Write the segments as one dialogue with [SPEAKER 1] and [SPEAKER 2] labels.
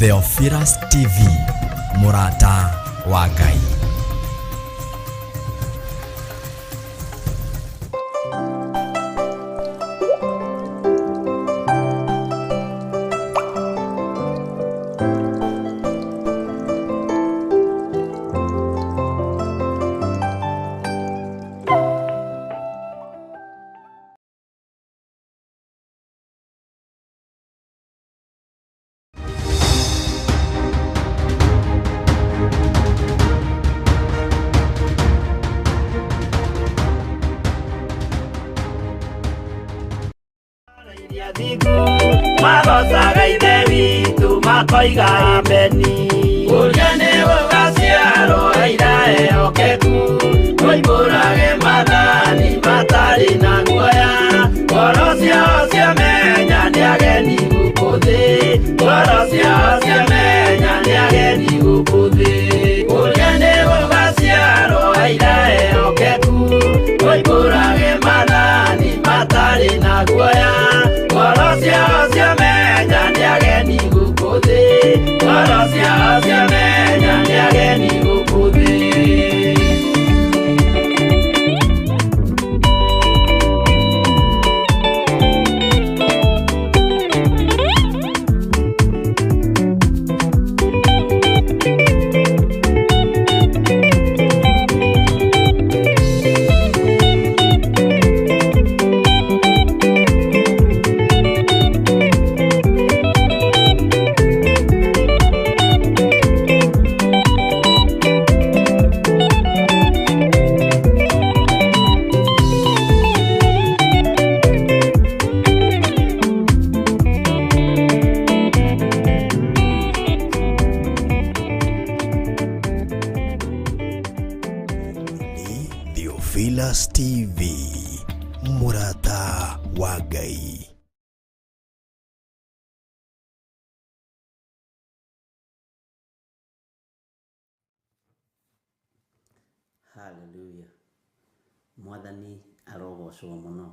[SPEAKER 1] Theophilus TV, mũrata wa Ngai.
[SPEAKER 2] Magocaga Ithe witũ makoiga ameni. Ũrĩa nĩ gũgaciarwo aira ehokeku, moimbũrage maathani matarĩ na guoya. Ngoro ciao ciamenya nĩ ageni gũkũ thĩ, ngoro ciao ciamenya nĩ ageni gũkũ thĩ. Ũrĩa nĩ gũgaciarwo aira ehokeku, moimbũrage maathani matarĩ na guoya. Ngoro ciao ciamenya nĩ ageni gũkũ thĩ, ngoro ciao ciamenya nĩ ageni gũkũ thĩ.
[SPEAKER 3] Ni Theophilus TV, mũrata wa Ngai.
[SPEAKER 4] Hallelujah. Mwathani arogocwo mũno.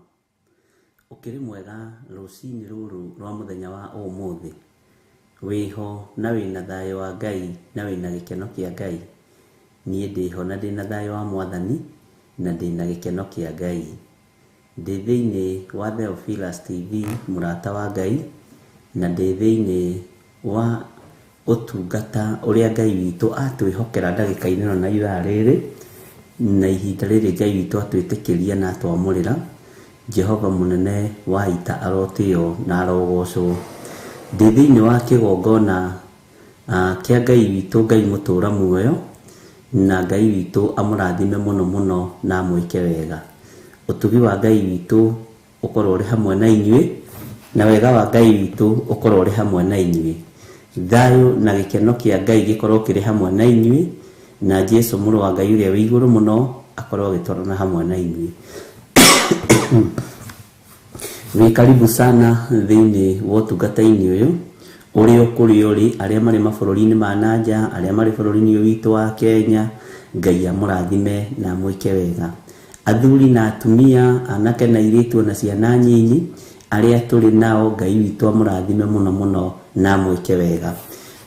[SPEAKER 4] Ũkĩrĩ mwega rũcinĩ rũrũ rwa mũthenya wa ũmũthĩ. Wĩho na wĩna thayũ wa Ngai na wĩna gĩkeno kĩa Ngai. Niĩ ndĩho na ndĩna thayũ wa Mwathani na ndĩna gĩkeno kĩa Ngai. Ndĩ thĩinĩ wa Theophilus TV, mũrata wa Ngai, na ndĩ thĩinĩ wa ũtungata ũrĩa Ngai witũ atwĩhokera ndagĩka-inĩ ĩno na ithaa rĩrĩ, na ihinda rĩrĩ Ngai witũ atwĩtĩkĩria na atwamũrĩra. Jehova mũnene wa ita arotĩo na arogocwo. Ndĩ thĩinĩ wa kĩgongona kĩa Ngai witũ, Ngai mũtũra muoyo, na Ngai witũ amũrathime mũno mũno na amwĩke wega. Ũtugi wa Ngai witũ ũkorwo ũrĩ hamwe na inyuĩ, na wega wa Ngai witũ ũkorwo ũrĩ hamwe na inyuĩ. Thayũ na gĩkeno kĩa Ngai gĩkorwo kĩrĩ hamwe na inyuĩ, na Jesu mũrũ wa Ngai ũrĩa wĩ igũrũ mũno akorwo agĩtwarana hamwe na inyuĩ. Wĩ karibu sana thĩinĩ wa ũtungata-inĩ ũyũ, ũrĩa ũkũrĩa ũrĩ, arĩa marĩ mabũrũri-inĩ ma nanja, arĩa marĩ bũrũri-inĩ ũyũ witũ wa Kenya, Ngai amũrathime na amwĩke wega. Athuri na atumia, anake na airĩtu ona ciana nyinyi, arĩa tũrĩ nao, Ngai witũ amũrathime mũno mũno na amwĩke wega.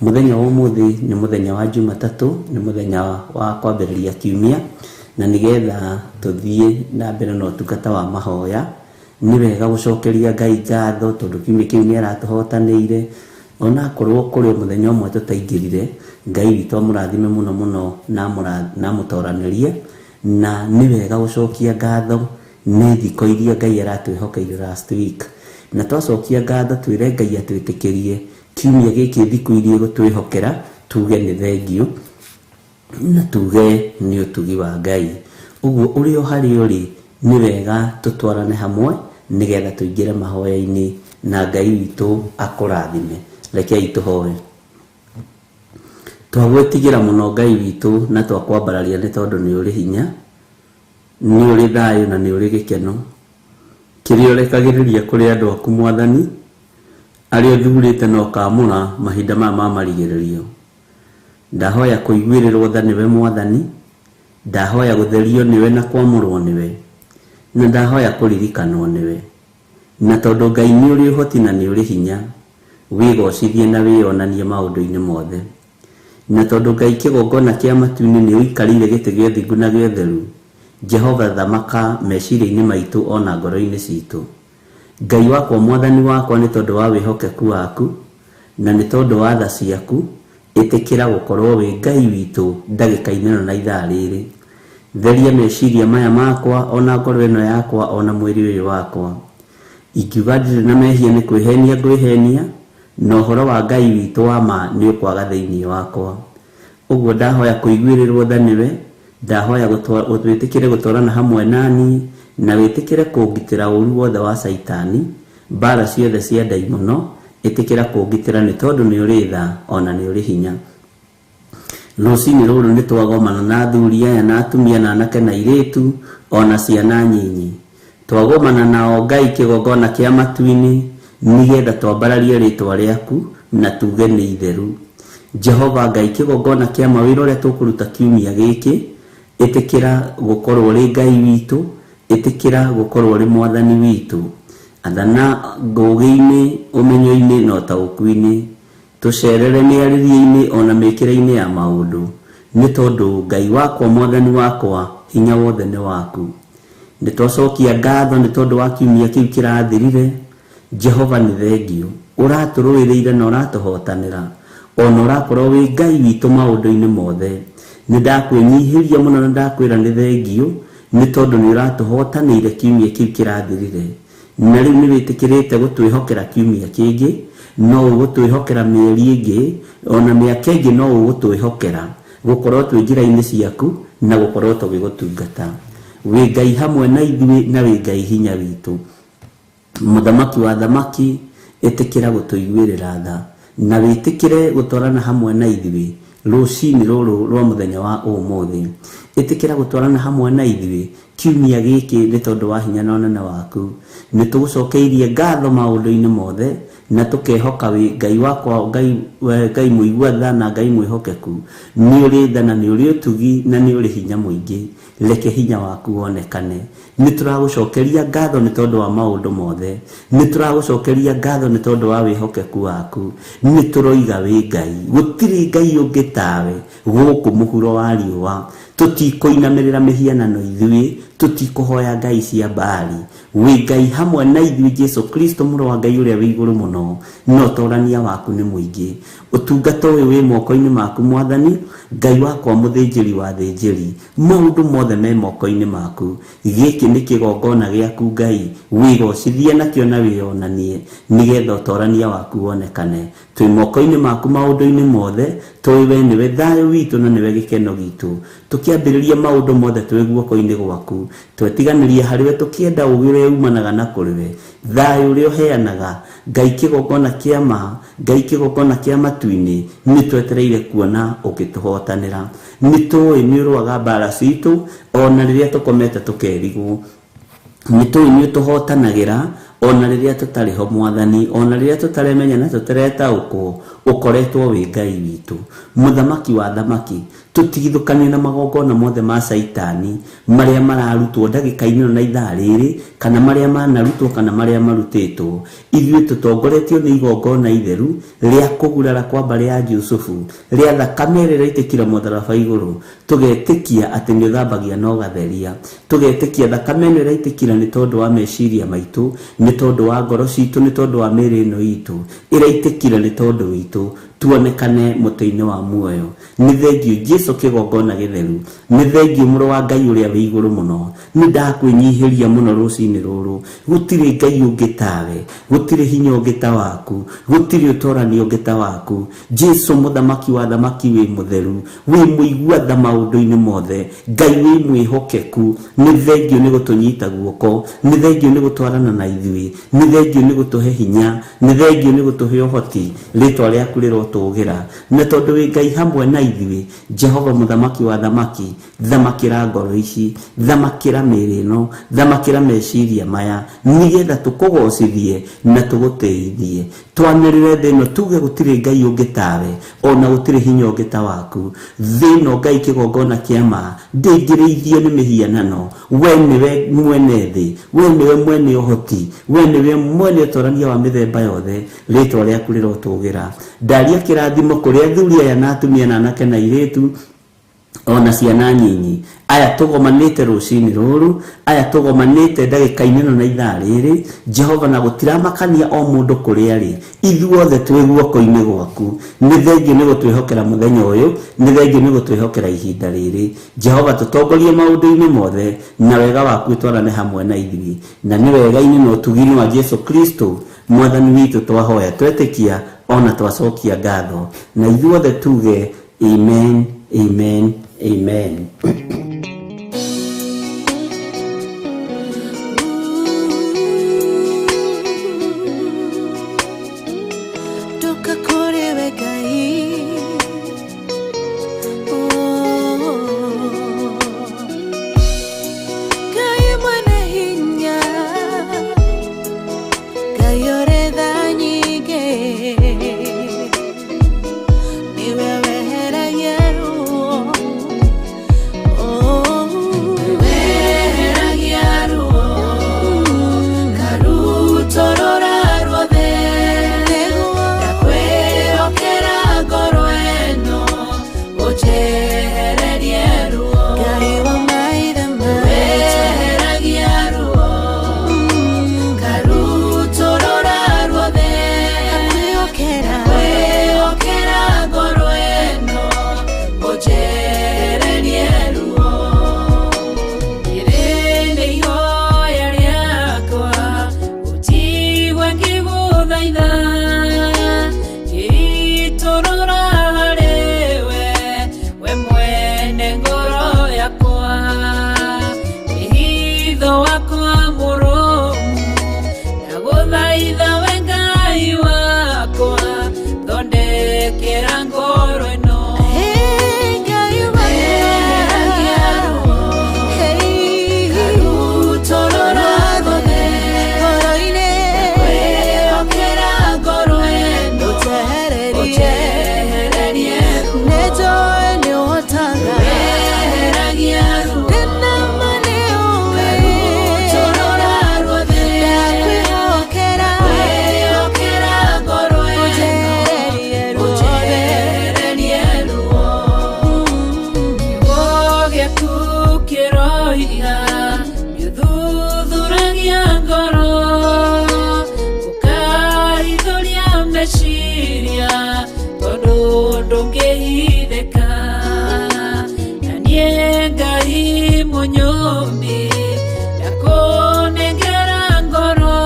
[SPEAKER 4] Mũthenya wa ũmũthĩ nĩ mũthenya wa Jumatatũ, nĩ mũthenya wa kwambĩrĩria kiumia, na nĩgetha tũthiĩ na mbere na ũtungata wa mahoya, nĩ wega gũcokeria Ngai ngatho tondũ kiumia kĩu nĩ aratũhotanĩire. Onakorwo kũrĩ o mũthenya ũmwe tũtaingĩrire, Ngai witũ amũrathime mũno mũno na amũtoranĩrie. Na nĩ wega gũcokia ngatho nĩ thikũ iria Ngai aratwĩhokeire last week. Na twacokia ngatho twĩre Ngai atwĩtĩkĩrie kiumia gĩkĩ thikũ iria egũtwĩhokera, tuge nĩ thengiũ na tuge nĩ ũtugi wa Ngai. Ũguo ũrĩ o harĩa ũrĩ, nĩ wega tũtwarane hamwe nĩgetha tũingĩre mahoya-inĩ na Ngai witũ akũrathime. Rekei tũhoe. Twagwĩtigĩra mũno Ngai witũ na twakwambararia nĩ tondũ nĩ ũrĩ hinya, nĩ ũrĩ thayũ na nĩ ũrĩ gĩkeno. Kĩrĩa ũrekagĩrĩria kũrĩ andũ aku Mwathani, arĩa ũthurĩte na ũkamũra mahinda maya ma marigĩrĩrio. Ndahoya kũiguĩrĩrwo tha nĩwe Mwathani, ndahoya gũtherio nĩwe na kwamũrwo nĩwe, na ndahoya kũririkanwo nĩwe. Na tondũ Ngai nĩ ũrĩ ũhoti na nĩ ũrĩ hinya, Wĩgocithie na wĩyonanie maũndũ-inĩ mothe. Na tondũ Ngai kĩgongona kĩa matu-inĩ nĩ ũikarĩire gĩtĩ gĩa ũthingu na gĩa ũtheru, Jehova thamaka meciria-inĩ maitũ ona ngoro-inĩ citũ. Ngai wakwa mwathani wakwa nĩ tondũ wa wĩhokeku waku na nĩ tondũ wa tha ciaku, ĩtĩkĩra gũkorwo wĩ Ngai witũ ndagĩka-inĩ ĩno na ithaa rĩrĩ. Theria meciria maya makwa ona ngoro ĩno yakwa ona mwĩrĩ ũyũ wakwa. Ingiuga ndirĩ na mehia nĩ kwĩhenia ngwĩhenia, na ũhoro wa Ngai witũ wa ma nĩ ũkwaga thĩinĩ wakwa. Ũguo ndahoya kũiguĩrĩrwo tha nĩwe, ndahoya wĩtĩkĩre gũtwarana hamwe naniĩ, na wĩtĩkĩre kũngitĩra ũru wothe wa Caitani, mbara ciothe cia ndaimono, ĩtĩkĩra kũngitĩra nĩ tondũ nĩ ũrĩ tha ona nĩ ũrĩ hinya. Rũcinĩ rũrũ nĩ twagomana na athuri aya na atumia na anake na airĩtu ona ciana nyinyi. Twagomana nao Ngai kĩgongona kĩa matu-inĩ nĩgetha twambararie rĩtwa rĩaku na tuge nĩ itheru. Jehova Ngai kĩgongona kĩa mawĩra ũrĩa tũkũruta kiumia gĩkĩ, ĩtĩkĩra gũkorwo ũrĩ Ngai witũ, ĩtĩkĩra gũkorwo ũrĩ mwathani witũ. Athana ngũgĩ-inĩ, ũmenyo-inĩ na ũtaũku-inĩ. Tũcerere mĩarĩrie-inĩ ona mĩkĩre-inĩ ya maũndũ, nĩ tondũ Ngai wakwa mwathani wakwa hinya wothe nĩ waku. Nĩ twacokia ngatho nĩ tondũ wa kiumia kĩu kĩrathirire. Jehova nĩ thengio, ũratũrũĩrĩire na ũratũhotanĩra, ona ũrakorwo wĩ Ngai witũ maũndũ-inĩ mothe. Nĩ ndakwĩnyihĩria mũno na ndakwĩra nĩ thengio, nĩ tondũ nĩ ũratũhotanĩire kiumia kĩu kĩrathirire. Na rĩu nĩ wĩtĩkĩrĩte gũtwĩhokera kiumia kĩngĩ, no ũgũtwĩhokera mĩeri ĩngĩ, ona mĩaka ĩngĩ no ũgũtwĩhokera gũkorwo twĩ njĩra-inĩ ciaku na gũkorwo tũgĩgũtungata. Wĩ Ngai hamwe na ithuĩ na wĩ Ngai hinya witũ. Mũthamaki wa thamaki, ĩtĩkĩra gũtũiguĩrĩra tha na wĩtĩkĩre gũtwarana hamwe na ithuĩ rũcinĩ rũrũ rwa mũthenya wa ũmũthĩ. Ĩtĩkĩra gũtwarana hamwe na ithuĩ kiumia gĩkĩ nĩ tondũ wa hinya na ũnene waku. Nĩ tũgũcokeirie ngatho maũndũ-inĩ mothe na tũkehoka wĩ Ngai wakwa, Ngai mũigua tha na Ngai mwĩhokeku. Nĩ ũrĩ tha na nĩ ũrĩ ũtugi na nĩ ũrĩ hinya mũingĩ. Reke hinya waku wonekane. Nĩ tũragũcokeria ngatho nĩ tondũ wa maũndũ mothe. Nĩ tũragũcokeria ngatho nĩ tondũ wa wĩhokeku waku. Nĩ tũroiga wĩ Ngai, gũtirĩ Ngai ũngĩ tawe gũkũ mũhuro wa riũa. Tũtikũinamĩrĩra mĩhianano ithuĩ, tũtikũhoya ngai cia Baali. Wĩ Ngai hamwe na ithuĩ Jesu Kristo mũrũ wa Ngai ũrĩa wĩ igũrũ mũno, na ũtorania waku nĩ mũingĩ. Ũtungata ũyũ wĩ moko-inĩ maku mwathani, Ngai wakwa mũthĩnjĩri wa thĩnjĩri, maũndũ mothe me moko-inĩ maku. Gĩkĩ nĩ kĩgongona gĩaku Ngai, wĩgocithie nakĩo na wĩyonanie, nĩgetha ũtorania waku wonekane. Twĩ moko-inĩ maku maũndũ-inĩ mothe, tũĩ we nĩwe thayũ witũ na nĩwe gĩkeno gitũ. Tũkĩambĩrĩria maũndũ mothe twĩ guoko-inĩ gwaku, twetiganĩria harĩwe tũkĩenda ũũgĩ ũrĩa umanaga na kũrĩ we, thayũ ũrĩa ũheanaga. Ngai kĩgongona kĩa ma, Ngai kĩgongona kĩa matu-inĩ, nĩ twetereire kuona ũgĩtũhotanĩra. Nĩ tũĩ nĩ ũrũaga mbara citũ ona rĩrĩa tũkomete tũkerigwo. Nĩ tũĩ nĩ ũtũhotanagĩra ona rĩrĩa tũtarĩ ho mwathani, ona rĩrĩa tũtaremenya na tũtaretaũkwo, ũkoretwo wĩ Ngai witũ. Mũthamaki wa thamaki, tũtigithũkanie na magongona mothe ma Caitani marĩa mararutwo ndagĩka-inĩ ĩno na ithaa rĩrĩ, kana marĩa manarutwo kana marĩa marutĩtwo. Ithuĩ tũtongoretio nĩ igongona itheru rĩa kũgurara kwa mbarĩ ya Jusufu, rĩa thakame ĩrĩa ĩraitĩkire mũtharaba igũrũ. Tũgetĩkia atĩ nĩ ũthambagia na ũgatheria. Tũgetĩkia thakame ĩno ĩraitĩkire nĩ tondũ wa meciria maitũ, nĩ tondũ wa ngoro citũ, nĩ tondũ wa mĩĩrĩ ĩno itũ. Ĩraitĩkire nĩ tondũ witũ, tuonekane mũtĩ-inĩ wa muoyo. Nĩ thengio Jesu kĩgongona gĩtheru, nĩ thengio mũrũ wa Ngai ũrĩa wĩ igũrũ mũno. Nĩ ndakwĩnyihĩria mũno rũcinĩ rũrũ. Gũtirĩ Ngai ũngĩ tawe, gũtirĩ hinya ũngĩ ta waku, gũtirĩ ũtorani ũngĩ ta waku. Jesu mũthamaki wa thamaki wĩ mũtheru, wĩ mũigua tha maũndũ-inĩ mothe, Ngai wĩ mwĩhokeku. Nĩ thengio nĩ gũtũnyita guoko, nĩ thengio nĩ gũtwarana na ithuĩ, nĩ thengio nĩ gũtũhe hinya, nĩ thengio nĩ gũtũhe ũhoti. Rĩtwa rĩaku rĩrotũũra Rĩrotũgĩra, na tondũ wĩ Ngai hamwe na ithuĩ, Jehova mũthamaki wa thamaki, thamakĩra ngoro ici, thamakĩra mĩĩrĩ ĩno, thamakĩra meciria maya, nĩgetha tũkũgocithie na tũgũtĩithie. Twanĩrĩre thĩ ĩno tuge gũtirĩ Ngai ũngĩ tawe, ona gũtirĩ hinya ũngĩ ta waku. Thĩ ĩno Ngai kĩgongona kĩa ma ndĩngĩrĩithio nĩ mĩhianano. We nĩwe mwene thĩ, we nĩwe mwene ũhoti, we nĩwe mwene ũtwarania wa mĩthemba yothe. Rĩtwa rĩaku rĩrotũgĩra. Ndaria kĩrathimo kũrĩ athuri aya na atumia na anake na airĩtu ona ciana nyinyi, aya tũgomanĩte rũcinĩ rũrũ, aya tũgomanĩte ndagĩka-inĩ ĩno na ithaa rĩrĩ, Jehova, na gũtiramakania o mũndũ kũrĩa arĩ, ithuothe twĩ guoko-inĩ gwaku. Nĩ thengiũ nĩ gũtwĩhokera mũthenya ũyũ, nĩ thengiũ nĩ gũtwĩhokera ihinda rĩrĩ. Jehova, tũtongorie maũndũ-inĩ mothe, na wega waku ũtwarane hamwe na ithuĩ, na nĩ wega-inĩ na ũtugi-inĩ wa Jesu Kristo mwathani witũ twahoya, twetĩkia ona twacokia ngatho, na ithuothe tuge amen, amen, amen.
[SPEAKER 5] Ndoka kũrĩ we Ngai. Oh. Ngai mwene hinya, Ngai ũrĩ tha nyingĩ, nĩwe weheragia ruo. Oh.
[SPEAKER 6] Weheragia ruo, ngarutũrũra ruothe,
[SPEAKER 5] Nĩguo.
[SPEAKER 6] Ndakwĩhokera ngoro ĩno, ũnjehererie ruo.
[SPEAKER 5] Ngai wa maithe maitũ.
[SPEAKER 6] Weheragia ruo, ngarutũrũra ruothe,
[SPEAKER 5] Ndakwĩhokera.
[SPEAKER 6] Ndakwĩhokera ngoro ĩno, ũnjehererie ruo. Rĩrĩ nĩ ihoya rĩakwa, ũnjigue ngĩgũthaitha, ngĩitũrũra harĩ we, we mwene ngoro yakwa. Wĩhitho wakwa mũrũmu, ndagũthaitha we Ngai wakwa, thondekera ngoro ĩno.
[SPEAKER 5] Hey, Ngai
[SPEAKER 6] Weheragia ruo,
[SPEAKER 5] Hey.
[SPEAKER 6] ngarutũrũra ruothe,
[SPEAKER 5] Ngoro-inĩ.
[SPEAKER 6] Ndakwĩhokera ngoro ĩno,
[SPEAKER 5] Ũnjehererie.
[SPEAKER 6] ũnjehererie ruo.
[SPEAKER 5] Nĩnjũĩ nĩũhotaga.
[SPEAKER 6] Weheragia ruo,
[SPEAKER 5] Ndĩna ma nĩũĩ.
[SPEAKER 6] ngarutũrũra ruothe,
[SPEAKER 5] Ndakwĩhokera.
[SPEAKER 6] Ndakwĩhokera ngoro ĩno,
[SPEAKER 5] Ũnjehererie ruothe.
[SPEAKER 6] ũnjehererie ruo. Kiugo gĩaku kĩroiga, nĩũthuthuragia ngoro, ũkahithũria meciria, tondũ ndũngĩhithĩka. Na niĩ Ngai mũnyũmbi, ndakũnengera ngoro,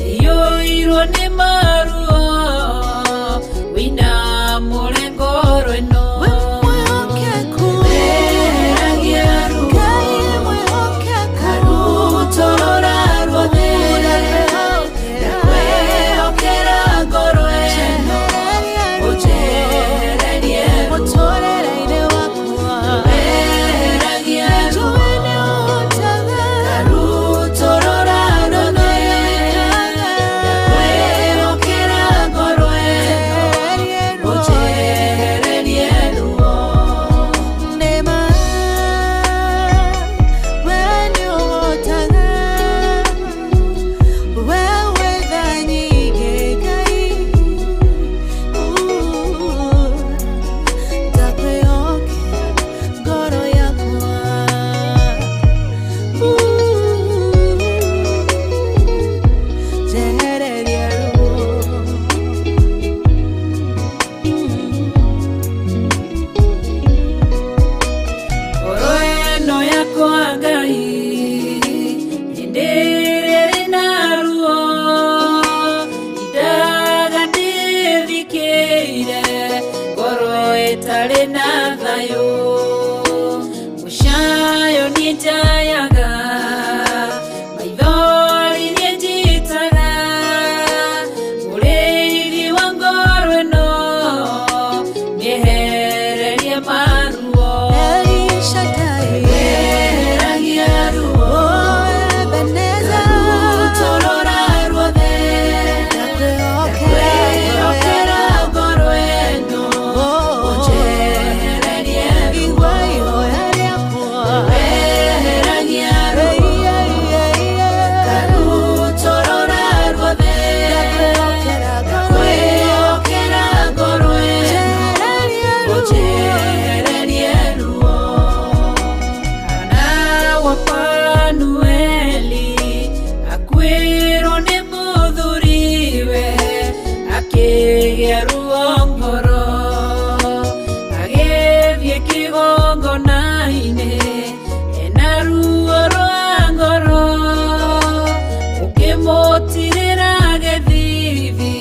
[SPEAKER 6] ĩiyũirwo nĩ maruo, wĩinamũre ngoro ĩno.
[SPEAKER 5] We mwĩhokeku.
[SPEAKER 6] Weheragia ruo,
[SPEAKER 5] Ngai mwĩhokeku.
[SPEAKER 6] ngarutũrũra ruothe, ndakwĩhokera ngoro ĩno, ũnjehererie ruo.
[SPEAKER 5] Mũtũũrĩre-inĩ wakwa.
[SPEAKER 6] Weheragia ruo,
[SPEAKER 5] Nĩnjũĩ nĩũhotaga.
[SPEAKER 6] ngarutũrũra ruothe, ndakwĩhokera ngoro ĩno, ũnjehererie ruo.
[SPEAKER 5] Nĩma, we nĩũhotaga. We wĩ tha nyingĩ, Ngai. Ndakwĩhokera ngoro yakwa. Njehereria ruo.
[SPEAKER 6] Ngoro ĩno yakwa Ngai, hĩndĩ ĩrĩa ĩrĩ na ruo, ndindaga ndĩthikĩire, ngoro ĩtarĩ na thayũ. Mũcayo niĩ njayaga, maithori niĩ njitaga, mũrĩithi wa ngoro ĩno, Ndakwĩhokera ngoro ĩno ũnjehererie ruo. Weheragia ruo ngarutũrũra ruothe. Ndakwĩhokera ngoro ĩno ũnjehererie ruo. Hana wa Fanueli akuĩrwo nĩ mũthuriwe, akĩgĩa ruo ngoro, agĩthiĩ kĩgongona-inĩ ena ruo rwa ngoro, ũkĩmũtirĩra gĩthithi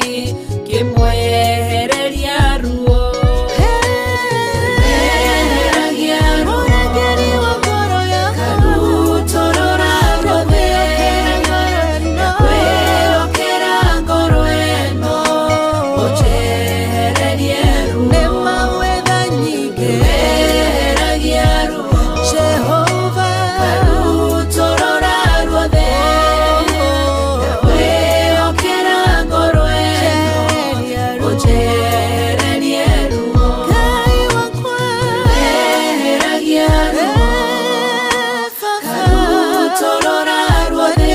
[SPEAKER 6] kĩmwehereria ruo. Weheragia ruo ngarutũrũra ruothe. Ndakwĩhokera ngoro ĩno ũnjehererie ruo. Weheragia ruo ngarutũrũra ruothe. Ndakwĩhokera ngoro ĩno ũnjehererie ruo. Weheragia ruo ngarutũrũra ruothe.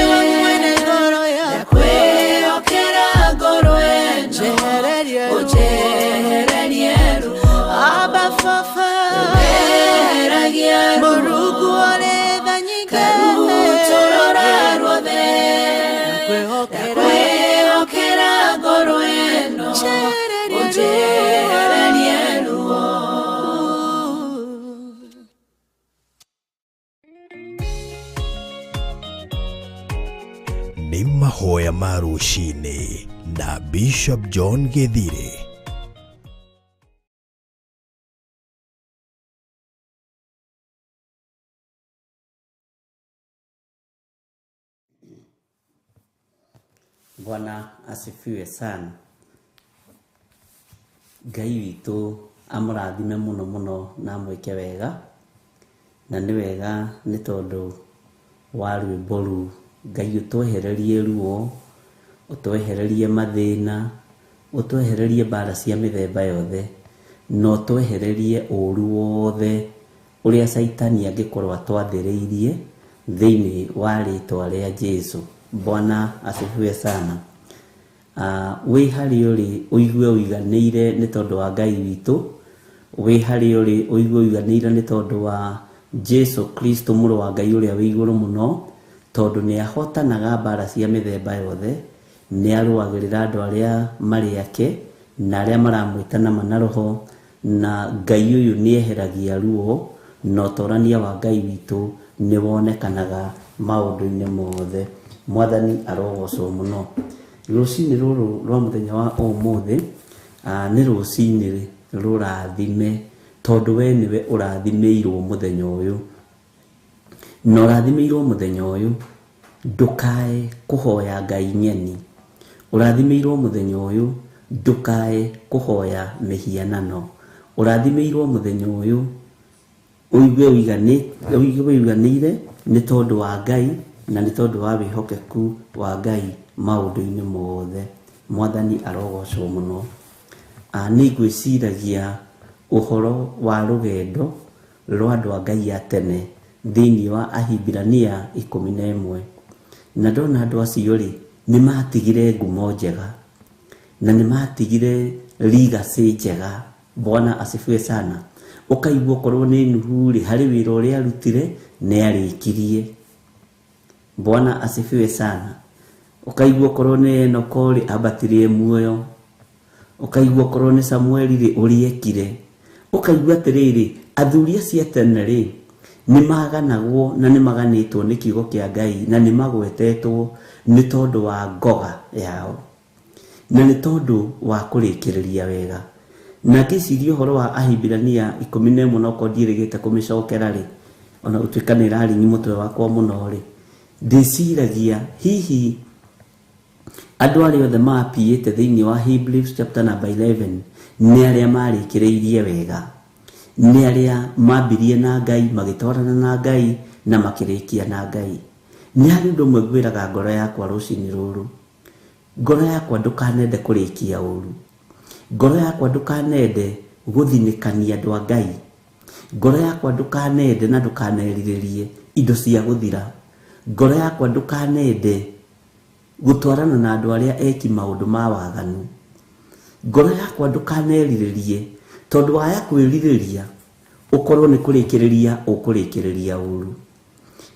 [SPEAKER 6] Ndakwĩhokera ngoro ĩno ũnjehererie ruo. Weheragia ruo ngarutũrũra ruothe. Ndakwĩhokera ngoro ĩno ũnjehererie ruo.
[SPEAKER 3] Nĩ mahoya ma rũcinĩ na Bishop John Gĩthire.
[SPEAKER 4] Bwana asifiwe sana. Ngai witũ amũrathime mũno mũno na amwĩke wega, na nĩ wega nĩ tondũ wa rwĩmbo rũu. Ngai ũtwehererie ruo, ũtwehererie mathĩna, ũtwehererie mbara cia mĩthemba yothe, na ũtwehererie ũru wothe ũrĩa Caitani angĩkorwo atwathĩrĩirie thĩinĩ wa rĩtwa rĩa Jesu. Bwana asifiwe sana. Wĩ harĩa ũrĩ ũigue ũiganĩire nĩ tondũ wa Ngai witũ, wĩ harĩa ũrĩ ũigue ũiganĩire nĩ tondũ wa Jesu Kristo mũrũ wa Ngai ũrĩa wĩ igũrũ mũno, tondũ nĩ ahotanaga mbara cia mĩthemba yothe, nĩ arũagĩrĩra andũ arĩa marĩ ake na arĩa maramwĩta na ma na roho, na Ngai ũyũ nĩ eheragia ruo, na ũtorania wa Ngai witũ nĩ wonekanaga maũndũ-inĩ mothe. Mwathani arogocwo mũno. Rũcinĩ rũrũ rwa mũthenya wa ũmũthĩ, nĩ rũcinĩ rũrathime, tondũ we nĩwe ũrathimĩirwo mũthenya ũyũ, na ũrathimĩirwo mũthenya ũyũ ndũkae kũhoya Ngai ng'eni. Ũrathimĩirwo mũthenya ũyũ ndũkae kũhoya mĩhianano. Ũrathimĩirwo mũthenya ũyũ ũigue ũiganĩire nĩ tondũ wa Ngai na nĩ tondũ wa wĩhokeku wa Ngai maũndũ-inĩ mothe. Mwathani arogocwo mũno. Nĩ ngwĩciragia ũhoro wa rũgendo rwa andũ a Ngai a tene thĩinĩ wa Ahibirania 11, na ndona andũ acio rĩ nĩ matigire ngumo njega na nĩ matigire legacy njega. Bwana asifiwe sana. Ũkaigua okorwo nĩ Nuhu rĩ, harĩ wĩra ũrĩa arutire nĩ arĩkirie. Bwana asifiwe sana. Ũkaigua okorwo nĩ Enoko rĩ, ambatirie muoyo. Ũkaigua okorwo nĩ Samueli rĩ, ũrĩa ekire. Ũkaigua atĩrĩrĩ, athuri acio a tene rĩ nĩ maganagwo na nĩ maganĩtwo nĩ kiugo kĩa Ngai na nĩ magwetetwo nĩ tondũ wa ngoga yao na nĩ tondũ wa kũrĩkĩrĩria wega. Na ngĩciria ũhoro wa Ahibirania 11, na okorwo ndiĩrĩgĩte kũmĩcokera rĩ, ona gũtuĩka nĩ ĩraringi mũtwe wakwa mũno rĩ, ndĩciragia hihi andũ arĩa othe mapiĩte thĩinĩ wa Hebrews chapter number 11 nĩ arĩa marĩkĩrĩirie wega, nĩ arĩa mambirie na Ngai, magĩtwarana na Ngai na makĩrĩkia na Ngai. Nĩ harĩ ũndũ ũmwe ngwĩraga ngoro yakwa rũcinĩ rũrũ, Ngoro yakwa ndũkanende kũrĩkia ũru. Ngoro yakwa ndũkanende gũthinĩkania andũ a Ngai. Ngoro yakwa ndũkanende na ndũkanerirĩrie indo cia gũthira. Ngoro yakwa ndũkanende gũtwarana na andũ arĩa eki maũndũ ma waganu. Ngoro yakwa ndũkanerirĩrie tondũ waya kwĩrirĩria ũkorwo nĩ kũrĩkĩrĩria ũkũrĩkĩrĩria ũru.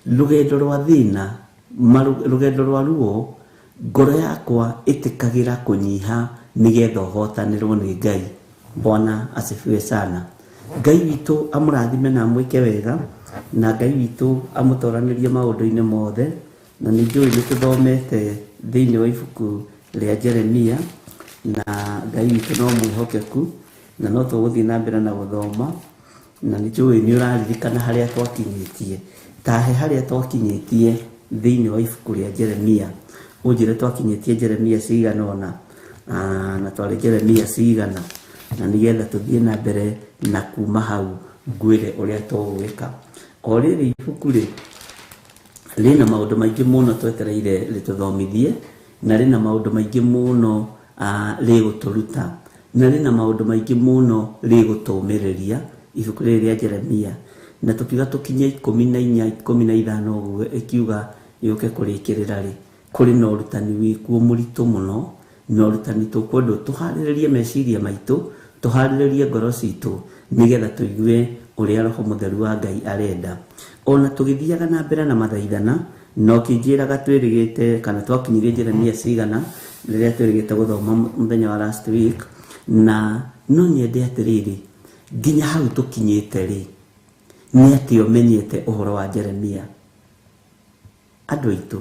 [SPEAKER 4] Rũgendo rwa thĩna, rũgendo rwa ruo, ngoro yakwa ĩtĩkagĩra kũnyiha nĩgetha ũhotanĩrwo nĩ Ngai. Bwana asifiwe sana. Ngai witũ amũrathime na amwĩke wega, na Ngai witũ amũtoranĩrie maũndũ-inĩ mothe. Na nĩ njũĩ nĩ tũthomete thĩinĩ wa ibuku rĩa Jeremia, na Ngai witũ no mwĩhokeku, na no tũgũthiĩ na mbere na gũthoma. Na nĩ njũĩ nĩ ũraririkana harĩa twakinyĩtie. Tahe harĩa twakinyĩtie thĩinĩ wa ibuku rĩa Jeremia. Ũnjĩre twakinyĩtie Jeremia cigana ũna, na twarĩ Jeremia cigana, na nĩgetha tũthiĩ na mbere na kuma hau ngwĩre ũrĩa tũgwĩka. O rĩrĩ ibuku rĩ rĩna maũndũ maingĩ mũno twetereire rĩtũthomithie, na rĩna maũndũ maingĩ mũno rĩgũtũruta, na rĩna maũndũ maingĩ mũno rĩgũtũmĩrĩria ibuku rĩrĩ rĩa Jeremia. Na tũkiuga tũkinye 14 15 ũguo ĩkiuga yũke kũrĩkĩrĩra rĩ, kũrĩ na ũrutani wĩkuo mũritũ mũno, na ũrutani tũkwendwo tũharĩrĩrie meciria maitũ, tũharĩrĩrie ngoro citũ, nĩgetha tũigue ũrĩa Roho Mũtheru wa Ngai arenda. Ona tũgĩthiaga na mbere na mathaithana, no kĩnjĩraga twĩrĩgĩte kana twakinyirie Jeremia cigana rĩrĩa twĩrĩgĩte gũthoma mũthenya wa last week, na no nyende atĩrĩrĩ, nginya hau tũkinyĩte rĩ, nĩ atĩ ũmenyete ũhoro wa Jeremia. Andũ aitũ,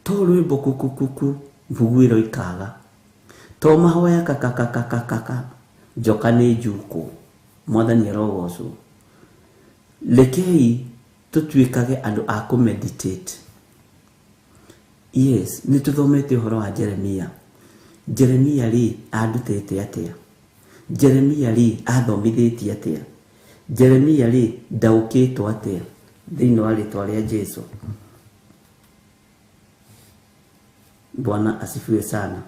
[SPEAKER 4] to rwĩmbo kukukuku mbuguĩro ikaga, to mahoya kakakakakaka njoka nĩ njukũ. Mwathani arogocwo. Rekei tũtuĩkage andũ a kũmeditate. Yes, nĩ tũthomete ũhoro wa Jeremia. Jeremia rĩ andutĩte atĩa? Jeremia rĩ athomithĩtie atĩa? Jeremia rĩ ndaũkĩtwo atĩa thĩinĩ wa rĩtwa rĩa Jesu? Bwana asifiwe sana.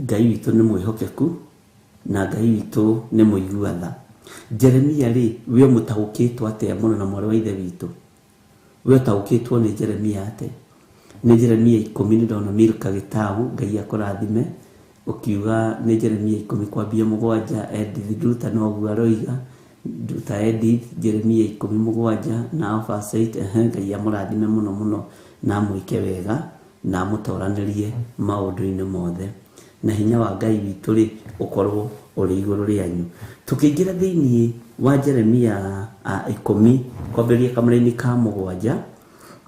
[SPEAKER 4] Ngai witũ nĩ mwĩhokeku na Ngai witũ nĩ mũigua tha. Jeremia rĩ we mũtaũkĩtwo atĩa mũno na mwarĩ wa ithe witũ? We ũtaũkĩtwo nĩ Jeremia atĩa? Nĩ Jeremia 10 nĩ ndona Milka Gĩtau, Ngai akũrathime, ũkiuga nĩ Jeremia 10 kwambia 7. Edith Nduta noguo aroiga, Nduta Edith, Jeremia 17 na Alpha 8. Ngai amũrathime mũno mũno na amwĩke wega na amũtoranĩrie maũndũ-inĩ mothe, na hinya wa Ngai witũ rĩ ũkorwo ũrĩ igũrũ rĩanyu. Tũkĩingĩra thĩinĩ wa Jeremia 10 kwambĩrĩria kamũraini ka 7,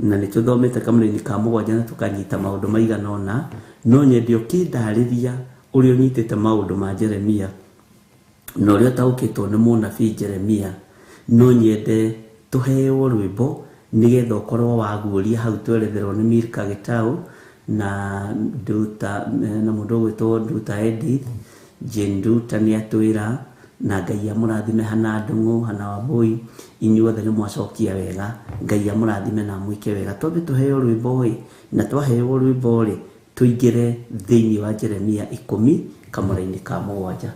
[SPEAKER 4] na nĩ tũthomete kamũraini ka 7 na tũkanyita maũndũ maigana ũna. No nyende ũkĩndarĩria ũrĩa ũnyitĩte maũndũ ma Jeremia na ũrĩa ũtaũkĩtwo nĩ mũnabii Jeremia. No nyende tũheo rwĩmbo nĩgetha ũkorwo waguũria hau tweretherwo nĩ Milka Gĩtau na Nduta, na mũndũ ũgwĩtwo Nduta Edith. Jane Nduta nĩ atwĩra, na Ngai amũrathime. Hana Ndung'u, Hana Wambui, inyuothe nĩ mwacokia wega. Ngai amũrathime na amwĩke wega. Twambe tũheo rwĩmbo ĩ, na twaheo rwĩmbo rĩ tũingĩre thĩinĩ wa Jeremia 10 kamũraini ka 7.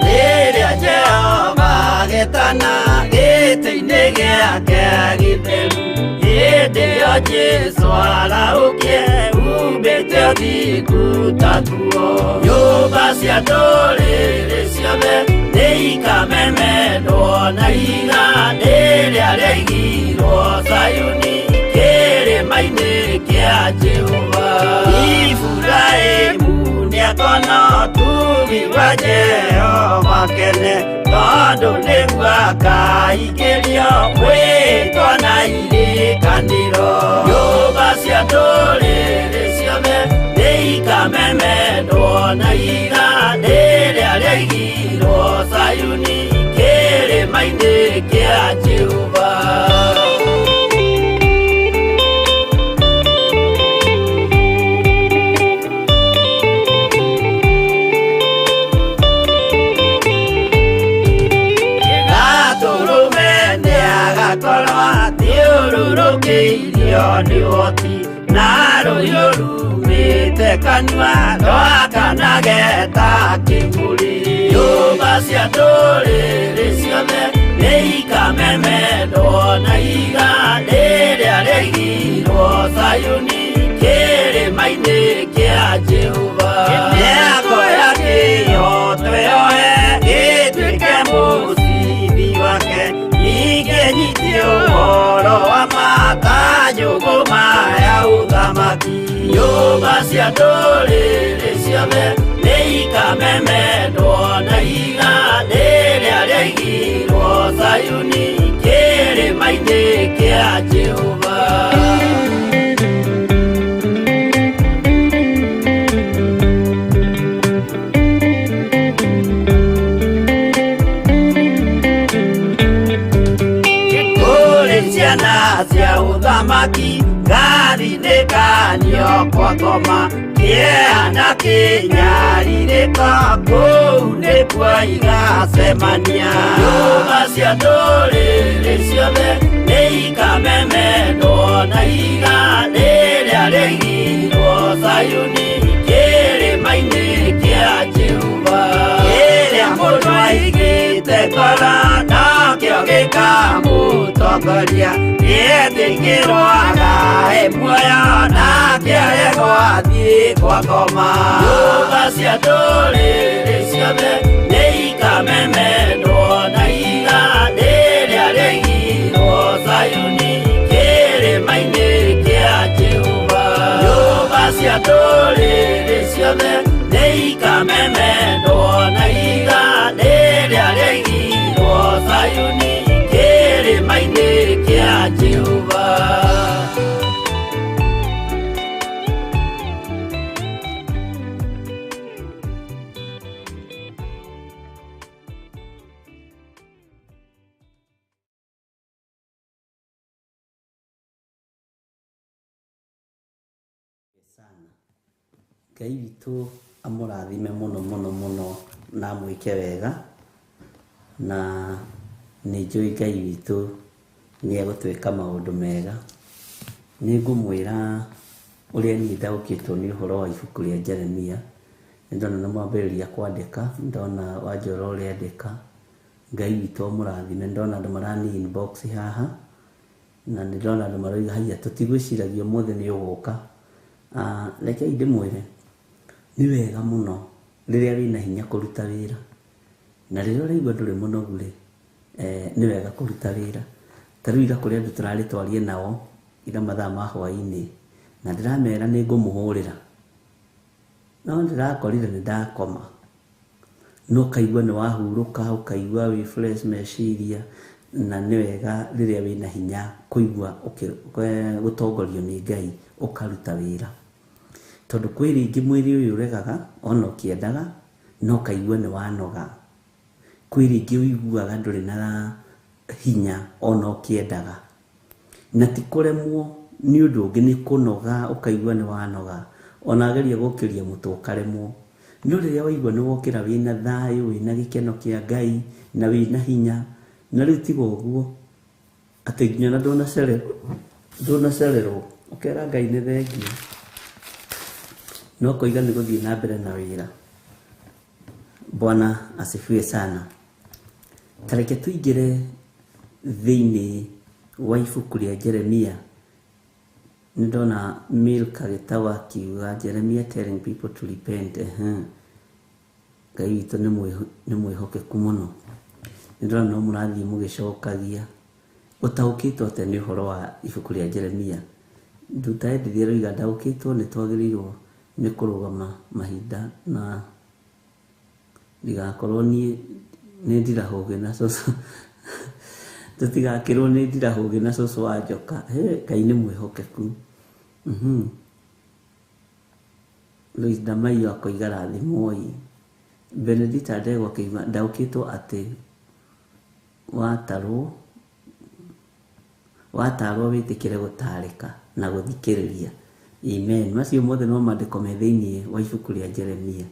[SPEAKER 2] Rĩrĩa Jehova agetana gĩtĩ-inĩ gĩake gĩtheru, hĩndĩ ĩyo Jesũ arahũkie umbĩte ũthingu ta nguo. Nyũmba cia ndũrĩrĩ ciothe nĩikamemendwo na ihiga rĩrĩa rĩaigirwo Zayuni kĩrĩma-inĩ kĩa Jehova. Iburahĩmu nĩakona ũtugi wa Jehova kene, tondũ nĩguo akaingĩrio mwĩtwa na irĩkanĩro. Nyũmba cia ndũrĩrĩ ciothe nĩikamemendwo na ihiga rĩrĩa rĩaigirwo Zayuni kĩrĩma-inĩ kĩa Jehova. nĩ ũhoti na rũhiũ rumĩte kanua rwakanage ta kĩmũrĩ. Nyũmba cia ndũrĩrĩ ciothe nĩikamemendwo na ihiga rĩrĩa rĩaigirwo Zayuni kĩrĩma-inĩ kĩa Jehova. Mĩako ya kĩhooto yoe ĩtuĩke mũcibi wake, ningĩ nyitie ũhoro wa ma ta njũgũma ya ũthamaki. Nyũmba cia ndũrĩrĩ ciothe nĩikamemendwo na ihiga rĩrĩa rĩaigirwo Zayuni kĩrĩma-inĩ kĩa Jehova. Kũrĩ ciana cia ũthamaki ngathinĩkanio kwa ngoma, kĩeha na kĩnyarirĩko kũu nĩkuo igacemania. Nyũmba cia ndũrĩrĩ ciothe nĩikamemendwo na ihiga rĩrĩa rĩaigirwo Zayuni kĩrĩma-inĩ kĩa Jehova. Kĩrĩa mũndũ aigĩte ngoro nakĩo gĩkamũtongoria, nĩetĩkĩrwo agae muoyo nake aregwo athiĩ kwa ngoma. Nyũmba cia ndũrĩrĩ ciothe nĩikamemendwo na ihiga rĩrĩa rĩaigirwo Zayuni kĩrĩma-inĩ kĩa Jehova. Nyũmba cia ndũrĩrĩ ciothe nĩikamemendwo na ihiga rĩrĩa rĩaigirwo Zayuni kĩrĩma-inĩ kĩa Jehova.
[SPEAKER 4] Sana. Ngai witũ amũrathime mũno mũno mũno na amwĩke wega, na nĩ njũĩ Ngai witũ nĩ egũtwĩka maũndũ mega. Nĩ ngũmwĩra ũrĩa niĩ ndaũkĩtwo nĩ ũhoro wa ibuku rĩa Jeremia. Nĩ ndona nĩ mwambĩrĩria kwandĩka, ndona Wanjoro ũrĩandĩka. Ngai witũ amũrathime. Ndona andũ marani inbox haha, na nĩ ndona andũ maroiga haiya tũtigwĩciragia ũmũthĩ nĩ ũgũka. Rekei ndĩmwĩre nĩ wega mũno rĩrĩa wĩna hinya kũruta wĩra, na rĩrĩa ũraigua ndũrĩ mũnogu rĩ, nĩ wega kũruta wĩra. Ta rĩu ira kũrĩ andũ tũrarĩ twarie nao ira mathaa ma hwaĩ-inĩ, na ndĩramera nĩ ngũmũhũrĩra, no ndĩrakorire nĩ ndakoma. No ũkaigua nĩ wahurũka, ũkaigua wĩ fresh meciria, na nĩ wega rĩrĩa wĩna hinya kũigua gũtongorio nĩ Ngai ũkaruta wĩra. Tondũ kwĩ rĩngĩ mwĩrĩ ũyũ ũregaga ona ũkĩendaga, no ũkaigua nĩ wanoga. Kwĩ rĩngĩ ũiguaga ndũrĩ na hinya ona ũkĩendaga. Na ti kũremwo nĩ ũndũ ũngĩ, nĩ kũnoga ũkaigua nĩ wanoga. Ona ageria gũkĩria mũtwe ũkaremwo. No rĩrĩa waigua nĩ wokĩra wĩna thayũ, wĩna gĩkeno kĩa Ngai, na wĩna hinya, na rĩu tiga ũguo atĩ nginya ona ndũnacererwo, ũkera Ngai nĩ thengiũ, no koiga nĩ gũthiĩ na mbere na wĩra. Bwana asifiwe sana. Ta reke tũingĩre thĩinĩ wa ibuku rĩa Jeremia. Nĩ ndona Milka Gĩtaũ akiuga Jeremia telling people to repent. Ngai witũ nĩ mwĩhokeku mũno. Nĩ ndona no mũrathiĩ mũgĩcokagia. Ũtaũkĩtwo atĩa nĩ ũhoro wa ibuku rĩa Jeremia? Nduta Edith aroiga ndaũkĩtwo nĩ twagĩrĩirwo nĩ kũrũgama mahinda na ndigakorwo niĩ nĩ ndirahũgĩ na cũcũ. Tũtigakĩrwo nĩ ndirahũgĩ na cũcũ wa njoka. Ngai nĩ mwĩhokeku. Lois Damaio akoiga rathimwoi. Benedicta Ndegwa akĩuga ndaũkĩtwo atĩ watarwo wĩtĩkĩre gũtarĩka na gũthikĩrĩria. Amen. Macio mothe no maandĩko me thĩinĩ wa ibuku rĩa Jeremia.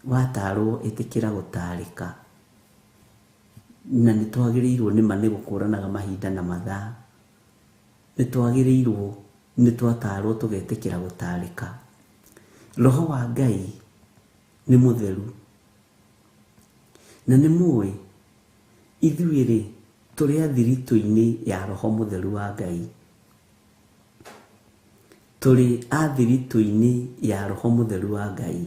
[SPEAKER 4] Watarwo ĩtĩkĩra gũtarĩka. Na nĩ twagĩrĩirwo nĩ ma nĩ gũkũranaga mahinda na mathaa. Nĩ twagĩrĩirwo Nĩ twatarwo tũgetĩkĩra gũtarĩka. Roho wa Ngai nĩ mũtheru na nĩ mũĩ ithuĩ rĩ tũrĩ a thiritũ-inĩ ya Roho Mũtheru wa Ngai. Tũrĩ a thiritũ-inĩ ya Roho Mũtheru wa Ngai.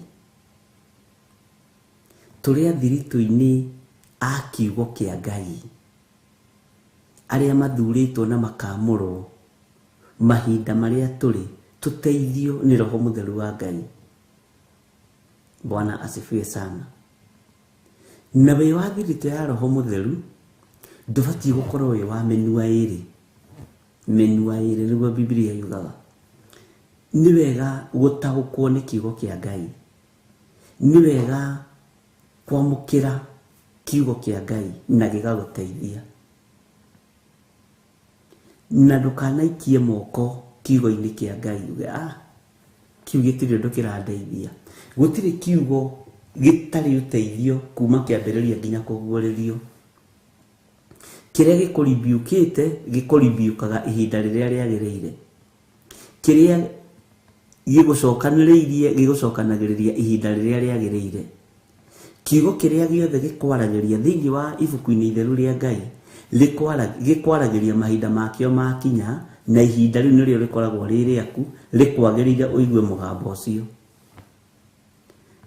[SPEAKER 4] Tũrĩ a thiritũ-inĩ a kiugo kĩa Ngai, arĩa mathurĩtwo na makamũrwo mahinda marĩa tũrĩ tũteithio nĩ Roho Mũtheru wa Ngai. Bwana asifiwe sana. Na wĩ wa thiritũ ya Roho Mũtheru ndũbatiĩ gũkorwo wĩ wa mĩnua ĩrĩ. Mĩnua ĩrĩ nĩguo Bibilia yugaga. Nĩ wega gũtaũkwo nĩ kiugo kĩa Ngai. Nĩ wega kwamũkĩra kiugo kĩa Ngai na gĩgagũteithia. Na ndũkanaikie moko kiugo-inĩ kĩa Ngai uge ah, kiu gĩtirĩ ũndũ kĩrandeithia. Gũtirĩ kiugo gĩtarĩ ũteithio kuma kĩambĩrĩria nginya kũguũrĩrio. Kĩrĩa gĩkũrimbiũkĩte gĩkũrimbiũkaga ihinda rĩrĩa rĩagĩrĩire. Kĩrĩa gĩgũcokanĩrĩirie gĩgũcokanagĩrĩria ihinda rĩrĩa rĩagĩrĩire. Kiugo kĩrĩa gĩothe gĩkwaragĩria thĩinĩ wa ibuku-inĩ itheru rĩa Ngai gĩkwaragĩria mahinda makĩo makinya, na ihinda rĩu nĩrĩo rĩkoragwo rĩ rĩaku, rĩkwagĩrĩire ũigue mũgambo ũcio.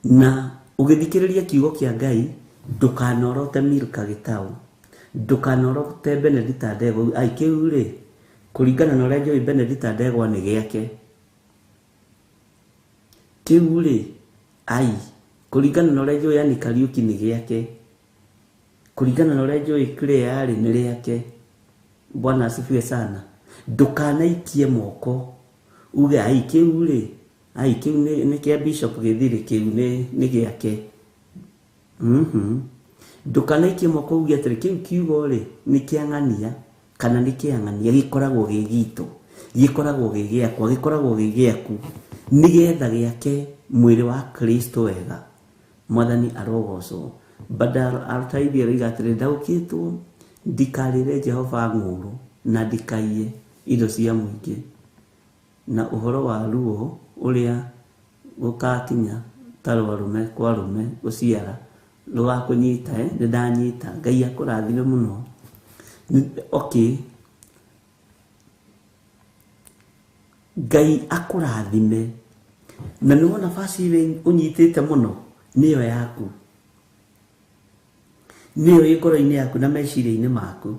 [SPEAKER 4] Na ũgĩthikĩrĩria kiugo kĩa Ngai ndũkanorote Milka Gĩtaũ, ndũkanorote Benedita Ndegwa. Ai kĩu rĩ, kũringana na ũrĩa njũĩ Benedita Ndegwa nĩ gĩake. Kĩu rĩ, ai kũringana na ũrĩa njũĩ Ann Kariũki nĩ gĩake. Kũringana na ũrĩa njũĩ Claire rĩ nĩ rĩake. Bwana asifiwe sana. Ndũkanaikie moko uge ai kĩu rĩ, ai kĩu nĩ kĩa Bishop Gĩthiri, kĩu nĩ gĩake. Ndũkanaikie moko uge atĩrĩ kĩu kiugo rĩ nĩ kĩa ng'ania kana nĩ kĩa ng'ania, gĩkoragwo gĩ gitũ, gĩkoragwo gĩ gĩakwa, gĩkoragwo gĩ gĩaku, nĩgetha gĩake mwĩrĩ wa Kristo wega. Mwathani arogocwo. Badal Altaidi aroiga atĩrĩ ndaũkĩtwo ndikarĩre Jehova ng'ũũrũ na ndikaiye indo cia mũingĩ, na ũhoro wa ruo ũrĩa gũgakinya ta rwa kwa rũme gũciara rũgakũnyita. Nĩ ndanyita. Ngai akũrathime mũno. Okay, Ngai akũrathime. Na nĩ wona baci ũnyitĩte mũno nĩyo yaku, nĩyo ĩ ngoro-inĩ yaku na meciria-inĩ maku.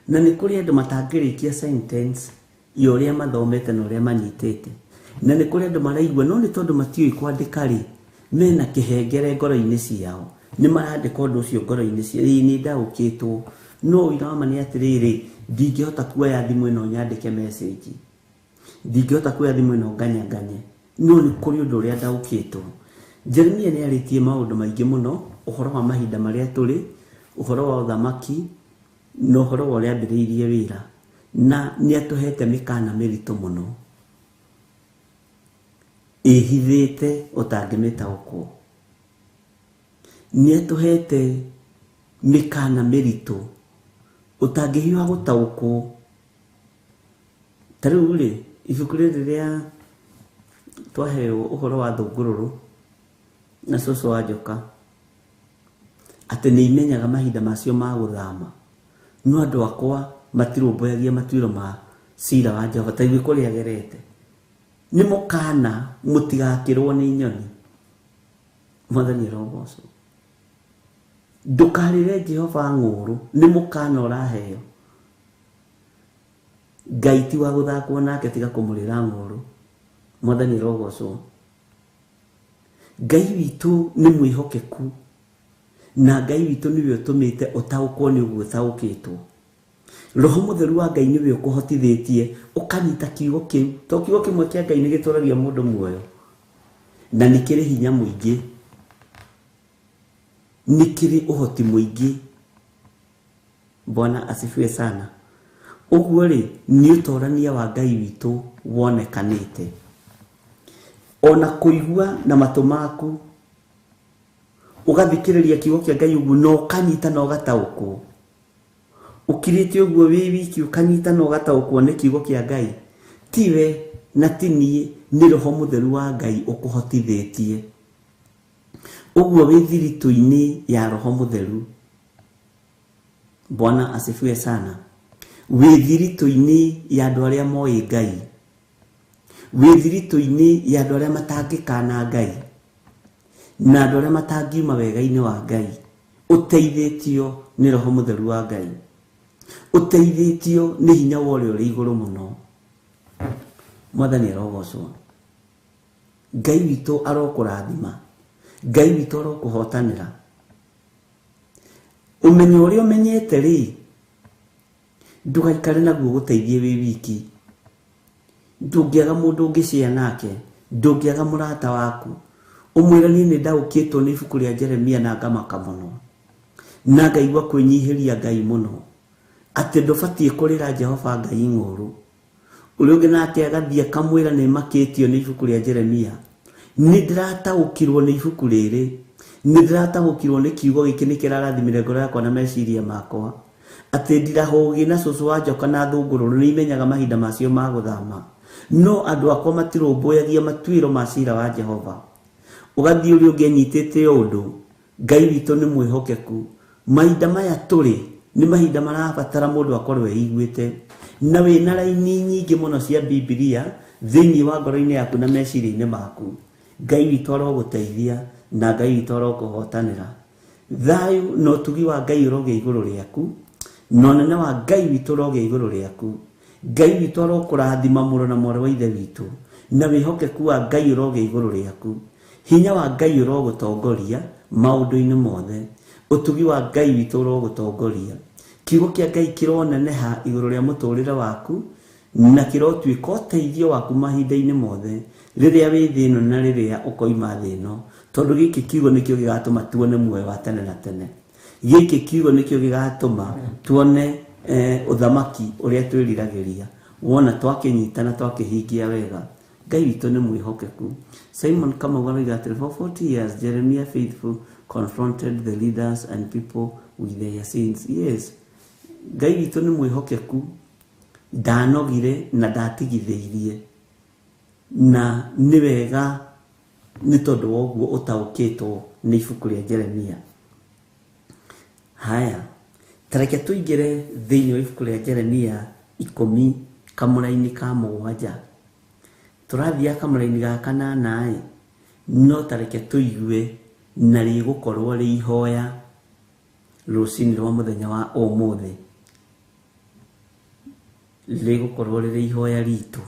[SPEAKER 4] Na nĩ kũrĩ andũ matangĩrĩkia sentence ya ũrĩa mathomete na ũrĩa manyitĩte, na nĩ kũrĩ andũ maraigua no nĩ tondũ matiũĩ kwandĩka rĩ, mena kĩhengere ngoro-inĩ ciao, nĩ marandĩka ũndũ ũcio ngoro-inĩ ciao. Ĩĩ nĩ ndaũkĩtwo, no ũira wa ma nĩ atĩrĩrĩ, ndingĩhota kuoya thimũ ĩno nyandĩke message, ndingĩhota kuoya thimũ ĩno nganyanganye, no nĩ kũrĩ ũndũ ũrĩa ndaũkĩtwo. Jeremia nĩ arĩtie maũndũ maingĩ mũno ũhoro wa mahinda marĩa tũrĩ, ũhoro wa ũthamaki na ũhoro wa ũrĩa ambĩrĩirie wĩra, na nĩ atũhete mĩkana mĩritũ mũno ĩhithĩte ũtangĩmĩtaũkwo. Nĩ atũhete mĩkana mĩritũ ũtangĩhiũha gũtaũkwo. Ta rĩu rĩ, ibuku rĩrĩ rĩa twaheo ũhoro wa thũngũrũrũ na cũcũ wa njoka, atĩ nĩ imenyaga mahinda macio ma gũthama, no andũ akwa matirũmbũyagia matuĩro ma cira wa Jehova ta ithuĩ kũrĩa agerete. Nĩ mũkana mũtigakĩrwo nĩ nyoni. Mwathani arogocwo. Ndũkarĩre Jehova ng'ũũrũ, nĩ mũkana ũraheo. Ngai ti wa gũthakwo nake tiga kũmũrĩra ng'ũũrũ. Mwathani arogocwo. Ngai witũ nĩ mwĩhokeku, na Ngai witũ nĩwe ũtũmĩte ũtaũkwo nĩ ũguo ũtaũkĩtwo. Roho Mũtheru wa Ngai nĩwe ũkũhotithĩtie ũkanyita kiugo kĩu, to kiugo kĩmwe kĩa Ngai nĩ gĩtũragia mũndũ muoyo, na nĩ kĩrĩ hinya mũingĩ, nĩ kĩrĩ ũhoti mũingĩ. Bwana asifiwe sana. Ũguo rĩ, nĩ ũtorania wa Ngai witũ wonekanĩte. Ona kũigua na matũ maku ũgathikĩrĩria kiugo kĩa Ngai ũguo na ũkanyita na ũgataũkwo, ũkirĩte ũguo wĩ wiki ũkanyita na ũgataũkwo nĩ kiugo kĩa Ngai, Tiwe na ti niĩ, nĩ Roho Mũtheru wa Ngai ũkũhotithĩtie. Ũguo wĩ thiritũ-inĩ ya Roho Mũtheru. Bwana asifiwe sana. Wĩ thiritũ-inĩ ya andũ arĩa moĩ Ngai. Wĩ thiritũ-inĩ ya andũ arĩa matangĩkana Ngai na andũ arĩa matangiuma wega-inĩ wa Ngai. Ũteithĩtio nĩ Roho Mũtheru wa Ngai, ũteithĩtio nĩ hinya wa ũrĩa ũrĩ igũrũ mũno. Mwathani arogocwo. Ngai witũ arokũrathima, Ngai witũ arokũhotanĩra. Ũmenyo ũrĩa ũmenyete rĩ, ndũgaikare naguo gũteithie wĩ wiki. Ndũngĩaga mũndũ ũngĩcĩa nake, ndũngĩaga mũrata waku. Ũmwĩre niĩ nĩ ndaũkĩtwo nĩ ibuku rĩa Jeremia na ngamaka mũno, na ngaigua kwĩnyihĩria Ngai mũno, atĩ ndũbatiĩ kũrĩra Jehova Ngai ng'ũrũ. Ũrĩa ũngĩ nake agathiĩ akamwĩra nĩ makĩtio nĩ ibuku rĩa Jeremia. Nĩ ndĩrataũkirwo nĩ ibuku rĩrĩ, nĩ ndĩrataũkirwo nĩ kiugo gĩkĩ, nĩ kĩrarathimire ngoro yakwa na meciria makwa, atĩ ndirahũgĩ na cũcũ wa njoka na thũngũrũrũ nĩ imenyaga mahinda macio ma gũthama, no andũ akwa matirũmbũyagia matuĩro ma cira wa Jehova. Ũgathiĩ ũrĩa ũngĩ anyitĩte ũndũ. Ngai witũ nĩ mwĩhokeku. Mahinda maya tũrĩ nĩ mahinda marabatara mũndũ akorwo eiguĩte, na wĩna raini nyingĩ mũno cia Bibilia thĩinĩ wa ngoro-inĩ yaku na meciria-inĩ maku. Ngai witũ arogũteithia na Ngai witũ arokũhotanĩra. Thayũ na ũtugi wa Ngai ũrogĩa igũrũ rĩaku, na ũnene wa Ngai witũ ũrogĩa igũrũ rĩaku. Ngai witũ arokũrathima mũrũ na mwarĩ wa ithe witũ, na wĩhokeku wa Ngai ũrogĩa igũrũ rĩaku. Hinya wa Ngai ũrogũtongoria maũndũ-inĩ mothe. Ũtugi wa Ngai witũ ũrogũtongoria. Kiugo kĩa Ngai kĩroneneha igũrũ rĩa mũtũrĩre waku, na kĩrotuĩka ũteithio waku mahinda-inĩ mothe, rĩrĩa wĩ thĩ ĩno na rĩrĩa ũkoima thĩ ĩno, tondũ gĩkĩ kiugo nĩkĩo gĩgatũma tuone muoyo wa tene na tene. Gĩkĩ kiugo nĩkĩo gĩgatũma tuone ũthamaki ũrĩa twĩriragĩria. Wona twakĩnyita na twakĩhingia wega. Ngai witũ nĩ mwĩhokeku. Simon Kamau aroiga atĩrĩ, for 40 years Jeremiah faithful confronted the leaders and people with their sins. Yes, Ngai witũ nĩ mwĩhokeku, ndanogire na ndatigithĩirie, na nĩ wega nĩ tondũ wa ũguo ũtaũkĩtwo nĩ ibuku rĩa Jeremia. Haya, tareke tũingĩre thĩinĩ wa ibuku rĩa Jeremia 10 kamũraini ka 7. Tũrathiĩ kamũraini ga 8 ĩ, no tareke tũigue na rĩgũkorwo rĩ ihoya rũcinĩ rwa mũthenya wa ũmũthĩ. Rĩgũkorwo rĩrĩ ihoya ritũ.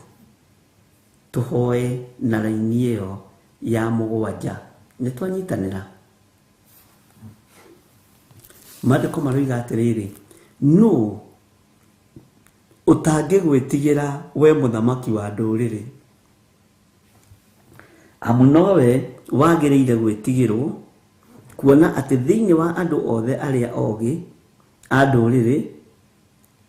[SPEAKER 4] Tũhoe na raini ĩyo ya 7. Nĩ twanyitanĩra. Maandĩko maroiga atĩrĩrĩ, nũ ũtangĩgwĩtigĩra we mũthamaki wa ndũrĩrĩ? Amu nowe wagĩrĩire gwĩtigĩrwo, kuona atĩ thĩinĩ wa andũ othe arĩa ogĩ a ndũrĩrĩ,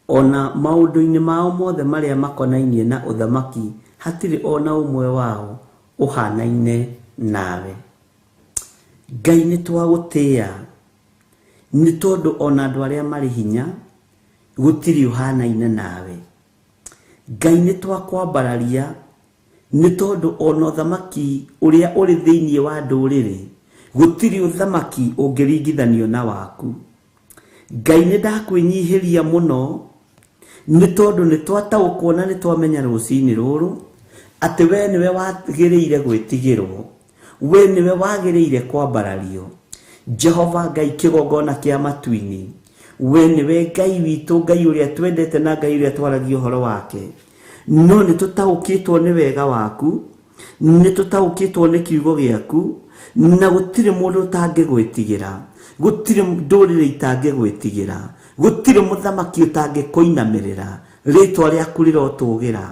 [SPEAKER 4] ona maũndũ-inĩ mao mothe marĩa makonainie na ũthamaki, hatirĩ ona ũmwe wao ũhanaine nawe. Ngai nĩ twagũtĩĩa, nĩ tondũ ona andũ arĩa marĩ hinya gũtirĩ ũhanaine nawe. Ngai nĩ twakwambararia, nĩ tondũ ona ũthamaki ũrĩa ũrĩ thĩinĩ wa ndũrĩrĩ gũtirĩ ũthamaki ũngĩringithanio na waku. Ngai nĩ ndakwĩnyihĩria mũno, nĩ tondũ nĩ twataũkwo na nĩ twamenya rũcinĩ rũrũ atĩ we nĩwe wagĩrĩire gwĩtigĩrwo, we nĩwe wagĩrĩire kwambarario. Jehova Ngai kĩgongona kĩa matu-inĩ, we nĩwe Ngai witũ, Ngai ũrĩa twendete na Ngai ũrĩa twaragia ũhoro wake. No nĩ tũtaũkĩtwo nĩ wega waku, nĩ tũtaũkĩtwo nĩ kiugo gĩaku, na gũtirĩ mũndũ ũtangĩgwĩtigĩra, gũtirĩ ndũrĩrĩ itangĩgwĩtigĩra, gũtirĩ mũthamaki ũtangĩkũinamĩrĩra. Rĩtwa rĩaku rĩrotũgĩra,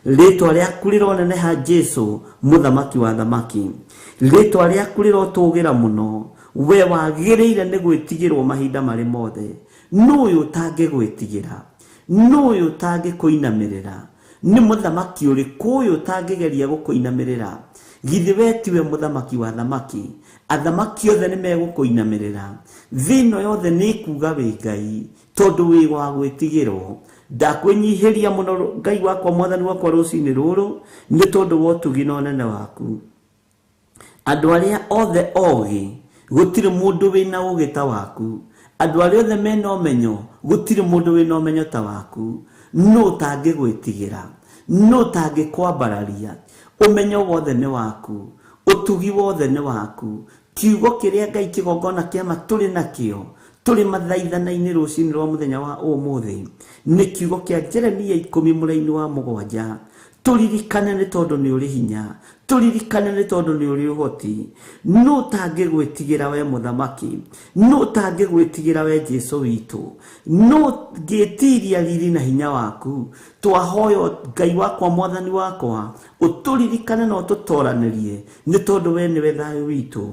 [SPEAKER 4] rĩtwa rĩaku rĩroneneha, Jesu mũthamaki wa thamaki. Rĩtwa rĩaku rĩrotũgĩra mũno, we wagĩrĩire nĩ gwĩtigĩrwo mahinda marĩ mothe. Nũ ũyũ ũtangĩgwĩtigĩra? Nũ ũyũ ũtangĩkũinamĩrĩra? Nĩ mũthamaki ũrĩkũ ũyũ ũtangĩgeria gũkũinamĩrĩra? Githĩ we tiwe mũthamaki wa thamaki? Athamaki othe nĩ megũkũinamĩrĩra. Thĩ ĩno yothe nĩ ĩkuga wĩ Ngai, tondũ wĩ wa gwĩtigĩrwo. Ndakwĩnyihĩria mũno Ngai wakwa mwathani wakwa rũcinĩ rũrũ nĩ tondũ wa ũtugi na ũnene waku. Andũ arĩa othe ogĩ gũtirĩ mũndũ wĩna ũgĩ ta waku. Andũ arĩa othe mena ũmenyo gũtirĩ mũndũ wĩna ũmenyo ta waku. Nũ ũtangĩgwĩtigĩra? Nũ ũtangĩkwambararia? Ũmenyo wothe nĩ waku, ũtugi wothe nĩ waku. Kiugo kĩrĩa Ngai kĩgongona kĩama tũrĩ nakĩo tũrĩ mathaithana-inĩ rũcinĩ rwa mũthenya wa ũmũthĩ nĩ kiugo kĩa Jeremia 10 mũraini wa 7. Tũririkane nĩ tondũ nĩ ũrĩ hinya, tũririkane nĩ tondũ nĩ ũrĩ ũhoti. Nũ ũtangĩgwĩtigĩra we mũthamaki? Nũ ũtangĩgwĩtigĩra we Jesũ witũ? Nũ ngĩtiria riri na hinya waku? Twahoya Ngai wakwa mwathani wakwa ũtũririkane na ũtũtoranĩrie nĩ tondũ we nĩwe thayũ witũ,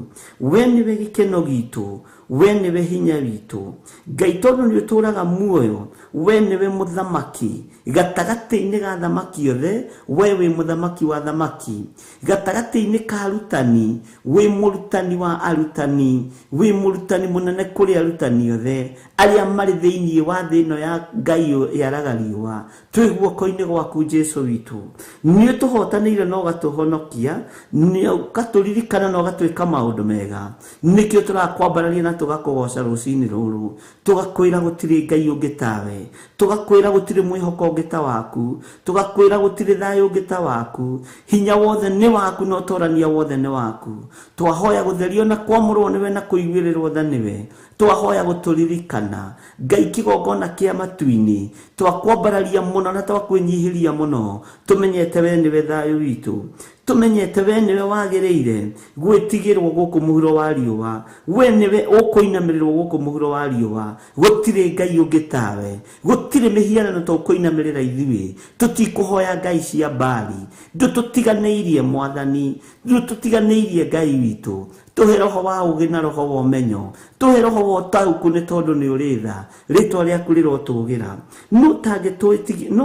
[SPEAKER 4] we nĩwe gĩkeno gitũ, we nĩwe hinya witũ. Ngai tondũ nĩ ũtũũraga muoyo, we nĩwe mũthamaki gatagatĩ-inĩ ga thamaki othe, we wĩ mũthamaki wa thamaki. Gatagatĩ-inĩ ka arutani, wĩ mũrutani wa arutani, wĩ mũrutani mũnene kũrĩ arutani othe arĩa marĩ thĩinĩ wa thĩ ĩno ya Ngai yaraga riũa. Twĩ guoko-inĩ gwaku Jesũ witũ, nĩ ũtũhotanĩire na ũgatũhonokia, nĩ ũgatũririkana na ũgatwĩka maũndũ mega. Nĩkĩo tũrakwambararia na tũgakũgoca rũcinĩ rũrũ, tũgakwĩra gũtirĩ Ngai ũngĩ tawe, tũgakwĩra gũtirĩ mwĩhoko ũngĩ ta waku, tũgakwĩra gũtirĩ thayũ ũngĩ ta waku. Hinya wothe nĩ waku na ũtorania wothe nĩ waku. Twahoya gũtherio na kwamũrwo nĩwe na kũiguĩrĩrwo tha nĩwe. Twahoya gũtũririkana Ngai kĩgongona kĩa matu-inĩ, twakwambararia mũno na twakwĩnyihĩria mũno. Tũmenyete we nĩwe thayũ witũ, tũmenyete we nĩwe wagĩrĩire gwĩtigĩrwo gũkũ mũhuro wa riũa, we nĩwe ũkũinamĩrĩrwo gũkũ mũhuro wa riũa. Gũtirĩ Ngai ũngĩ tawe, gũtirĩ mĩhianano tũkũinamĩrĩra ithuĩ. Tũtikũhoya ngai cia Baali, ndũtũtiganĩirie mwathani, ndũtũtiganĩirie Ngai witũ. Tũhe roho wa ũũgĩ na roho wa ũmenyo, tũhe roho wa ũtaũku nĩ tondũ nĩ ũrĩ tha. Rĩtwa rĩaku rĩrotũgĩra. Nũ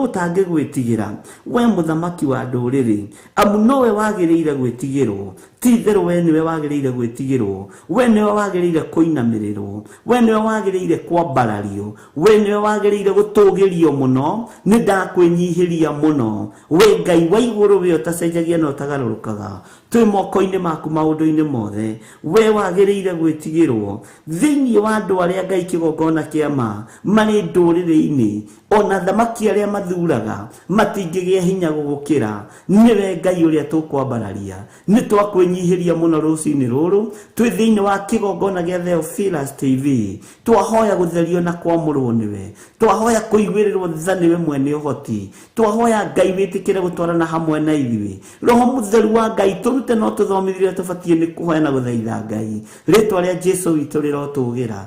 [SPEAKER 4] ũtangĩgwĩtigĩra we mũthamaki wa ndũrĩrĩ? Amu nowe wagĩrĩire gwĩtigĩrwo. Ti itherũ we nĩwe wagĩrĩire gwĩtigĩrwo, we nĩwe wagĩrĩire kũinamĩrĩrwo, we nĩwe wagĩrĩire kwambarario, we nĩwe wagĩrĩire gũtũgĩrio mũno. Nĩ ndakwĩnyihĩria mũno we Ngai wa igũrũ, we ũtacenjagia na ũtagarũrũkaga. Twĩ moko-inĩ maku maũndũ-inĩ mothe, we wagĩrĩire gwĩtigĩrwo. Thĩinĩ wa andũ arĩa Ngai kĩgongona kĩa ma marĩ ndũrĩrĩ-inĩ, ona thamaki arĩa mathuraga matingĩgĩa hinya gũgũkĩra. Nĩwe Ngai ũrĩa tũkwambararia. Nĩ twakwĩnyihĩria mũno rũcinĩ rũrũ twĩ thĩinĩ wa kĩgongona gĩa Theophilus TV. Twahoya gũtherio na kwamũrwo nĩwe, twahoya kũiguĩrĩrwo tha nĩwe mwene ũhoti, twahoya Ngai wĩtĩkĩre gũtwarana hamwe na ithuĩ. Roho mũtheru wa Ngai tũrute no tũthomithie ũrĩa tũbatiĩ nĩ kũhoya na gũthaitha Ngai. Rĩtwa rĩa Jesũ witũ rĩrotũgĩra,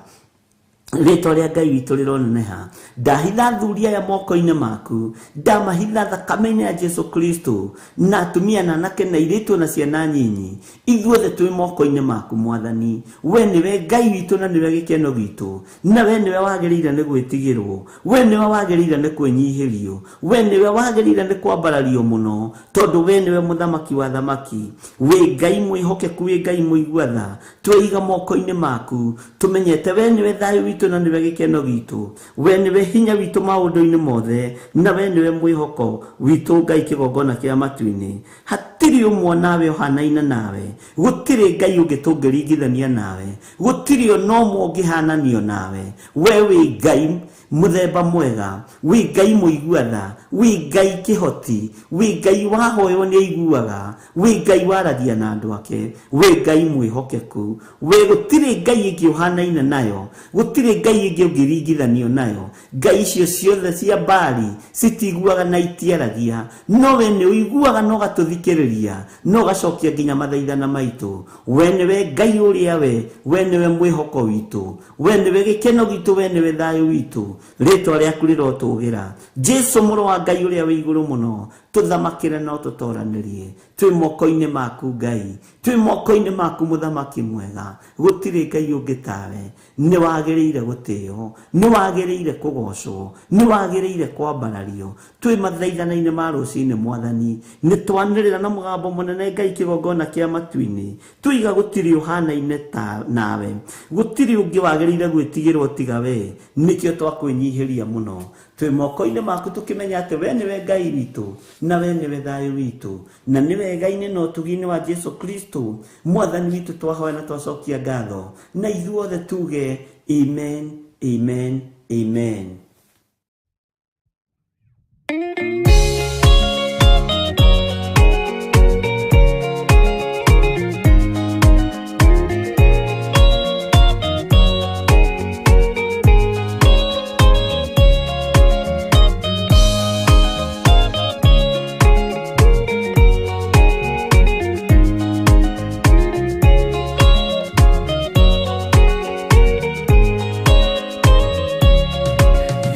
[SPEAKER 4] rĩtwa rĩa Ngai witũ rĩroneneha. Ndahitha athuri aya moko-inĩ maku, ndamahitha thakame-inĩ ya Jesũ Kristo, na atumia na anake na airĩtu na ciana nyinyi, ithuothe twĩ moko-inĩ maku mwathani. We nĩwe Ngai witũ na nĩwe gĩkeno gitũ, na we nĩwe wagĩrĩire nĩ gwĩtigĩrwo, we nĩwe wagĩrĩire nĩ kwĩnyihĩrio, we nĩwe wagĩrĩire nĩ kwambarario mũno, tondũ we nĩwe mũthamaki wa thamaki. Wĩ Ngai mwĩhokeku, wĩ Ngai mũigua tha. Tweiga moko-inĩ maku, tũmenyete we nĩwe thayũ witũ na nĩwe gĩkeno gitũ, we nĩwe hinya witũ maũndũ-inĩ mothe, na we nĩwe mwĩhoko witũ Ngai kĩgongona kĩa matu-inĩ. Hatirĩ ũmwe nawe ũhanaine nawe, gũtirĩ Ngai ũngĩ tũngĩringithania nawe, gũtirĩ ona ũmwe ũngĩhananio nawe. We wĩ Ngai mũthemba mwega, wĩ Ngai mũigua tha, wĩ Ngai kĩhoti, wĩ Ngai wahoywo nĩ aiguaga, wĩ Ngai waragia na andũ ake, wĩ Ngai mwĩhokeku. We gũtirĩ Ngai ĩngĩ ũhanaine nayo, gũtirĩ Ngai ĩngĩ ũngĩringithanio nayo. Ngai icio ciothe cia Baali citiguaga na itiaragia, no we nĩ ũiguaga na ũgatũthikĩrĩria na ũgacokia nginya mathaithana maitũ. We nĩwe Ngai ũrĩa we nĩwe mwĩhoko witũ, we nĩwe gĩkeno gitũ, we nĩwe thayũ witũ. Rĩtwa rĩaku rĩrotũgĩra. Jesũ mũrũ wa Ngai ũrĩa wĩ igũrũ mũno, tũthamakĩre na ũtũtoranĩrie. Twĩ moko-inĩ maku Ngai, twĩ moko-inĩ maku mũthamaki mwega, gũtirĩ Ngai ũngĩ tawe. Nĩ wagĩrĩire gũtĩo, nĩ wagĩrĩire kũgocwo, nĩ wagĩrĩire kwambarario. Twĩ mathaithana-inĩ ma rũcinĩ mwathani, nĩ twanĩrĩra na mũgambo mũnene Ngai kĩgongona kĩa matu-inĩ, tuiga gũtirĩ ũhanaine ta nawe, gũtirĩ ũngĩ wagĩrĩire gwĩtigĩrwo tiga we. Nĩkĩo twakwĩnyihĩria mũno. Twĩ moko-inĩ maku tũkĩmenya atĩ we nĩwe Ngai witũ, na we nĩwe thayũ witũ, na nĩwe Ngai-inĩ na ũtugi-inĩ wa Jesu Kristo mwathani witũ. Twahoya na twacokia ngatho, na ithuothe tuge amen, amen, amen.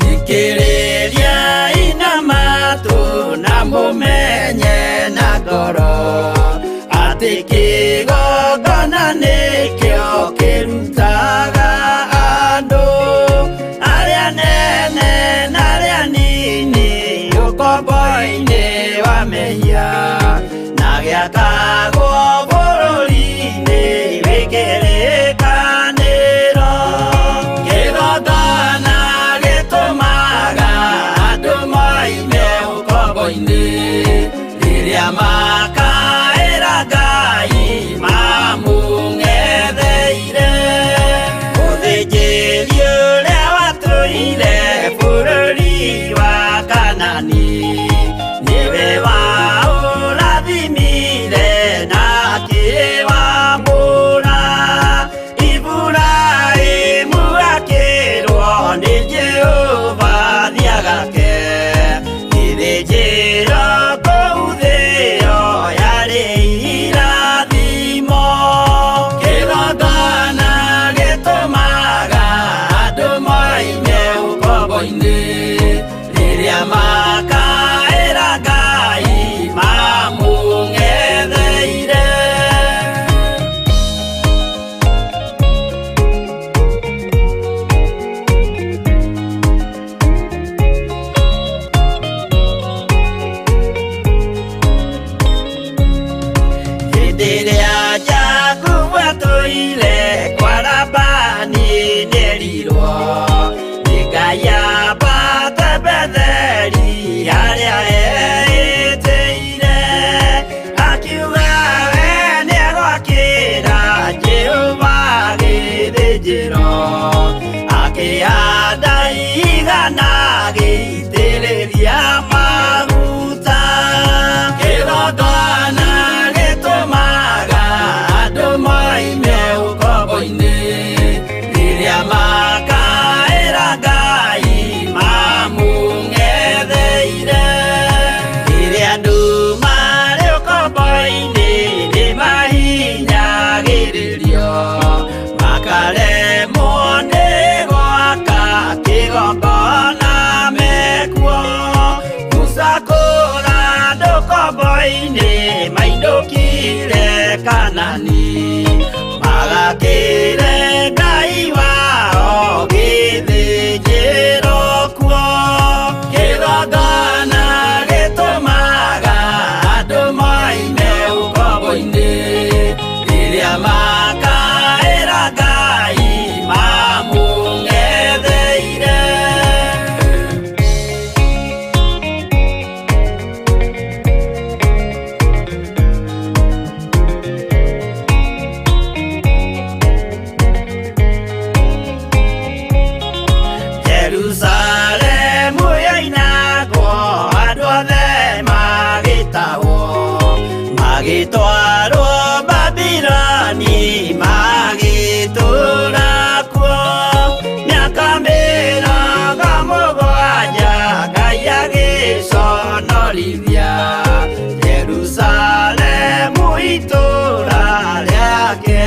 [SPEAKER 2] Thikĩrĩria inamatu na mũmenye na ngoro atĩ kĩgongona nĩkĩo kĩrutaga andũ arĩa nene na arĩa nini ũkombo-inĩ wa mehia, na gĩakagwo bũrũri-inĩ wĩ kĩrĩkanĩro. Kĩgongona gĩtũmaga andũ moime ũkombo-inĩ rĩrĩa makaĩra Ngai mamũng'etheire. Mũthĩnjĩri ũrĩa watũire bũrũri wa Kanani nĩwe waũrathimire na akĩwamũra. Iburahĩmu akĩrwo nĩ Jehova thiagake gĩthĩnjĩro kũu thĩo yarĩ irathimo. Kĩgongona gĩtũmaga andũ moime ũkombo-inĩ rĩrĩa makaĩra Ngai mamũng'etheire. Hĩndĩ ĩrĩa Jakubu atũire kwa Labani nĩerirwo nĩ Ngai ambate Betheli harĩa eĩtĩire, akiuga we nĩegwakĩra Jehova gĩthĩnjĩro, akĩhanda igana agĩitĩrĩria maguta. Kĩgongona gĩtũmaga andũ moime ũkombo-inĩ rĩrĩa makaĩra Ngai mamũng'etheire. Rĩrĩa andũ marĩ ũkombo-inĩ nĩmahinyagĩrĩrio, makaremwo nĩ gwaka kĩgongona mekuo. Musa kũra andũ ũkombo-inĩ mainũkire Kanani, magakĩre Ngai wao gĩthĩnjĩro kuo. Kĩgongona gĩtũmaga andũ moime ũkombo-inĩ rĩrĩa makaĩra Ngai mamũng'etheire. Jerusalemu yoinagwo andũ othe magĩtahwo, magĩtwarwo Babiloni magĩtũũra kuo. Mĩaka 70 Ngai agĩconorithia Jerusalemu itũũra rĩake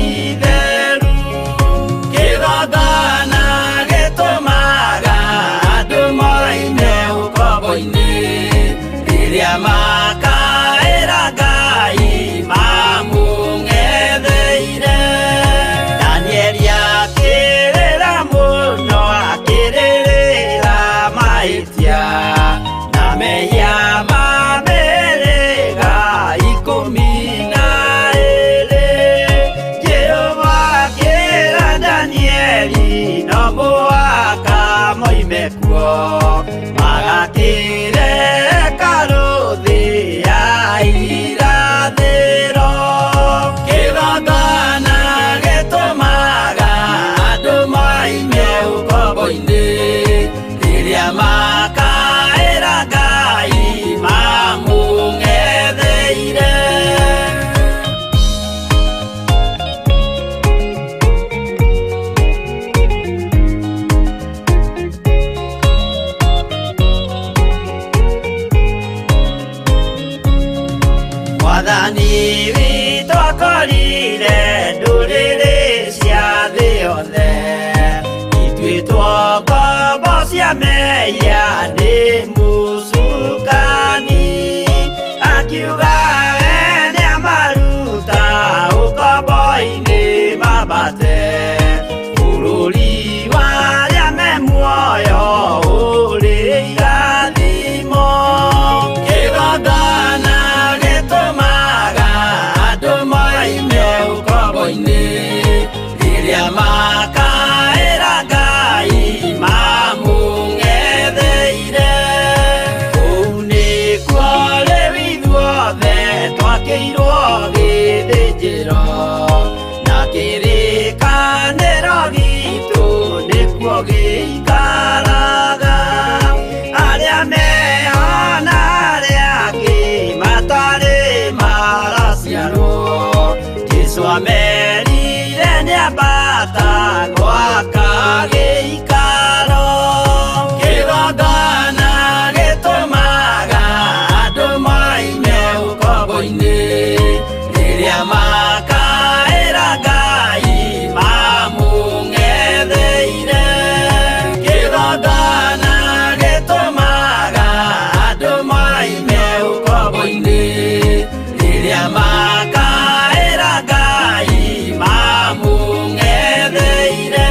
[SPEAKER 2] itheru. Kĩgongona gĩtũmaga andũ moime ũkombo-inĩ rĩrĩa makaĩra Ngai. Jesu amerire nĩambata gwaka gĩikaro kĩgongona gĩtũmaga andũ moime ũkombo-inĩ rĩrĩa makaĩra Ngai mamũng'etheire kĩgongona gĩtũmaga andũ moime ũkombo-inĩ rĩrĩa makaĩra Ngai mamũng'etheire.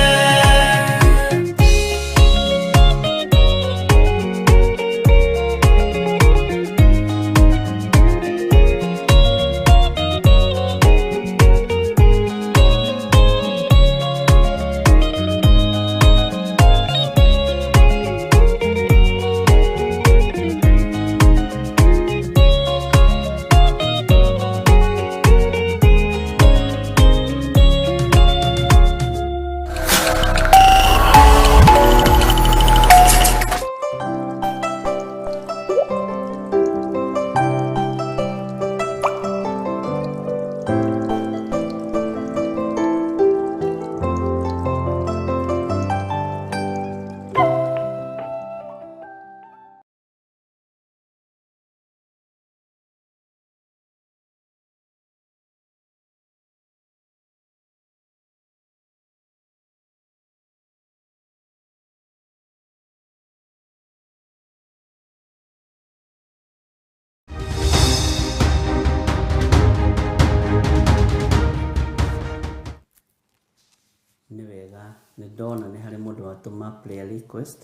[SPEAKER 4] Nĩ wega nĩ ndona nĩ harĩ mũndũ watũma prayer request,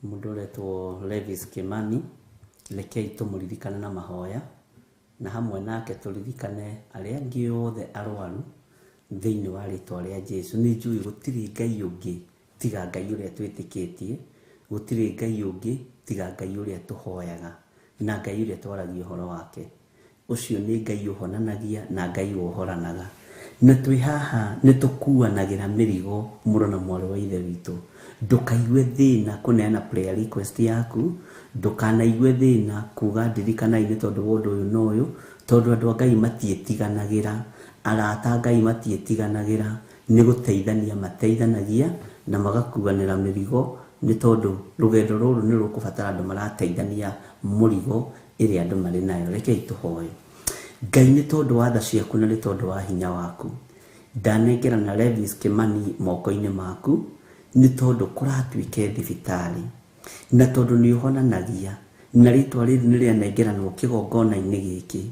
[SPEAKER 4] mũndũ ũretwo Levis Kimani. Rekei tũmũririkane na mahoya na hamwe nake tũririkane arĩa angĩ othe arwaru thĩinĩ wa rĩtwa rĩa Jesu. Nĩ njũĩ gũtirĩ Ngai ũngĩ tiga Ngai ũrĩa twĩtĩkĩtie, gũtirĩ Ngai ũngĩ tiga Ngai ũrĩa tũhoyaga na Ngai ũrĩa twaragia ũhoro wake. Ũcio nĩ Ngai ũhonanagia na Ngai wohoranaga. Na twĩ haha nĩ tũkuanagĩra mĩrigo mũrũ na mwarĩ wa ithe witũ. Ndũkaigue thĩna kũneana prayer request yaku, ndũkanaigue thĩna kuga ndirikanai nĩ tondũ wa ũndũ ũyũ na ũyũ, tondũ andũ a Ngai matiĩtiganagĩra, arata a Ngai matiĩtiganagĩra, nĩ gũteithania mateithanagia na magakuanĩra mĩrigo, nĩ tondũ rũgendo rũrũ nĩ rũkũbatara andũ marateithania mũrigo ĩrĩa andũ marĩ nayo. Rekei tũhoe. Ngai nĩ tondũ wa tha ciaku na nĩ tondũ wa hinya waku, ndanengera na Levis Kimani moko-inĩ maku, nĩ tondũ kũratuĩke thibitarĩ na tondũ nĩ ũhonanagia na rĩtwa rĩrĩ nĩ rĩanengeranwo kĩgongona-inĩ gĩkĩ,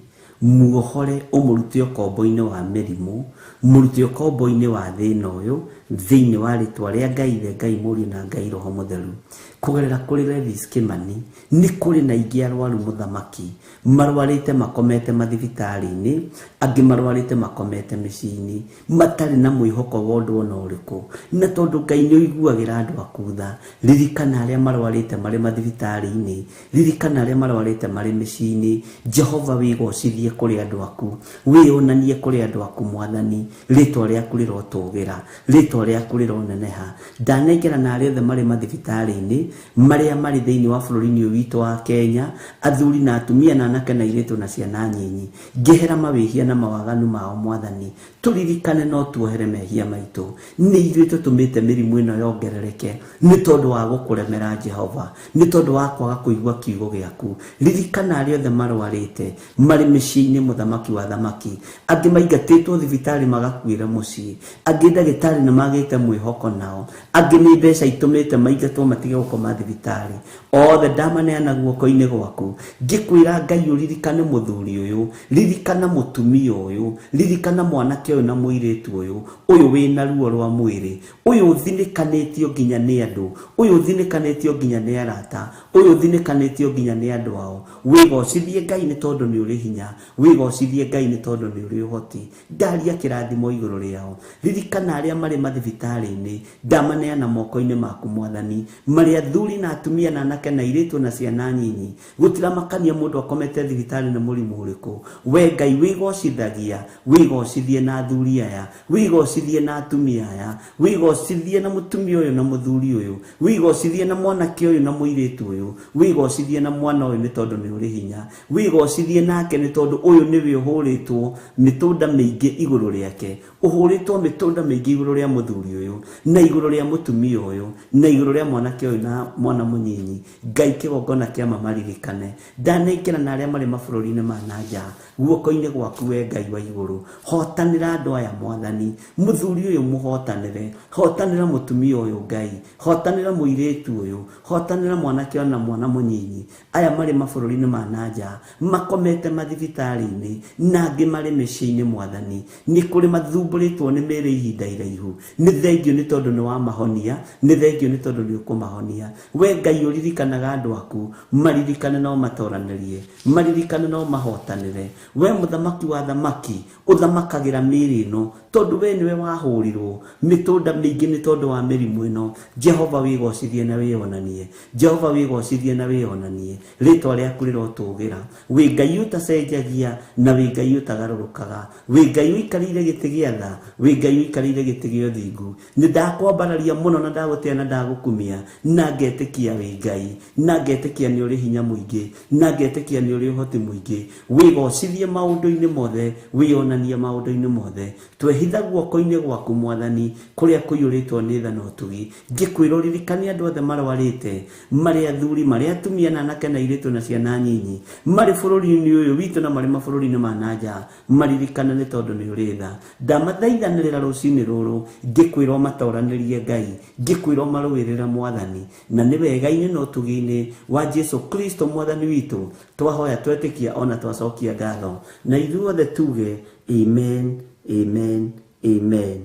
[SPEAKER 4] muohore ũmũrute ũkombo-inĩ wa mĩrimũ, mũrute ũkombo-inĩ wa thĩna ũyũ, thĩinĩ wa rĩtwa rĩa Ngai Ithe, Ngai Mũriũ na Ngai Roho Mũtheru. Kũgerera kũrĩ Levis Kimani nĩ kũrĩ na ingĩ arwaru mũthamaki marwarĩte makomete mathibitarĩ-inĩ, angĩ marwarĩte makomete mĩciĩ-inĩ, matarĩ na mwĩhoko wa ũndũ ona ũrĩkũ. Na tondũ Ngai nĩ ũiguagĩra andũ aku tha, ririkana arĩa marwarĩte marĩ mathibitarĩ-inĩ, ririkana arĩa marwarĩte marĩ mĩciĩ-inĩ. Jehova wĩgocithie kũrĩ andũ aku, wĩyonanie kũrĩ andũ aku Mwathani, rĩtwa rĩaku rĩrotũgĩra, rĩtwa rĩaku rĩroneneha. Ndanengera na arĩa othe marĩ mathibitarĩ-inĩ, marĩa marĩ thĩinĩ wa bũrũri-inĩ ũyũ witũ wa Kenya, athuri na atumia na anake na airĩtu na ciana nyinyi, ngĩhera mawĩhia na mawaganu mao Mwathani, tũririkane no tuohere mehia maitũ. Nĩ ithuĩ tũtũmĩte mĩrimũ ĩno yongerereke nĩ tondũ wa gũkũremera Jehova, nĩ tondũ wa kwaga kũigua kiugo gĩaku. Ririkana arĩa othe marwarĩte marĩ mĩciĩ-inĩ, mũthamaki wa thamaki, angĩ maingatĩtwo thibitarĩ magakuĩra mũciĩ, angĩ ndagĩtarĩ nĩ magĩte mwĩhoko nao, angĩ nĩ mbeca itũmĩte maingatwo matige gũkoma thibitarĩ. Othe ndamaneana guoko-inĩ gwaku, ngĩkwĩra Ngai ũririkane mũthuri ũyũ, ririkana mũtumia ũyũ, ririkana mwanake ũyũ na mũirĩtu ũyũ, ũyũ wĩna ruo rwa mwĩrĩ, ũyũ ũthinĩkanĩtio nginya nĩ andũ, ũyũ ũthinĩkanĩtio nginya nĩ arata, ũyũ ũthinĩkanĩtio nginya nĩ andũ ao. Wĩgocithie Ngai nĩ tondũ nĩ ũrĩ hinya, wĩgocithie Ngai nĩ tondũ nĩ ũrĩ ũhoti. Ndaria kĩrathimo igũrũ rĩao. Ririkana arĩa marĩ mathibitarĩ-inĩ, ndamaneana moko-inĩ maku Mwathani, marĩa athuri na atumia na anake na airĩtu na ciana nyinyi gũtiramakania mũndũ akomete thibitarĩ nĩ mũrimũ ũrĩkũ we Ngai wĩgocithagia wĩgocithie na athuri aya wĩgocithie na atumia aya wĩgocithie na mũtumia ũyũ na mũthuri ũyũ wĩgocithie na mwanake ũyũ na mũirĩtu ũyũ wĩgocithie na mwana ũyũ nĩ tondũ nĩ ũrĩ hinya wĩgocithie nake nĩ tondũ ũyũ nĩwe ũhũrĩtwo mĩtũnda mĩingĩ igũrũ rĩake ũhũrĩtwo mĩtũnda mĩingĩ igũrũ rĩa mũthuri ũyũ na igũrũ rĩa mũtumia ũyũ na igũrũ rĩa mwanake ũyũ na mwana mũnyinyi Ngai kĩgongona kĩa mamaririkane ndanengera na arĩa marĩ mabũrũri-inĩ ma na nja guoko-inĩ gwaku we Ngai wa igũrũ hotanĩra andũ aya mwathani mũthuri ũyũ mũhotanĩre hotanĩra mũtumia ũyũ Ngai hotanĩra mũirĩtu ũyũ hotanĩra mwanake ona mwana mũnyinyi aya marĩ mabũrũri-inĩ ma na nja makomete mathibitarĩ-inĩ na angĩ marĩ mĩciĩ-inĩ mwathani nĩ kũrĩ mathumbũrĩtwo nĩ mĩĩrĩ ihinda iraihu nĩ thengio nĩ tondũ nĩ wamahonia nĩ thengio nĩ tondũ nĩ ũkũmahonia we Ngai ũririkanaga andũ aku maririkane no matoranĩrie maririkane no mahotanĩre we mũthamaki wa thamaki ũthamakagĩra mĩĩrĩ ĩno tondũ we nĩwe wahũrirwo mĩtũnda mĩingĩ nĩ tondũ wa mĩrimũ ĩno Jehova wĩgocithie na wĩonanie Jehova wĩgocithie na wĩonanie rĩtwa rĩaku rĩrotũgĩra wĩ Ngai ũtacenjagia na wĩ Ngai ũtagarũrũkaga wĩ Ngai ũikarĩire gĩtĩ gĩa tha wĩ Ngai ũikarĩire gĩtĩ gĩa ũthingu nĩ ndakwambararia mũno na ndagũtĩa na ndagũkumia na ngetĩkia wĩ Ngai na ngetĩkia nĩ ũrĩ hinya mũingĩ na ngetĩkia nĩ ũrĩ ũhoti mũingĩ wĩgocithie maũndũ-inĩ mothe wĩonanie maũndũ-inĩ mothe twehitha guoko-inĩ gwaku mwathani kũrĩa kũiyũrĩtwo nĩ tha na ũtugi ngĩkwĩra ũririkane andũ othe marwarĩte marĩ athuri marĩ atumia na anake na airĩtu na ciana nyinyi marĩ bũrũri-inĩ ũyũ witũ na marĩ mabũrũri-inĩ ma na nja maririkane nĩ tondũ nĩ ũrĩ tha ndamathaithanĩrĩra rũcinĩ rũrũ ngĩkwĩra ũmatoranĩrie Ngai ngĩkwĩra ũmarũĩrĩre mwathani na nĩ wega-inĩ na ũtugi-inĩ wa Jesu Kristo mwathani witũ twahoya twetĩkia ona twacokia ngatho na ithuothe tuge amen amen amen.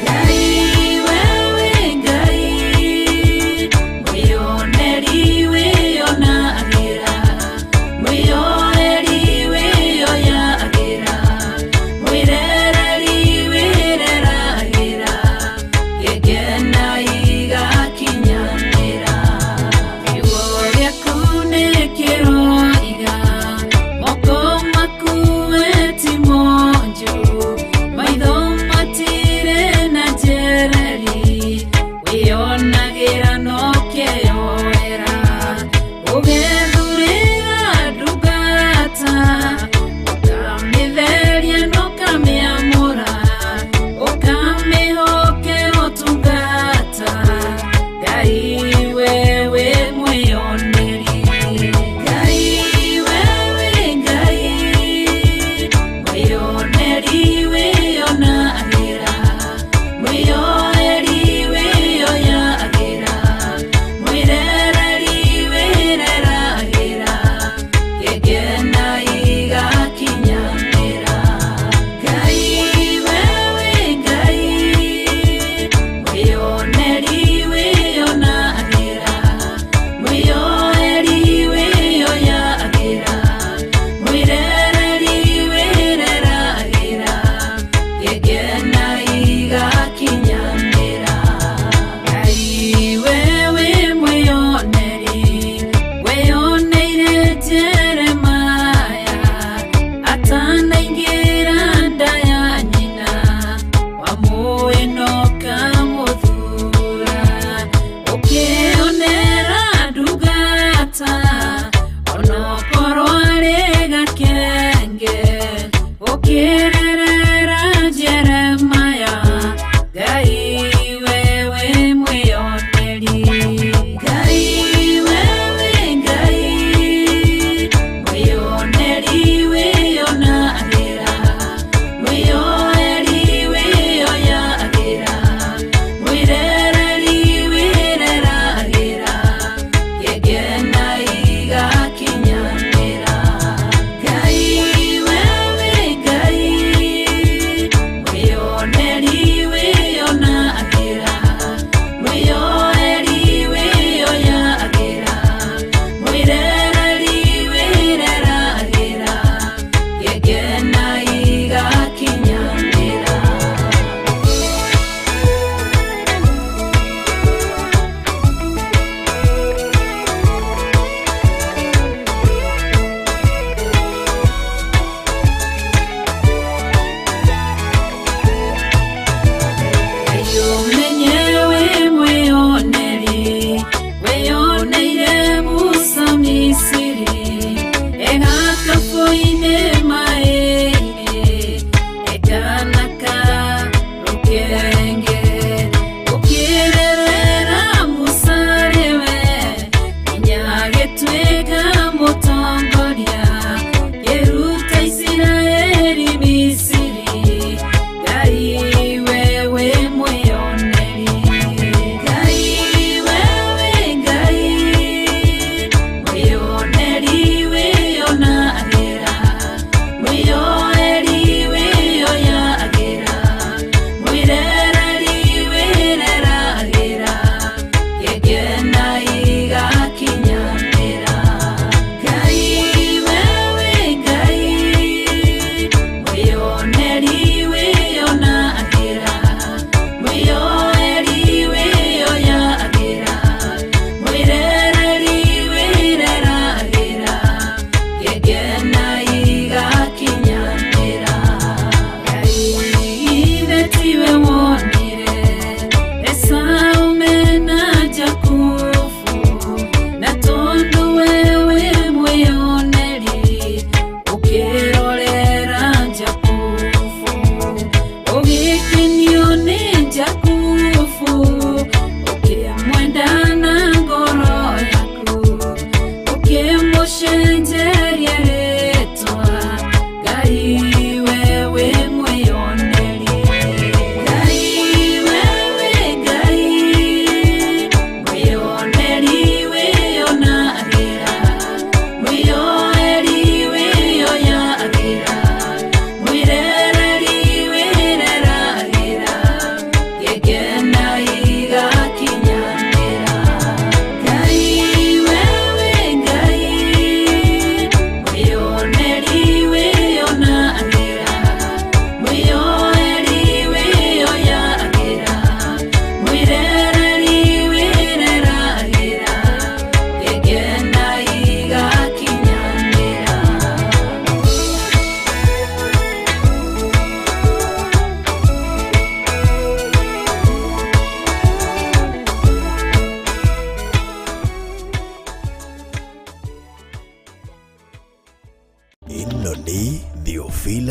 [SPEAKER 6] Ngai wewe Ngai mwĩoneri wĩonagĩra mwĩoeri wĩoyagĩra mwĩrereri wĩ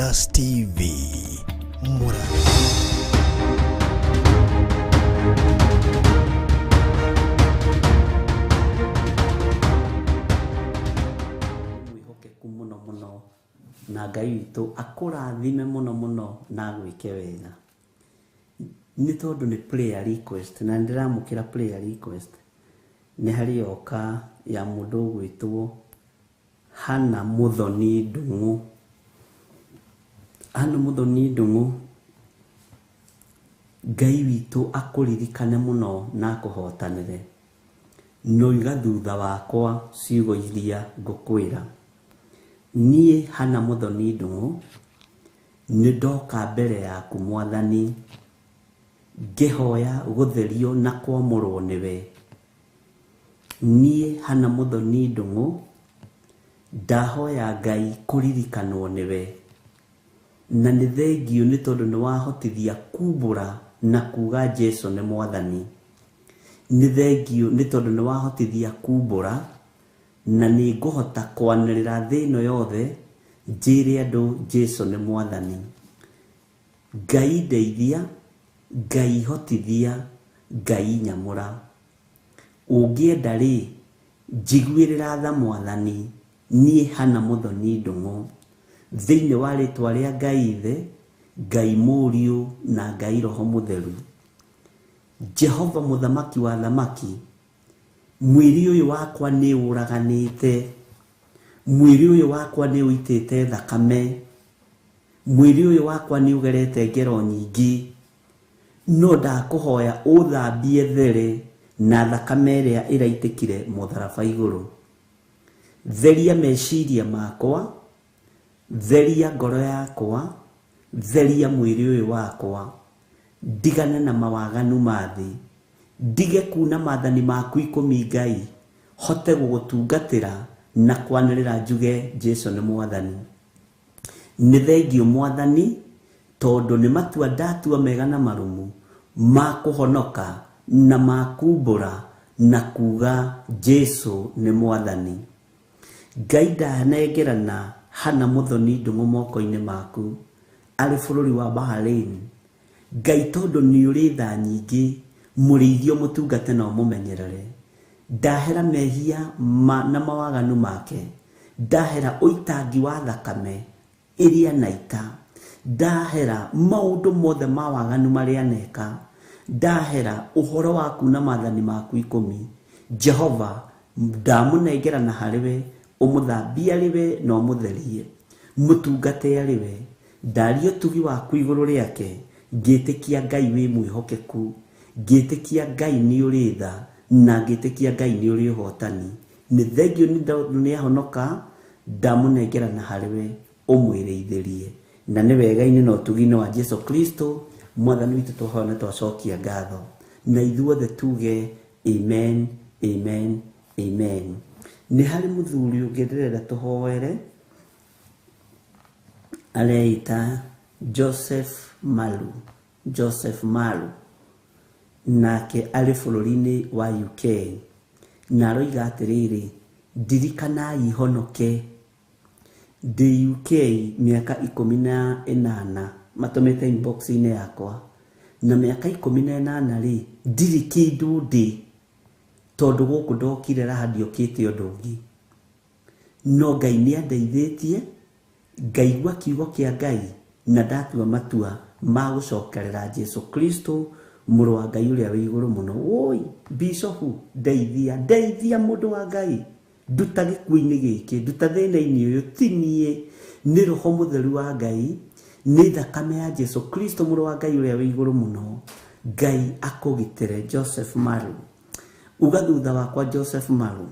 [SPEAKER 3] Trust TV mũrata.
[SPEAKER 4] Mwĩhokeku mũno mũno na Ngai witũ akũrathime mũno mũno na agwĩke wega. Nĩ tondũ nĩ prayer request na nĩndĩramũkĩra prayer request. Nĩ harĩ yoka ya mũndũ ũgwĩtwo Hannah Muthoni Ndung'u. Hannah Muthoni Ndung'u, Ngai witũ akũririkane mũno na akũhotanĩre. Noiga thutha wakwa ciugo iria ngũkwĩra. Niĩ Hannah Muthoni Ndung'u nĩ ndoka mbere yaku Mwathani, ngĩhoya gũtherio na kwamũrwo nĩwe. Niĩ Hannah Muthoni Ndung'u ndahoya Ngai kũririkanwo nĩwe. Na nĩ thengio nĩ tondũ nĩ wahotithia kumbũra na kuga Jesu nĩ Mwathani. Nĩ thengio nĩ tondũ nĩ wahotithia kumbũra na nĩ ngũhota kwanĩrĩra thĩ ĩno yothe njĩre andũ Jesu nĩ Mwathani. Ngai ndeithia, Ngai hotithia, Ngai nyamũra. Ũngĩenda rĩ, njiguĩrĩra tha Mwathani, niĩ Hannah Muthoni Ndung'u. Thĩinĩ wa rĩtwa rĩa Ngai Ithe, Ngai Mũriũ na Ngai Roho Mũtheru. Jehova Mũthamaki wa thamaki, mwĩrĩ ũyũ wakwa nĩ ũraganĩte, mwĩrĩ ũyũ wakwa nĩ ũitĩte thakame, mwĩrĩ ũyũ wakwa nĩ ũgerete ngero nyingĩ, no ndakũhoya ũthambie there na thakame ĩrĩa ĩraitĩkire mũtharaba igũrũ. Theria meciria makwa, theria ngoro yakwa, theria mwĩrĩ ũyũ wakwa, ndigane na mawaganu ma thĩ, ndige kuna maathani maku ikũmi Ngai, hote gũgũtungatĩra na kwanĩrĩra njuge Jesu nĩ Mwathani. Nĩ thengio Mwathani, tondũ nĩ matua ndatua mega na marũmu ma kũhonoka na ma kumbũra na kuga Jesu nĩ Mwathani. Ngai ndanengerana Hannah Muthoni Ndung'u moko-inĩ maku arĩ bũrũri wa Bahrain. Ngai tondũ nĩ ũrĩ tha nyingĩ, mũrĩithio mũtungate na ũmũmenyerere. Ndahera mehia na mawaganu make, ndahera ũitangi wa thakame ĩrĩa naita, ndahera maũndũ mothe ma waganu marĩa neka, ndahera ũhoro wa kuna maathani maku ikũmi. Jehova ndamũnengerana harĩwe, ũmũthambie arĩwe na ũmũtherie, mũtungate arĩwe. Ndaria ũtugi waku igũrũ rĩake, ngĩtĩkia Ngai wĩ mwĩhokeku, ngĩtĩkia Ngai nĩ ũrĩ tha, na ngĩtĩkia Ngai nĩ ũrĩ ũhotani. Nĩ thengio nĩ tondũ nĩ ahonoka, ndamũnengerana harĩwe, ũmwĩrĩithĩrie. Na nĩ wega-inĩ na ũtugi-inĩ wa Jesu Kristo Mwathani witũ twahoya na twacokia ngatho. Na ithuothe tuge amen, amen, amen. Nĩ harĩ mũthuri ũngĩ ndĩrenda tũhoere, areita Joseph Malu. Joseph Malu nake arĩ bũrũri-inĩ wa UK, na aroiga atĩrĩrĩ, ndirikanai honoke, ndĩ UK mĩaka 18, matũmĩte inbox-inĩ yakwa, na mĩaka 18 rĩ, ndirĩ kĩndũ ndĩ, tondũ gũkũ ndokire raha ndiokĩte ũndũ ũngĩ. No Ngai nĩ andeithĩtie, ngaigua kiugo kĩa Ngai na ndatua matua ma gũcokerera Jesu Kristo mũrũ wa Ngai ũrĩa wĩ igũrũ mũno. Woi bishofu, ndeithia, ndeithia mũndũ wa Ngai, nduta gĩkuũ-inĩ gĩkĩ, nduta thĩna-inĩ ũyũ, ti niĩ, nĩ Roho Mũtheru wa Ngai, nĩ thakame ya Jesu Kristo mũrũ wa Ngai ũrĩa wĩ igũrũ mũno. Ngai akũgitĩre. Joseph Maru, uga thutha wakwa Joseph Maru,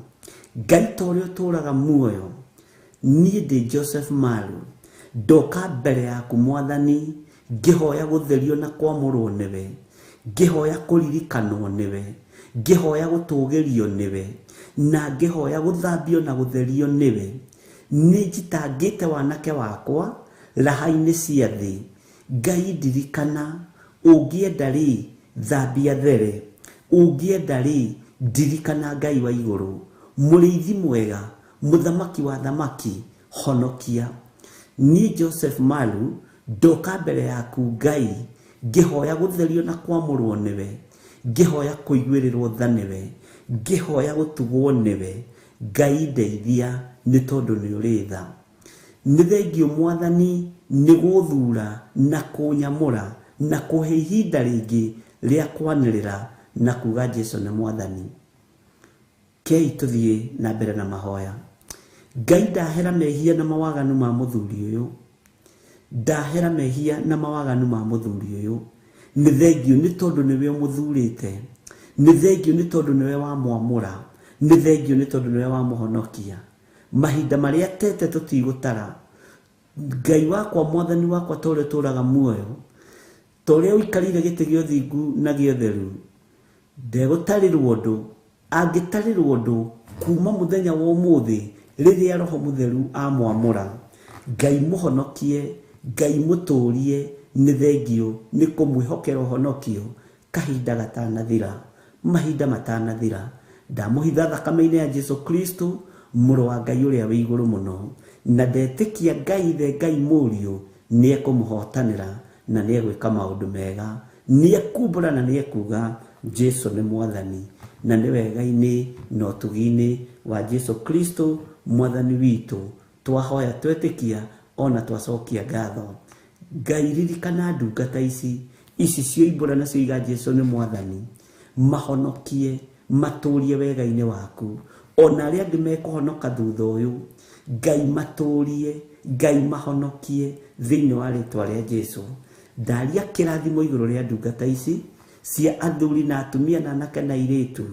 [SPEAKER 4] Ngai ta ũrĩa ũtũũraga muoyo, niĩ ndĩ Joseph Maru, ndoka mbere yaku Mwathani, ngĩhoya gũtherio na kwamũrwo nĩwe, ngĩhoya kũririkanwo nĩwe, ngĩhoya gũtũgĩrio nĩwe, na ngĩhoya gũthambio na gũtherio nĩwe. Nĩ njitangĩte wanake wakwa raha-inĩ cia thĩ. Ngai ndirikana, ũngĩenda rĩ, thambia there, ũngĩenda rĩ, ndirikana Ngai wa igũrũ, mũrĩithi mwega, mũthamaki wa thamaki, honokia. Niĩ Joseph Malu ndoka mbere yaku Ngai ngĩhoya gũtherio na kwamũrwo nĩwe, ngĩhoya kũiguĩrĩrwo tha nĩwe, ngĩhoya gũtugwo nĩwe. Ngai ndeithia nĩ tondũ nĩ ũrĩ tha. Nĩ thengio Mwathani nĩ gũthura na kũnyamũra na kũhe ihinda rĩngĩ rĩa kwanĩrĩra na kuga Jesu nĩ Mwathani. Kei tũthiĩ na mbere na mahoya. Ngai ndahera mehia na mawaganu ma mũthuri ũyũ, ndahera mehia na mawaganu ma mũthuri ũyũ. Nĩ thengio nĩ tondũ nĩwe ũmũthurĩte, nĩ thengio nĩ tondũ nĩwe wamwamũra, nĩ thengio nĩ tondũ nĩwe wamũhonokia. Mahinda marĩa tete tũtigũtara. Ngai wakwa, Mwathani wakwa, ta ũrĩa ũtũũraga muoyo, ta ũrĩa ũikarĩire gĩtĩ gĩa ũthingu na gĩa ũtheru, ndegũtarĩrwo ũndũ, angĩtarĩrwo ũndũ kuma mũthenya wa ũmũthĩ rĩrĩa Roho Mũtheru amwamũra. Ngai mũhonokie, Ngai mũtũrie, nĩ thengio nĩ kũmwĩhokera ũhonokio kahinda gatanathira, mahinda matanathira. Ndamũhitha thakame-inĩ ya Jesu Kristo, mũrũ wa Ngai ũrĩa wĩ igũrũ mũno, na ndetĩkia Ngai Ithe, Ngai Mũriũ nĩ ekũmũhotanĩra na nĩ egwĩka maũndũ mega, nĩ ekumbũra na nĩ ekuga Jesu nĩ Mwathani. Na nĩ wega-inĩ na ũtugi-inĩ wa Jesu Kristo Mwathani witũ twahoya twetĩkia ona twacokia ngatho. Ngai ririkana ndungata ici, ici cioimbũra na cioiga Jesu nĩ Mwathani, mahonokie, matũrie wega-inĩ waku. Ona arĩa angĩ mekũhonoka thutha ũyũ, Ngai matũrie, Ngai mahonokie thĩinĩ wa rĩtwa rĩa Jesu. Ndaria kĩrathimo igũrũ rĩa ndungata ici cia athuri na atumia na anake na airĩtu,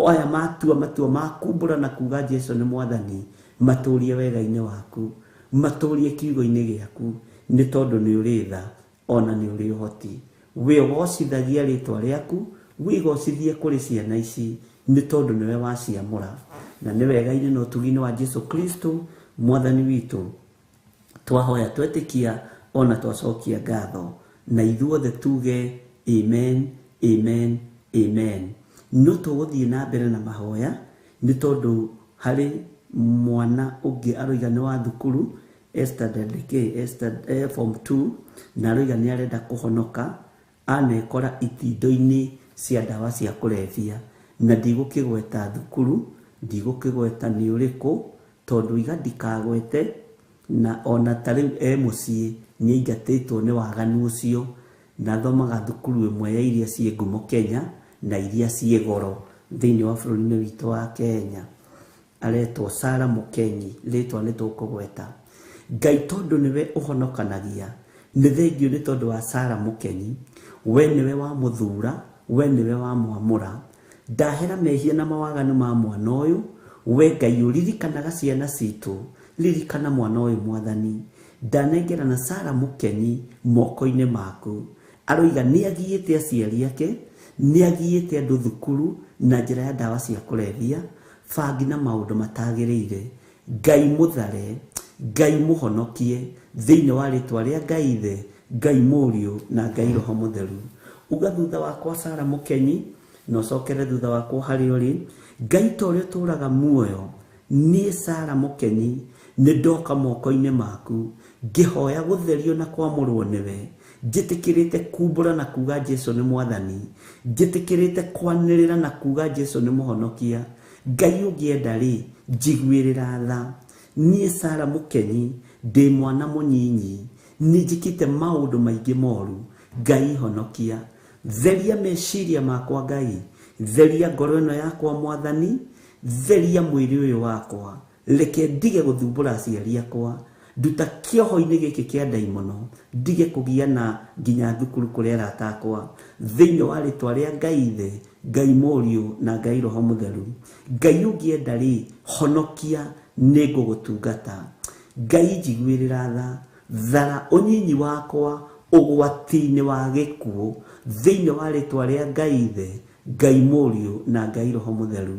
[SPEAKER 4] aya matua matua ma kumbũra na kuga Jesu nĩ Mwathani, matũrie wega-inĩ waku, matũrie kiugo-inĩ gĩaku, nĩ tondũ nĩ ũrĩ tha ona nĩ ũrĩ ũhoti. Wĩgocithagia rĩtwa rĩaku, wĩgocithie kũrĩ ciana ici, nĩ tondũ nĩwe waciamũra. Na nĩ wega-inĩ na ũtugi-inĩ wa Jesu Kristo Mwathani witũ twahoya twetĩkia ona twacokia ngatho. Na ithuothe tuge amen, amen, amen. No tũgũthiĩ na mbere na mahoya nĩ tondũ harĩ mwana ũngĩ aroiga nĩ wa thukuru Esther Dandeke, Esther form 2, na aroiga nĩ arenda kũhonoka, anekora itindo-inĩ cia ndawa cia kũrebia. Na ndigũkĩgweta thukuru, ndigũkĩgweta nĩ ũrĩkũ, tondũ iga ndikagwete, na ona ta rĩu e mũciĩ nĩ aingatĩtwo nĩ waganu ũcio, na athomaga thukuru ĩmwe ya iria ciĩ ngumo Kenya na iria ciĩ goro thĩinĩ wa bũrũri-inĩ witũ wa Kenya. Aretwo Sarah Mũkenyi, rĩtwa nĩ tũkũgweta. Ngai tondũ nĩwe ũhonokanagia, nĩ thengio nĩ tondũ wa Sarah Mũkenyi, we nĩwe wamũthura, we nĩwe wamwamũra. Ndahera mehia na mawaganu ma mwana ũyũ, we Ngai ũririkanaga ciana citũ, ririkana mwana ũyũ Mwathani. Ndanengera na Sarah Mũkenyi moko-inĩ maku. Aroiga nĩ agiĩte aciari ake, nĩ agiĩte andũ thukuru na njĩra ya ndawa cia kũrebia, bangi na maũndũ matagĩrĩire. Ngai mũthare, Ngai mũhonokie thĩinĩ wa rĩtwa rĩa Ngai Ithe, Ngai Mũriũ na Ngai Roho Mũtheru. Uga thutha wakwa Sarah Mũkenyi, na ũcokere thutha wakwa harĩa ũrĩ. Ngai ta ũrĩa ũtũũraga muoyo, niĩ Sarah Mũkenyi nĩ ndoka moko-inĩ maku, ngĩhoya gũtherio na kwamũrwo nĩwe, njĩtĩkĩrĩte kumbũra na kuga Jesu nĩ Mwathani, njĩtĩkĩrĩte kwanĩrĩra na kuga Jesu nĩ Mũhonokia. Ngai ũngĩenda rĩ, njiguĩrĩra tha. Niĩ Sarah Mũkenyi ndĩ mwana mũnyinyi, nĩ njĩkĩte maũndũ maingĩ moru. Ngai honokia, theria meciria makwa Ngai, theria ngoro ĩno yakwa Mwathani, theria mwĩrĩ ũyũ wakwa, reke ndige gũthumbũra aciari akwa, nduta kĩoho-inĩ gĩkĩ kĩa ndaimono, ndige kũgia na nginya thukuru kũrĩa arata akwa, thĩinĩ wa rĩtwa rĩa Ngai Ithe, Ngai Mũriũ na Ngai Roho Mũtheru. Ngai ũngĩenda rĩ, honokia, nĩ ngũgũtungata. Ngai njiguĩrĩra tha, thara ũnyinyi wakwa ũgwati-inĩ wa gĩkuũ, thĩinĩ wa rĩtwa rĩa Ngai Ithe, Ngai Mũriũ na Ngai Roho Mũtheru.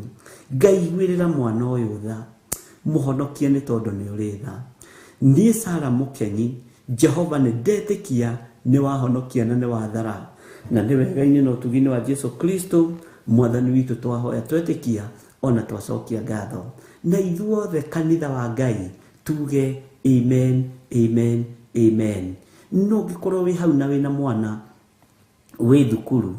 [SPEAKER 4] Ngai iguĩrĩra mwana ũyũ tha, mũhonokie nĩ tondũ nĩ ũrĩ tha. Niĩ Sarah Mũkenyi, Jehova nĩ ndetĩkia nĩ wahonokia na nĩ wathara, na nĩ wega-inĩ na ũtugi-inĩ wa Jesu Kristo Mwathani witũ twahoya twetĩkia ona twacokia ngatho. Na ithuothe kanitha wa Ngai tuge amen, Amen, amen. No ngĩkorwo wĩ hau na wĩna mwana wĩ thukuru,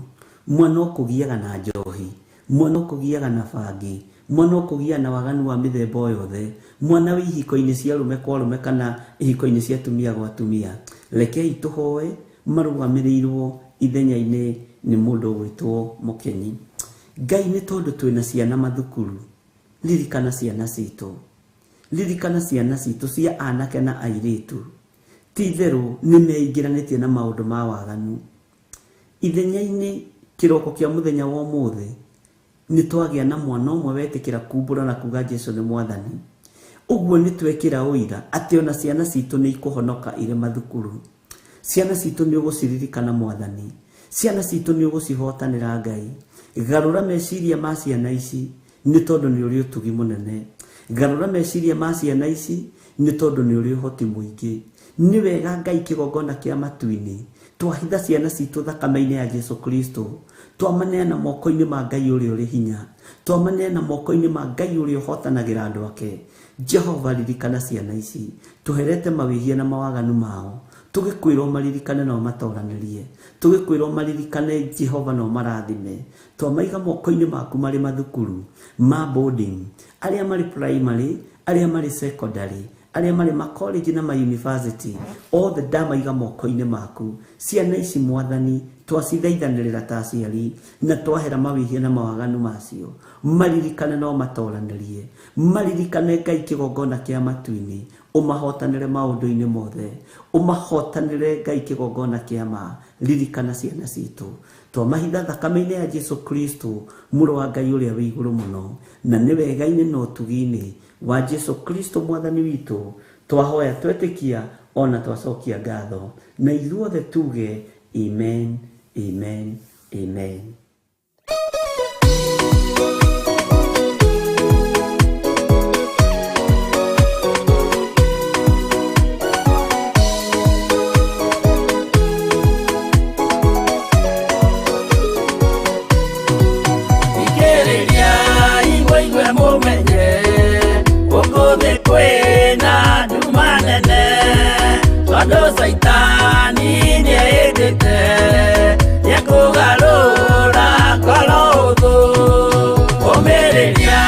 [SPEAKER 4] mwana ũkũgiaga na njohi, mwana ũkũgiaga na bangi, mwana ũkũgia na waganu wa mĩthemba o yothe, mwana wĩ ihiko-inĩ cia arũme kwa arũme kana ihiko-inĩ cia atumia gwa atumia, rekei tũhoe marũgamĩrĩirwo ithenya-inĩ nĩ mũndũ ũgwĩtwo Mũkenyi. Ngai, nĩ tondũ twĩna ciana mathukuru, ririkana ciana citũ, ririkana ciana citũ cia anake na airĩtu. Ti itherũ nĩ meingĩranĩtie na maũndũ ma waganu. Ithenya-inĩ kĩroko kĩa mũthenya wa ũmũthĩ nĩ twagĩa na mwana ũmwe wetĩkĩra kumbũra na kuga Jesu nĩ mwathani. Ũguo nĩ twekĩra ũira atĩ ona ciana citũ nĩ ikũhonoka irĩ mathukuru. Ciana citũ nĩ ũgũciririkana mwathani, ciana citũ nĩ ũgũcihotanĩra Ngai. Garũra meciria ma ciana ici nĩ tondũ nĩ ũrĩ ũtugi mũnene. Garũra meciria ma ciana ici nĩ tondũ nĩ ũrĩ ũhoti mũingĩ. Nĩ wega Ngai kĩgongona kĩa matu-inĩ twahitha ciana citũ thakame-inĩ ya Jesu Kristo, twamaneana moko-inĩ ma Ngai ũrĩa ũrĩ hinya, twamaneana moko-inĩ ma Ngai ũrĩa ũhotanagĩra andũ ake. Jehova, ririkana ciana ici, tũherete mawĩhia na mawaganu mao, tũgĩkwĩrwo maririkane na ũmatoranĩrie, tũgĩkwĩrwo maririkane Jehova na ũmarathime. Twamaiga moko-inĩ maku marĩ mathukuru ma boarding, arĩa marĩ primary, arĩa marĩ secondary, arĩa marĩ ma college na ma university, othe ndamaiga moko-inĩ maku. Ciana ici mwathani twacithaithanĩrĩra ta aciari na twahera mawĩhia na mawaganu macio, maririkane na ũmatoranĩrie, maririkane Ngai kĩgongona kĩa matu-inĩ, ũmahotanĩre maũndũ-inĩ mothe, ũmahotanĩre Ngai kĩgongona kĩa ma. Ririkana ciana citũ, twamahitha thakame-inĩ ya Jesu Kristo mũrũ wa Ngai ũrĩa wĩ igũrũ mũno, na nĩ wega-inĩ na ũtugi-inĩ wa Jesu Kristo mwathani witũ twahoya twetĩkia ona twacokia ngatho, na ithuothe tuge amen, amen, amen.
[SPEAKER 2] Ikĩrĩria igwe mũmenye gũkũ thĩ kwĩna nduma nene, tondũ Caitani nĩehĩtĩte nĩekũgarũra ngoro ũthũ. Ũmĩrĩria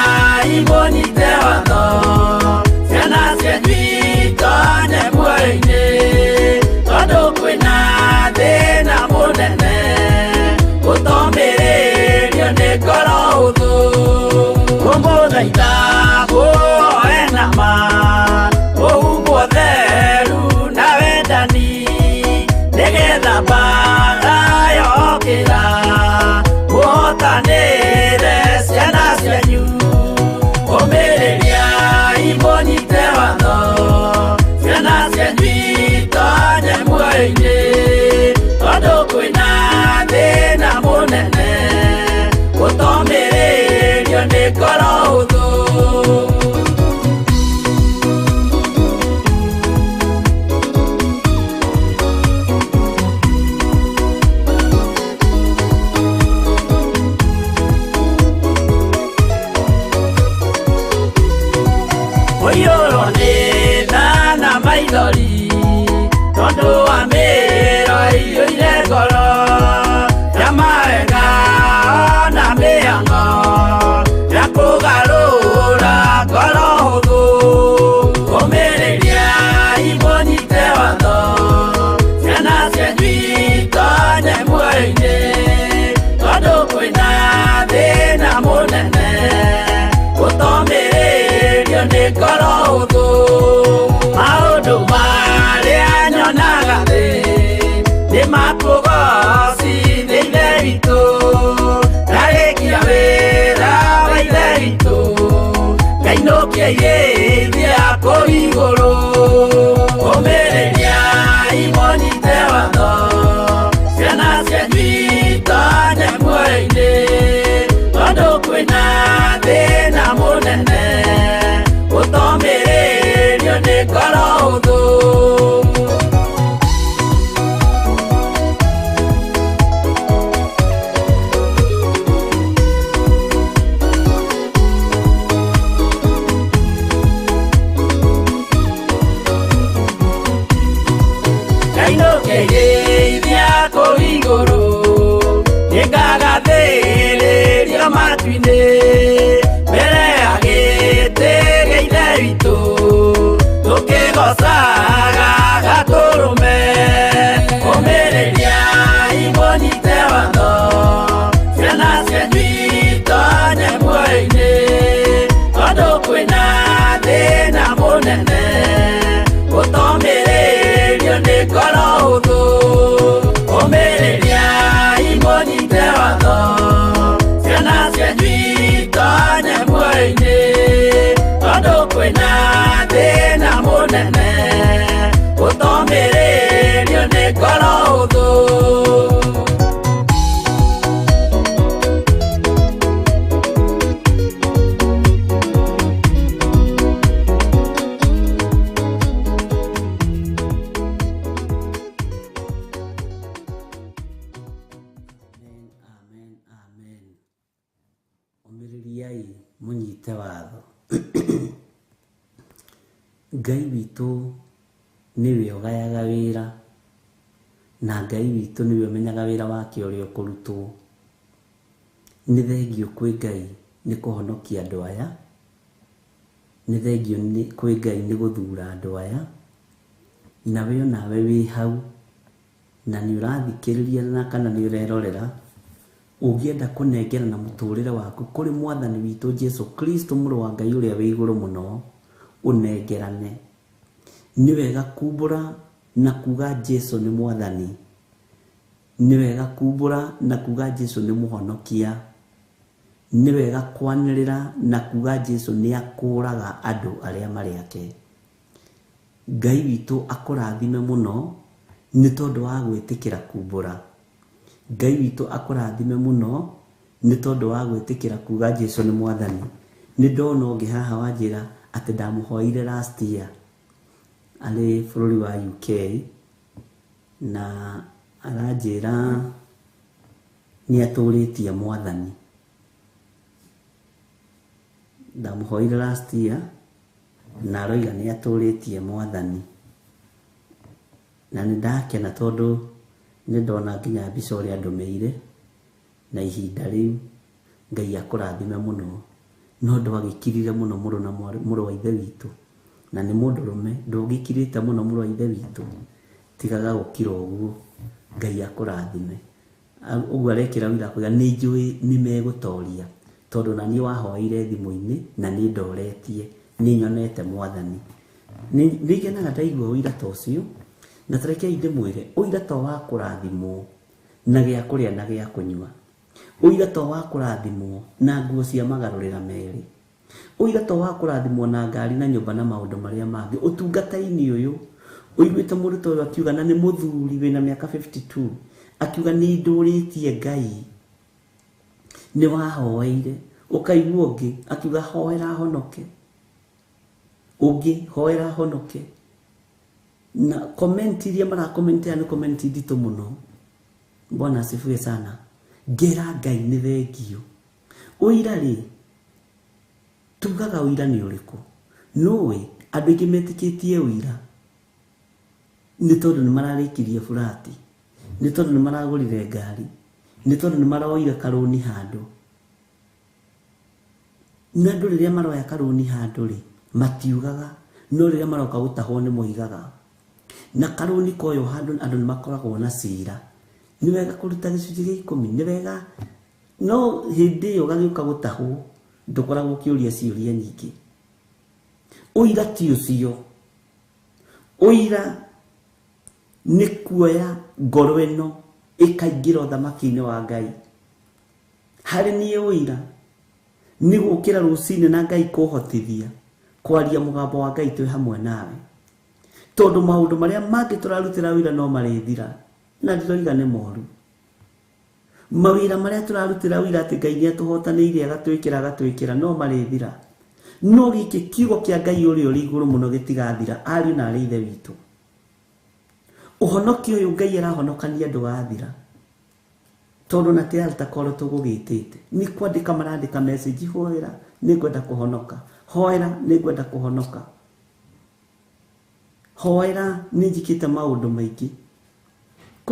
[SPEAKER 2] imũnyite watho, ciana cianyu itonye muoyo-inĩ, tondũ kwĩna thĩna mũnene gũtomĩrĩrio nĩ ngoro ũthũ. Kũmũthaitha mũhoe na ma, mũhumbwo theru na wendani, nĩgetha mbaara yokĩra mũhotanĩre ciana cianyu. Ũmĩrĩria imũnyite watho, ciana cianyu itonye muoyo-inĩ, tondũ kwĩna thĩna mũnene gũtomĩrĩrio nĩ ngoro ũthũ. Ũiyũrwo nĩ tha na maithori, tondũ wa mĩĩro ĩiyũire ngoro, ya mawega ona mĩhang'o ya kũgarũra ngoro hũthũ. Ũmĩrĩria imũnyite watho, ciana cianyu itonye muoyo-inĩ, tondũ kwĩna thĩna mũnene gũtomĩrĩrio nĩ ngoro hũthũ. Maũndũ marĩa nyonaga thĩ nĩ makũgocithia Ithe witũ, ndarĩkia wĩra wa Ithe witũ ngainũkia irĩithia kũu igũrũ. Ũmĩrĩria imũnyite watho, ciana cianyu itonye muoyo-inĩ, tondũ kwĩna thĩna mũnene gũtomĩrĩrio nĩ ngoro hũthũ. Nĩngegeithia kũu igũrũ, nĩngagathĩrĩria matu-inĩ, mbere ya gĩtĩ gĩa Ithe witũ, tũkĩgoocaga Gatũrũme. Ũmĩrĩriai mũnyite watho, ciana cianyu itonye muoyo-inĩ, tondũ kwĩna thĩna mũnene, gũtomĩrĩrio nĩ ngoro hũthũ. Ũmĩrĩriai mũnyite watho, ciana cianyu itonye muoyo-inĩ, tondũ kwĩna thĩna mũnene, gũtomĩrĩrio nĩ ngoro hũthũ.
[SPEAKER 4] Amen, amen, amen. Ũmĩrĩriai mũnyite watho. Ngai witũ nĩwe ũgayaga wĩra, na Ngai witũ nĩwe ũmenyaga wĩra wake ũrĩa ũkũrutwo. Nĩ thengio kwĩ Ngai nĩ kũhonokia andũ aya, nĩ thengio kwĩ Ngai nĩ gũthura andũ aya, nawe onawe wĩ hau na nĩ ũrathikĩrĩria na kana nĩ ũrerorera, ũngĩenda kũnengerana mũtũrĩre waku kũrĩ mwathani witũ Jesu Kristo mũrũ wa Ngai ũrĩa wĩ igũrũ mũno, ũnengerane. Nĩ wega kumbũra na kuga Jesu nĩ mwathani, nĩ wega kumbũra na kuga Jesu nĩ mũhonokia, nĩ wega kwanĩrĩra na kuga Jesu nĩ akũraga andũ arĩa marĩ ake. Ngai witũ akũrathime mũno nĩ tondũ wa gwĩtĩkĩra kumbũra. Ngai witũ akũrathime mũno nĩ tondũ wa gwĩtĩkĩra kuga Jesu nĩ mwathani. Nĩ ndona ũngĩ haha wanjĩra atĩ ndamũhoire last year arĩ bũrũri wa UK, na aranjĩra nĩ atũrĩtie mwathani. Ndamũhoire last year na aroiga nĩ atũrĩtie mwathani, na nĩ ndakena tondũ nĩ ndona nginya mbica ũrĩa andũmĩire na ihinda rĩu. Ngai akũrathime mũno. No ndwagĩkirire mũno mũrũ na mũrũ wa ithe witũ, na nĩ mũndũrũme, ndũngĩkirĩte mũno mũrũ wa ithe witũ, tigaga gũkira ũguo. Ngai akũrathime. Ũguo arekĩra wĩra kuga nĩ njũĩ nĩ megũtoria, tondũ na niĩ wahoeire thimũ-inĩ na nĩ ndoretie, nĩ nyonete mwathani. Nĩ ngenaga ndaigua ũira ta ũcio, na tarekei ndĩmwĩre ũira to wa kũrathimwo na gĩa kũrĩa na gĩa kũnyua, ũira to wa kũrathimwo na nguo cia magarũrĩra merĩ, ũira to wa kũrathimwo na ngari na nyũmba na maũndũ marĩa mangĩ. Ũtungata-inĩ ũyũ ũiguĩte mũndũ ta ũyũ akiuga, na nĩ mũthuri wĩna mĩaka 52, akiuga nĩ ndũrĩtie Ngai, nĩ wahoeire. Ũkaigua ũngĩ akiuga hoera honoke, ũngĩ hoera honoke. Na comment iria marakomentia nĩ comment nditũ mũno. Bwana asifiwe sana. Ngera Ngai nĩ thengio. Ũira rĩ, tugaga ũira nĩ ũrĩkũ? Nũĩ andũ aingĩ metĩkĩtie ũira nĩ tondũ nĩ mararĩkirie burati, nĩ tondũ nĩ maragũrire ngari, nĩ tondũ nĩ maroire karũni handũ. Na andũ rĩrĩa maroya karũni handũ rĩ, matiugaga, no rĩrĩa maroka gũtahwo nĩ moigaga. Na karũni koywo handũ andũ nĩ makoragwo na cira. Nĩ wega kũruta gĩcunjĩ gĩa ikũmi, nĩ wega, no hĩndĩ ĩyo gagĩũka gũtahwo ndũkoragwo ũkĩũria ciũria nyingĩ. Ũira ti ũcio. Ũira nĩ kuoya ngoro ĩno ĩkaingĩra ũthamaki-inĩ wa Ngai. Harĩ niĩ ũira nĩ gũkĩra rũcinĩ na Ngai kũhotithia kwaria mũgambo wa Ngai twĩ hamwe nawe, tondũ maũndũ marĩa mangĩ tũrarutĩra wĩra no marĩthira, na ndiroiga nĩ moru. Mawĩra marĩa tũrarutĩra wĩra atĩ Ngai nĩ atũhotanĩire agatwĩkĩra agatwĩkĩra no marĩthira, no gĩkĩ kiugo kĩa Ngai ũrĩa ũrĩ igũrũ mũno gĩtigathira. Ariũ na arĩ ithe witũ, ũhonokio ũyũ Ngai arahonokania ndũgathira, tondũ na ti altar call tũgũgĩtĩte, nĩ kwandĩka marandĩka message, hoera nĩ ngwenda kũhonoka, hoera nĩ ngwenda kũhonoka, hoera nĩ njikĩte maũndũ maingĩ.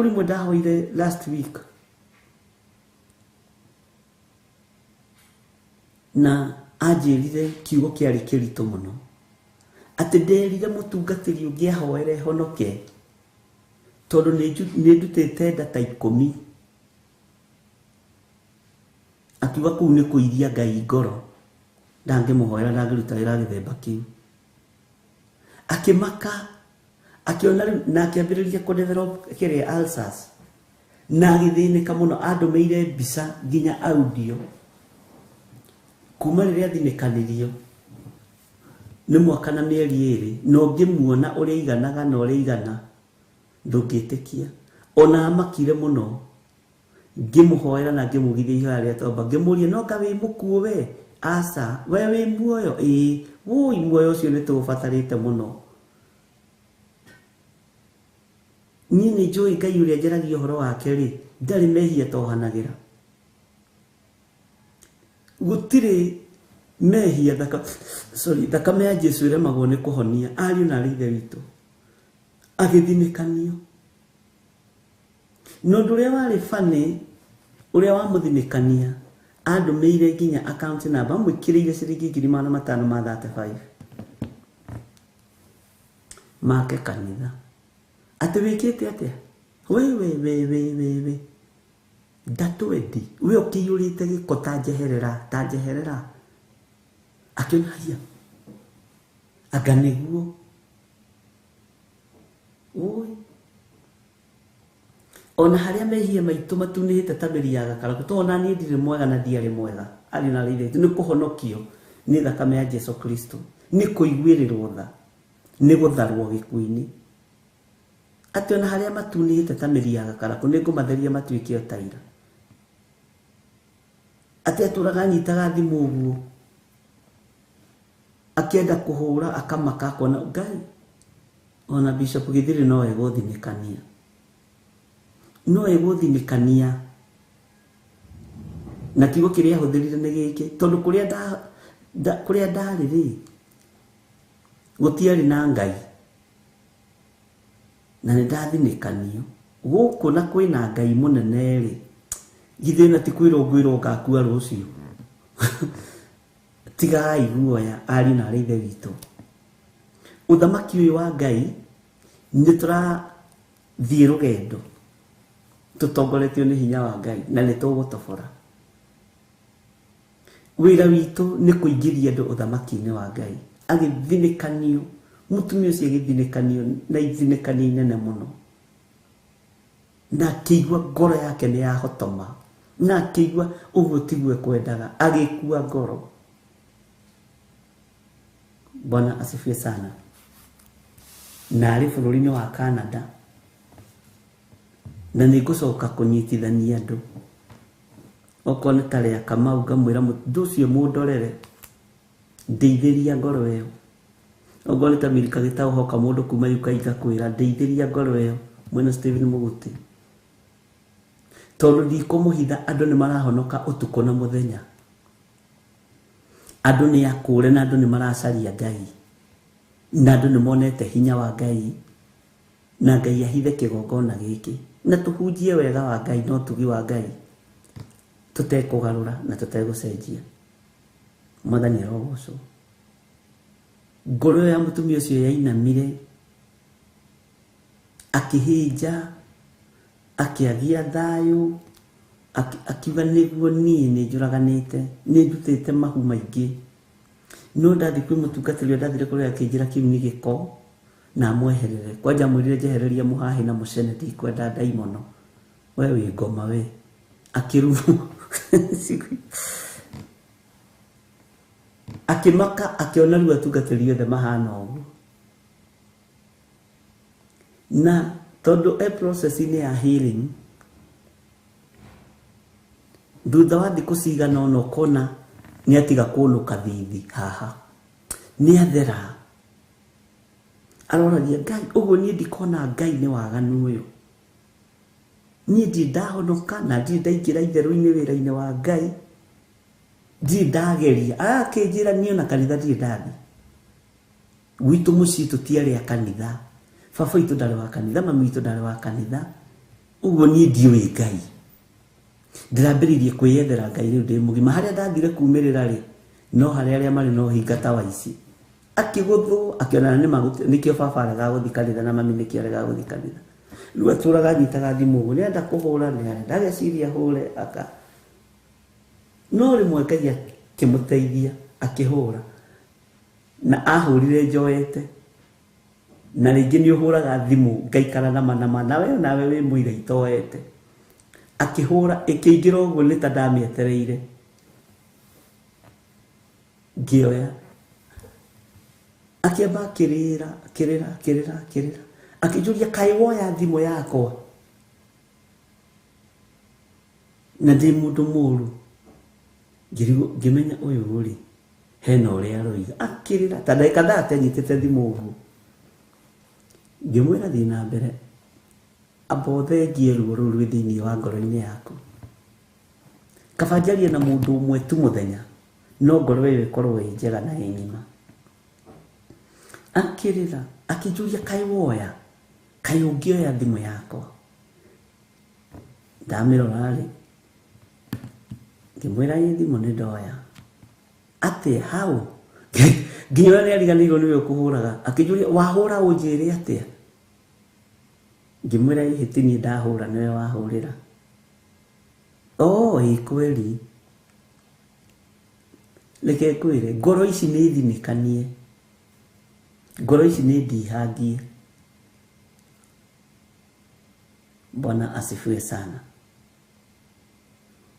[SPEAKER 4] Kũrĩ mwe ndahoire last week na anjĩrire kiugo kĩarĩ kĩritũ mũno atĩ nderire mũtungatĩri ũngĩ ahoere honoke tondũ nĩ ndutĩte nda ta 10. Akiuga kũu nĩ kũiria Ngai ngoro, ndangĩmũhoera, ndangĩruta wĩra gĩthemba kĩu. Akĩmaka, akĩona rĩu na akĩambĩrĩria kũ develop kĩrĩa ulcers na agĩthĩnĩka mũno. Andũmĩire mbica nginya audio kuma rĩrĩa athinĩkanirio nĩ mwaka na mĩeri 2, na ũngĩmuona ũrĩa aiganaga na ũrĩa aigana ndũngĩtĩkia. Ona amakire mũno, ngĩmũhoera na ngĩmũgithia ihoya rĩa toba, ngĩmũria no nga wĩ mũkuũ we? Aca. We wĩ muoyo? Ĩĩ. Wũi, muoyo ũcio nĩ tũũbatarĩte mũno. Niĩ nĩ njũĩ Ngai ũrĩa njaragia ũhoro wake rĩ, ndarĩ mehia tohanagĩra. Gũtirĩ mehia thakame ya Jesu ĩremagwo nĩ kũhonia ariũ na aarĩ ithe witũ. Agĩthinĩkanio. Na ũndũ ũrĩa warĩ funny, ũrĩa wamũthinĩkania, andũmĩire nginya account number, amwĩkĩrĩire ciringi 535 make kanitha. Atĩ wĩkĩte atĩa? We we we we we we ndatwendi we ũkĩiyũrĩte gĩko ta njeherera, ta njeherera. Akĩona haiya, anga nĩguo. Ũĩ, ona harĩa mehia maitũ matunĩhĩte ta mĩri ya gakarakũ, tondũ ona niĩ ndirĩ mwega na ndiarĩ mwega, ariũ na aarĩ ithe witũ, nĩ kũhonokio nĩ thakame ya Jesu Kristo, nĩ kũiguĩrĩrwo tha, nĩ gũtharwo gĩkuũ-inĩ. Atĩ ona harĩa matunĩhĩte ta mĩri ya gakarakũ, nĩ ngũmatheria matuĩke o ta ira. Atĩ atũraga anyitaga thimũ ũguo, akĩenda kũhũra akamaka, akona Ngai. Ona Bishop Githiri no egũthinĩkania, no egũthinĩkania. Na kiugo kĩrĩa ahũthĩrire nĩ gĩkĩ, tondũ kũrĩa ndarĩ rĩ, gũtiarĩ na Ngai, na nĩ ndathinĩkanio. Gũkũ na kwĩna Ngai mũnene rĩ, githĩ na ti kwĩrwo ngwĩrwo ngakua rũciũ. Tigai guoya ariũ na aarĩ ithe witũ. Ũthamaki ũyũ wa Ngai nĩ tũrathiĩ rũgendo tũtongoretio nĩ hinya wa Ngai, na nĩ tũgũtobora. Wĩra witũ nĩ kũingĩria andũ ũthamaki-inĩ wa Ngai. Agĩthinĩkanio, mũtumia ũcio agĩthinĩkanio na ithinĩkanio inene mũno, na akĩigua ngoro yake nĩ yahotoma, na akĩigua ũguo tiguo ekwendaga, agĩkua ngoro. Bwana asifiwe sana. Na arĩ bũrũri-inĩ wa Canada, na nĩ ngũcoka kũnyitithania andũ. Okorwo nĩ ta rĩa Kamau, ngamwĩra mũndũ ũcio mũndorere, ndeithĩria ngoro ĩyo. Okorwo nĩ ta Milka Gĩtaũ, hoka mũndũ kuma UK ngakwĩra ndeithĩria ngoro ĩyo, mwena Stephen Mũgũti. Tondũ ndikũmũhitha, andũ nĩ marahonoka ũtukũ na mũthenya. Andũ nĩ akũre na andũ nĩ maracaria Ngai, na andũ nĩ monete hinya wa Ngai, na Ngai ahithe kĩgongona gĩkĩ, na tũhunjie wega wa Ngai na ũtugi wa Ngai, tũtekũgarũra na tũtegũcenjia. Mwathani arogocwo. Ngoro ĩyo ya mũtumia ũcio yainamire, akĩhĩnja, akĩagia thayũ, akiuga nĩguo niĩ nĩ njũraganĩte, nĩ ndutĩte mahu maingĩ. No ndathiĩ kwĩ mũtungatĩri ũrĩa ndathire kũrĩa, akĩnjĩra kĩu nĩ gĩko na amweherere. Kwanja amwĩrire njehereria mũhahĩ na mũcene, ndikwenda ndaimono. We wĩ ngoma we. Akĩrumwo. Akĩmaka, akĩona rĩu atungatĩri othe mahana ũguo. Na tondũ e process-inĩ ya healing, thutha wa thikũ cigana ũna ũkona nĩ atiga kũnũka thithi haha, nĩ athera. Aroragia Ngai, ũguo niĩ ndikona Ngai nĩ waganu ũyũ. Niĩ ndirĩ ndahonoka na ndirĩ ndaingĩra itherũ-inĩ wĩra-inĩ wa Ngai, ndirĩ ndageria. Akĩnjĩra niĩ ona kanitha ndirĩ ndathiĩ. Gwitũ mũciĩ tũtiarĩ a kanitha. Baba witũ ndarĩ wa kanitha, mami witũ ndarĩ wa kanitha. Ũguo niĩ ndiũĩ Ngai. Ndĩrambĩrĩirie kwĩyethera Ngai rĩu ndĩ mũgima. Harĩa ndathire kumĩrĩra rĩ, no harĩa arĩa marĩ na ũhinga ta wa ici. Akĩgũthwo, akĩona nĩkĩo baba aregaga gũthiĩ kanitha na mami nĩkĩo aregaga gũthiĩ kanitha. Rĩu atũraga anyitaga thimũ ũguo, nĩarenda kũhũra, nĩarenda ageciria hũre, aka. No rĩmwe Ngai akĩmũteithia, akĩhũra. Na ahũrire njoete. Na rĩngĩ nĩ ũhũraga thimũ ngaikara nama nama, nawe nawe wĩ mũira itoete. Akĩhũra, ĩkĩingĩra ũguo nĩ ta ndamĩetereire. Ngĩoya. Akĩamba akĩrĩra, akĩrĩra, akĩrĩra, akĩrĩra. Akĩnjũria kaĩ woya thimũ yakwa. Na ndĩ mũndũ mũru. Ngĩmenya ũyũ rĩ, hena ũrĩa aroiga. Akĩrĩra, ta ndagĩka thate anyitĩte thimũ ũguo. Ngĩmwĩra thiĩ na mbere, amba ũthengie ruo rũu rwĩ thĩinĩ wa ngoro-inĩ yaku. Kaba njarie na mũndũ ũmwe tu mũthenya, no ngoro ĩyo ĩkorwo ĩ njega na ĩ ng'ima. Akĩrĩra, akĩnjũria kaĩ woya, kaĩ ũngĩoya thimũ yakwa. Ndamĩrora rĩ, ngĩmwĩra ĩ thimũ nĩ ndoya. Atĩa, hau? Nginya ũrĩa nĩariganĩirwo nĩwe ũkũhũraga. Akĩnjũria wahũra ũnjĩre atĩa? Ngĩmwĩra ĩhĩ ti niĩ ndahũra nĩwe wahũrĩra. Oh, ĩ kweli. Reke ngwĩre, ngoro ici nĩ thinĩkanie. Ngoro ici nĩ ndihangie. Bwana asifiwe sana.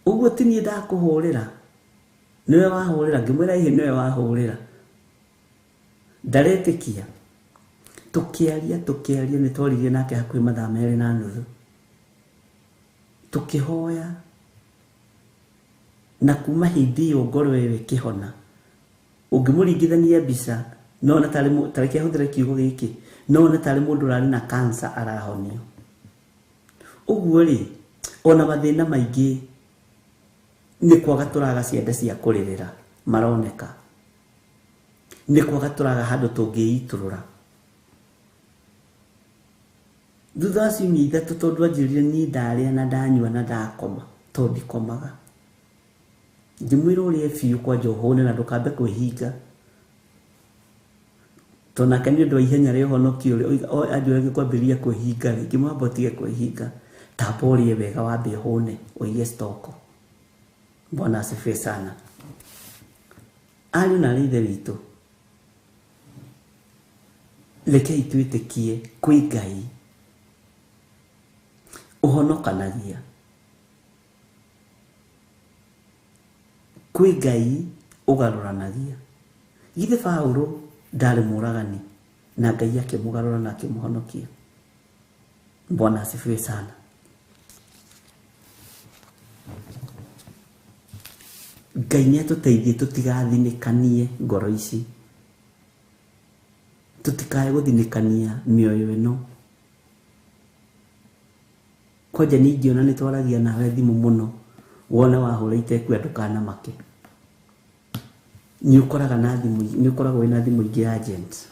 [SPEAKER 4] Ũguo ti niĩ ndakũhũrĩra, nĩwe wahũrĩra. Ngĩmwĩra ĩhĩ nĩwe wahũrĩra. Ndaretĩkia. Tũkĩaria, tũkĩaria, nĩ twaririe nake hakuhĩ mathaa merĩ na nuthu. Tũkĩhoya. Na kuma hĩndĩ ĩyo ngoro ĩyo ĩkĩhona. Ũngĩmũringithania mbica, no ona tarĩ tareke ahũthĩre kiugo gĩkĩ, no ona tarĩ mũndũ ũrarĩ na cancer arahonio. Ũguo rĩ, ona mathĩna maingĩ nĩ kwaga tũraga ciande cia kũrĩrĩra maroneka. Nĩ kwaga tũraga handũ tũngĩitũrũra. Thutha wa ciumia ithatũ tondũ anjĩrire niĩ ndarĩa na ndanyua na ndakoma, tondũ ndikomaga. Ngĩmwĩra ũrĩe biũ kwanja ũhũne na ndũkambe kwĩhinga. Tondũ nake nĩ ũndũ wa ihenya rĩa ũhonokio ũrĩa anjũragia kwambĩrĩria kwĩhinga rĩ, ngĩmwamba ũtige kwĩhinga. Tamba ũrĩe wega wambe ũhũne, ũige stoko. Bwana asifiwe sana. Ariũ na aarĩ a Ithe witũ, rekei twĩtĩkie kwĩ Ngai ũhonokanagia. Kwĩ Ngai ũgarũranagia. Githĩ Paũlũ ndarĩ mũragani na Ngai akĩmũgarũra na akĩmũhonokia. Bwana asifiwe sana. Ngai nĩ atũteithie tũtigathinĩkanie ngoro ici. Tũtikae gũthinĩkania mĩoyo ĩno. Kwanja niĩ ingĩona nĩ twaragia nawe thimũ mũno, wone wahũra itekua ndũkanamake. Nĩ ũkoraga na thimũ, nĩ ũkoragwo wĩna thimũ ingĩ agent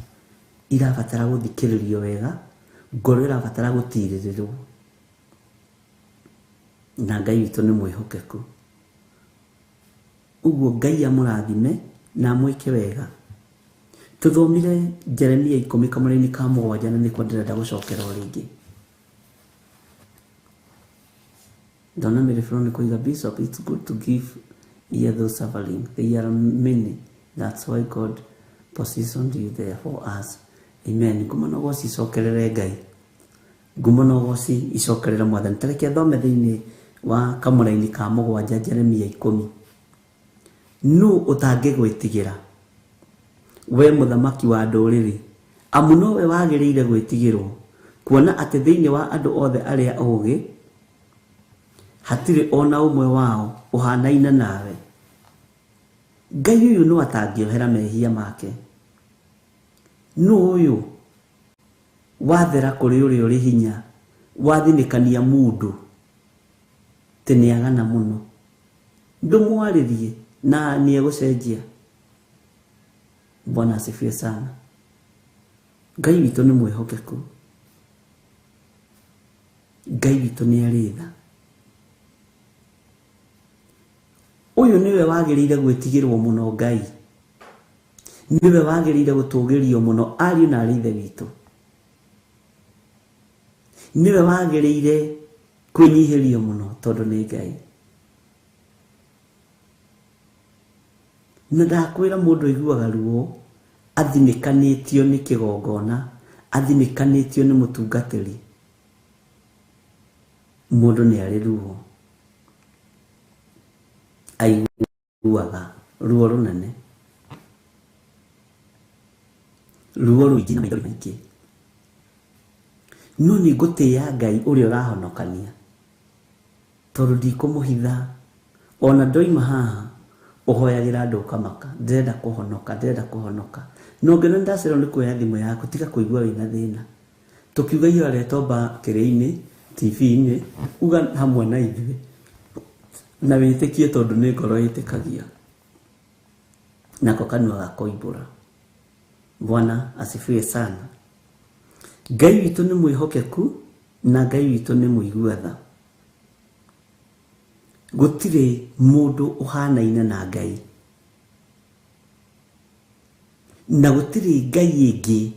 [SPEAKER 4] irabatara gũthikĩrĩrio wega, ngoro ĩrabatara gũtirĩrĩrwo. Na Ngai witũ nĩ mwĩhokeku. Ũguo Ngai amũrathime na amwĩke wega. Tũthomire Jeremia 10 kamũra-inĩ ka 7 na nĩkuo ndĩrenda gũcokera o rĩngĩ. Ndona Mary Flo kuiga, Bishop, it's good to give ear those suffering. They are many. That's why God positioned you there for us. Amen. Ngumo na ũgoci icokerere Ngai. Ngumo na ũgoci icokerere Mwathani. Ta reke thome thĩinĩ wa kamũra-inĩ ka 7 Jeremia 10. Nũ ũtangĩgwĩtigĩra, we mũthamaki wa ndũrĩrĩ? Amu nowe wagĩrĩire gwĩtigĩrwo, kuona atĩ thĩinĩ wa andũ othe arĩa ogĩ hatirĩ ona ũmwe wao ũhanaine nawe. Ngai ũyũ no atangĩohera mehia make. Nũ ũyũ wathera kũrĩ ũrĩa ũrĩ hinya, wathinĩkania mũndũ tĩ nĩagana mũno. Ndũmwarĩrie na nĩegũcenjia. Bwana asifiwe sana. Ngai witũ nĩ mwĩhokeku. Ngai witũ nĩ arĩ tha. Ũyũ nĩwe wagĩrĩire gwĩtigĩrwo mũno Ngai, nĩwe wagĩrĩire gũtũgĩrio mũno ariũ na arĩ ithe witũ, nĩwe wagĩrĩire kwĩnyihĩrio mũno tondũ nĩ Ngai. Na ndakwĩra mũndũ aiguaga ruo athinĩkanĩtio nĩ kĩgongona, athinĩkanĩtio nĩ mũtungatĩri, mũndũ nĩ arĩ ruo aiguaga, ruo rũnene, ruo rũingĩ na maithori maingĩ. No nĩ ngũtĩĩa Ngai ũrĩa ũrahonokania, tondũ ndikũmũhitha. Ona ndoima haha ũhoyagĩra andũ ũkamaka, ndĩrenda kũhonoka, ndĩrenda kũhonoka. No ngĩona nĩndacererwo nĩ kuoya thimũ yaku, tiga kũigua wĩna thĩna. Tũkiuga ihoya rĩa tomba kĩrĩ-inĩ, TV-inĩ, uga hamwe na ithuĩ na wĩtĩkie, tondũ nĩ ngoro ĩtĩkagia nako kanua gakoimbũra. Bwana asifiwe sana. Ngai witũ nĩ mwĩhokeku na Ngai witũ nĩ mũigua tha. Gũtirĩ mũndũ ũhanaine na Ngai, na gũtirĩ Ngai ĩngĩ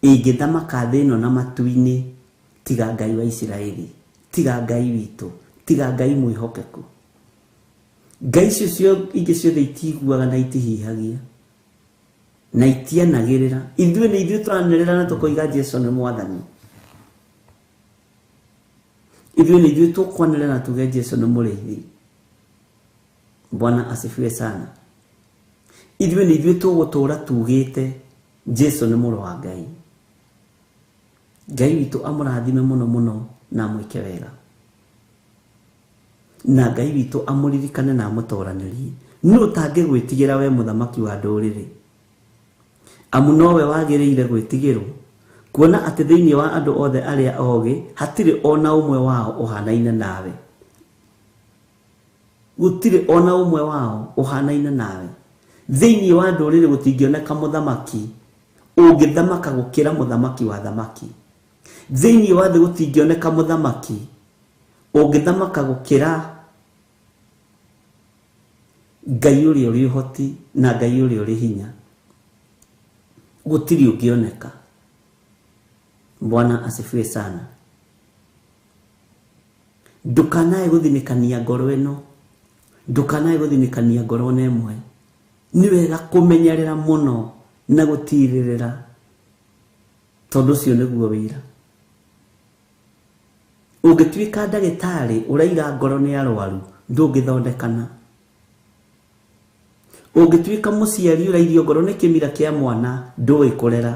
[SPEAKER 4] ĩngĩthamaka thĩ ĩno na matu-inĩ tiga Ngai wa Isiraeli, tiga Ngai witũ, tiga Ngai mwĩhokeku. Ngai icio ingĩ ciothe itiguaga na itihihagia na itianagĩrĩra. Ithuĩ nĩ ithuĩ tũranĩrĩra na tũkoiga Jesu nĩ mwathani. Ithuĩ nĩ ithuĩ tũkwanĩrĩra na tuge Jesu nĩ mũrĩithi. Bwana asifiwe sana. Ithuĩ nĩ ithuĩ tũgũtũra tugĩte Jesu nĩ mũrũ wa Ngai. Ngai witũ amũrathime mũno mũno na amwĩke wega, na Ngai witũ amũririkane na amũtoranĩrie. Nũ ũtangĩgwĩtigĩra we mũthamaki wa ndũrĩrĩ? Amu nowe wagĩrĩire gwĩtigĩrwo, kuona atĩ thĩinĩ wa andũ othe arĩa ogĩ hatirĩ ona ũmwe wao ũhanaine nawe. Gũtirĩ ona ũmwe wao ũhanaine nawe. Thĩinĩ wa ndũrĩrĩ gũtingĩoneka mũthamaki ũngĩthamaka gũkĩra mũthamaki wa thamaki. Thĩinĩ wa thĩ gũtingĩoneka mũthamaki ũngĩthamaka gũkĩra Ngai ũrĩa ũrĩ ũhoti na Ngai ũrĩa ũrĩ hinya. Gũtirĩ ũngĩoneka. Bwana asifiwe sana. Ndũkanae gũthinĩkania ngoro ĩno, ndũkanae gũthinĩkania ngoro ona ĩmwe. Nĩ wega kũmenyerera mũno na gũtirĩrĩra, tondũ ũcio nĩguo wĩra. Ũngĩtuĩka ndagĩtarĩ ũraiga ngoro nĩ arwaru, ndũngĩthondekana. Ũngĩtuĩka mũciari ũrairio ngoro nĩ kĩmira kĩa mwana, ndũĩ kũrera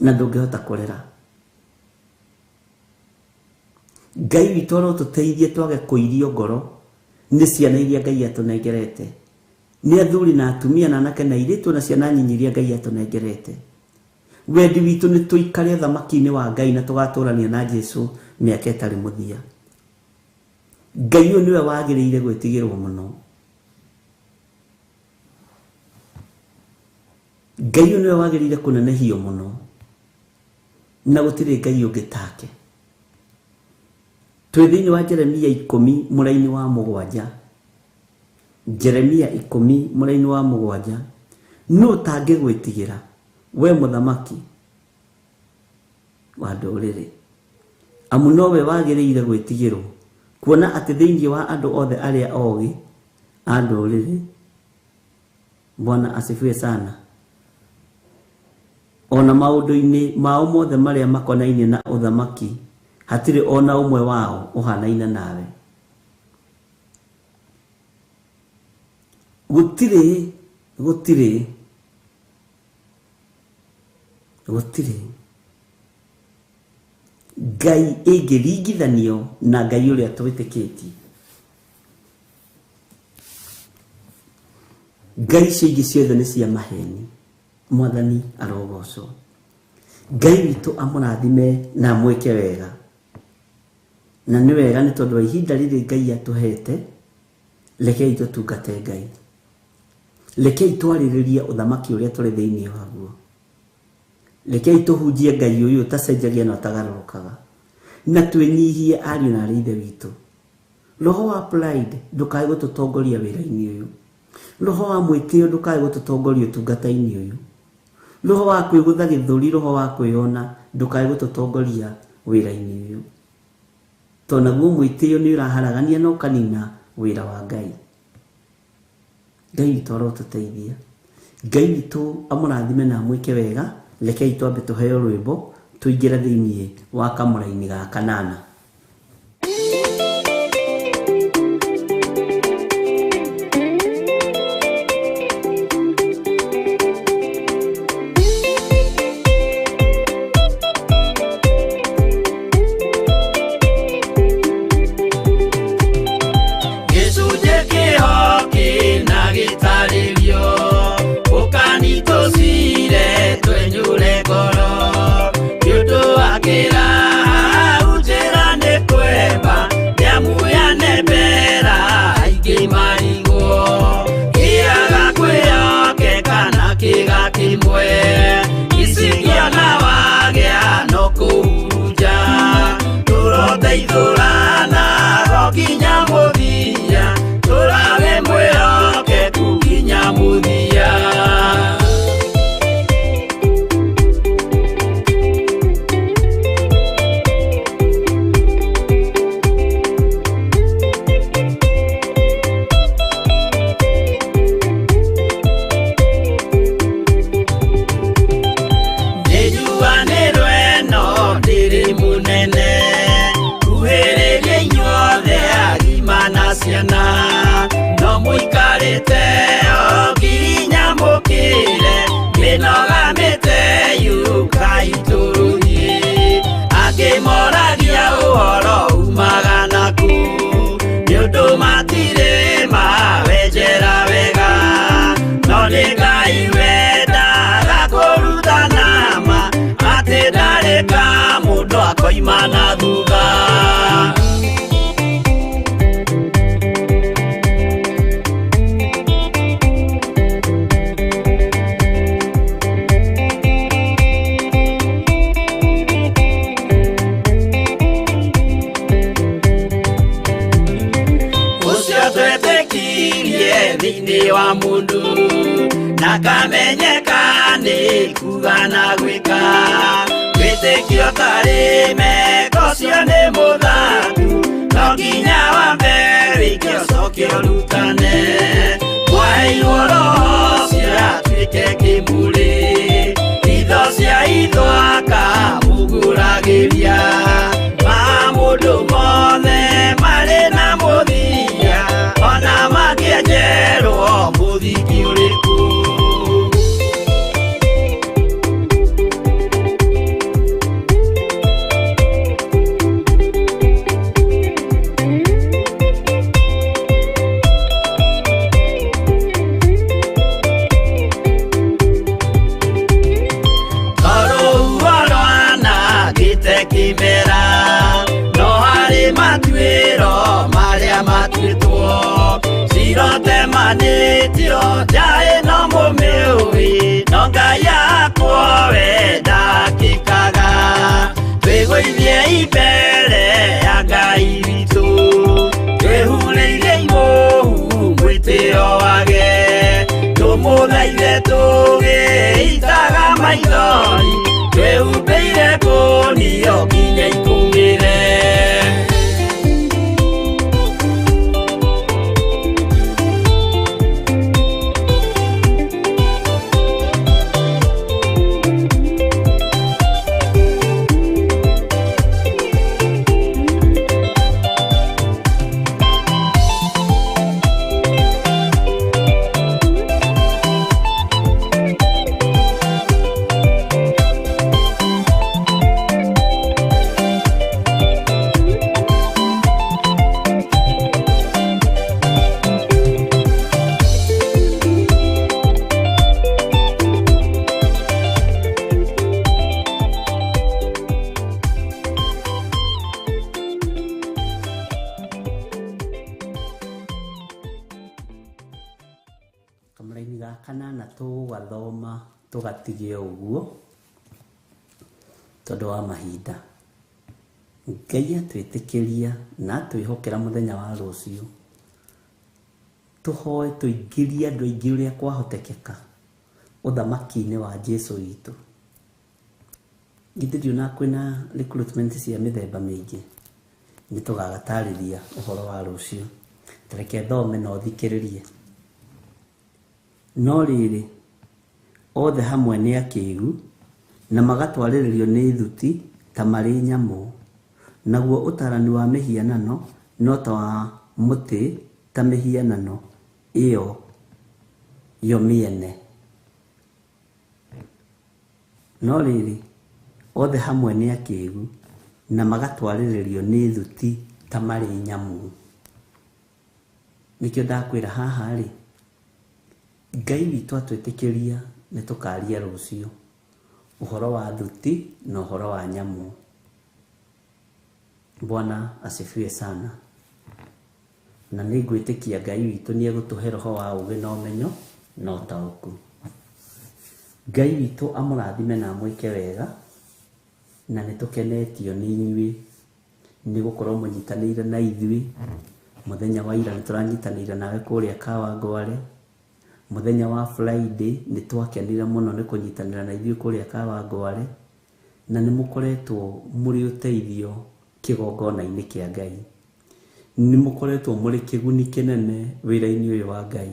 [SPEAKER 4] na ndũngĩhota kũrera. Ngai witũ arotũteithie twage kũirio ngoro nĩ ciana iria Ngai atũnengerete, nĩ athuri na atumia na anake na airĩtu na ciana nyinyi iria Ngai atũnengerete. Wendi witũ nĩ tũikare ũthamaki-inĩ wa Ngai na tũgatũrania na Jesu mĩaka ĩtarĩ mũthia. Ngai ũyũ nĩwe wagĩrĩire gwĩtigĩrwo mũno. Ngai ũyũ nĩwe wagĩrĩire kũnenehio mũno, na gũtirĩ Ngai ũngĩ take. Twĩ thĩinĩ wa Jeremia 10 mũraini wa 7. Jeremia 10 mũraini wa 7. Nũ ũtangĩgwĩtigĩra we mũthamaki wa ndũrĩrĩ? Amu nowe wagĩrĩire gwĩtigĩrwo, kuona atĩ thĩinĩ wa andũ othe arĩa ogĩ a ndũrĩrĩ. Bwana asifiwe sana. Ona maũndũ-inĩ mao mothe marĩa makonainie na ũthamaki, hatirĩ ona ũmwe wao ũhanaine nawe. Gũtirĩ, gũtirĩ, gũtirĩ Ngai ĩngĩringithanio na Ngai ũrĩa twĩtĩkĩtie. Ngai icio ingĩ ciothe nĩ cia maheni. Mwathani arogocwo. Ngai witũ amũrathime na amwĩke wega. Na nĩ wega nĩ tondũ wa ihinda rĩrĩ Ngai atũhete, rekei tũtungate Ngai. Rekei twarĩrĩrie ũthamaki ũrĩa tũrĩ thĩinĩ waguo. Rekei tũhunjie Ngai ũyũ ũtacenjagia na ũtagarũrũkaga, na twĩnyihie ariũ na arĩ ithe witũ. Roho wa pride ndũkae gũtũtongoria wĩra-inĩ ũyũ. Roho wa mwĩtĩo ndũkae gũtũtongoria ũtungata-inĩ ũyũ. Roho wa kwĩgũtha gĩthũri, roho wa kwĩyona ndũkae gũtũtongoria wĩra-inĩ ũyũ, tondũ naguo mwĩtĩo nĩ ũraharagania na ũkanina wĩra wa Ngai. Ngai witũ arotũteithia. Ngai witũ amũrathime na amwĩke wega. Rekei twambe tũheo rwĩmbo tũingĩre thĩiniĩ wa kamũraini ga kanana.
[SPEAKER 2] Gĩcunjĩ kĩho kĩna gĩtarĩrio, ũkani tũcire twenyũre ngoro. Nĩ ũndũ wa kĩraha njĩra nĩ kwemba, nĩamuyane mbera aingĩ marigwo. Kĩaga kwĩhokeka na kĩga kĩmwe, icigĩona wagĩa no kũhurunja. Tũroteithũrana ro nginya mũthia, tũrage mwĩhokeku nginya mũthia. Nĩnjuanĩrwo ĩno ndĩrĩ mũnene, kuhĩrĩria inyuothe agima na ciana. No mũikarĩte o nginya mũkĩre, mĩnoga mĩteyu Ngai tũrũthiĩ. Angĩ moragia ũhoro umaga naku, nĩ ũndũ matirĩ mawenjera wega. No nĩ Ngai wendaga kũrutana ma, atĩ ndarĩ ka mũndũ akoima na thutha. Ũcio twetĩkirie thĩinĩ wa mũndũ, na kamenyeka nĩ kuga na gwĩka. Wĩtĩkio tarĩ meko ũcio nĩ mũthaku, no nginya wambe wĩke ũcoke ũrutane. Mwaheirwo roho ũcio atuĩke kĩmũrĩ, itho cia itho akamũgũragĩria. Ma mũndũ mothe marĩ na mũthia, ona mangĩenjerwo mũthingi ũrĩkũ. Tondũ rwanangĩte kĩmera, no harĩ matuĩro marĩa matuĩtwo. Cirotemanĩtio nja ĩno mũmĩũĩ, no Ngai akwo we ndakĩkaga. Twĩgũithiei mbere ya Ngai witũ, twĩhurĩire imũhu mwĩtĩo wage. Tũmũthaithe tũgĩitaga maithori, twĩhumbĩire kũnio nginya ikũmĩre.
[SPEAKER 4] Kamũraini ga kanana tũgathoma tũgatige ũguo. Tondũ wa mahinda. Ngai atwĩtĩkĩria na atwĩhokera mũthenya wa rũciũ. Tũhoe tũingĩrie andũ aingĩ ũrĩa kwahotekeka ũthamaki-inĩ wa Jesũ witũ. Githĩ ndionaga kwĩna recruitment cia mĩthemba mĩingĩ? Nĩ tũgagatarĩria ũhoro wa rũciũ. Ta reke thome na ũthikĩrĩrie. No rĩrĩ, othe hamwe nĩ akĩgu, na magatwarĩrĩrio nĩ thuti ta marĩ nyamũ, naguo ũtarani wa mĩhianano no ta wa mũtĩ ta mĩhianano ĩyo yo mĩene. No rĩrĩ, othe hamwe nĩ akĩgu, na magatwarĩrĩrio nĩ thuti ta marĩ nyamũ. Nĩkĩo ndakwĩra haha rĩ, Ngai witũ atwĩtĩkĩria nĩ tũkaria rũciũ ũhoro wa thuti na ũhoro wa nyamũ. Bwana asifiwe sana. Na nĩ ngwĩtĩkia Ngai witũ nĩ egũtũhe roho wa ũũgĩ na ũmenyo na ũtaũku. Ngai witũ amũrathime na amwĩke wega, na nĩ tũkenetio nĩ inyuĩ nĩ gũkorwo mũnyitanĩire na ithuĩ. Mũthenya wa ira nĩ tũranyitanĩire nawe kũrĩa Kawangware. Mũthenya wa Friday nĩ twakenire mũno nĩ kũnyitanĩra na ithuĩ kũrĩa Kawangware, na nĩ mũkoretwo mũrĩ ũteithio kĩgongona-inĩ kĩa Ngai. Nĩ mũkoretwo mũrĩ kĩguni kĩnene wĩra-inĩ ũyũ wa Ngai.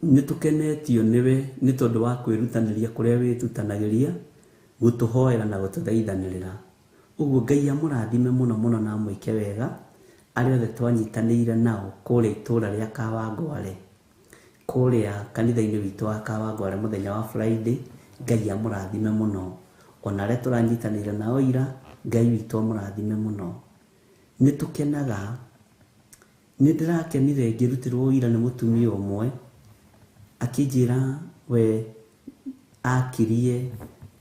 [SPEAKER 4] Nĩ tũkenetio nĩwe nĩ tondũ wa kwĩrutanĩria kũrĩa wĩrutanagĩria gũtũhoera na gũtũthaithanĩrĩra. Ũguo Ngai amũrathime mũno mũno na amwĩke wega arĩa othe twanyitanĩire nao kũrĩa itũũra rĩa Kawangware, kũrĩa kanitha-inĩ witũ wa Kawangware mũthenya wa Friday. Ngai amũrathime mũno. Ona arĩa tũranyitanĩire nao ira, Ngai witũ amũrathime mũno. Nĩ tũkenaga. Nĩ ndĩrakenire ngĩrutĩrwo ũira nĩ mũtumia ũmwe akĩnjĩra we akirie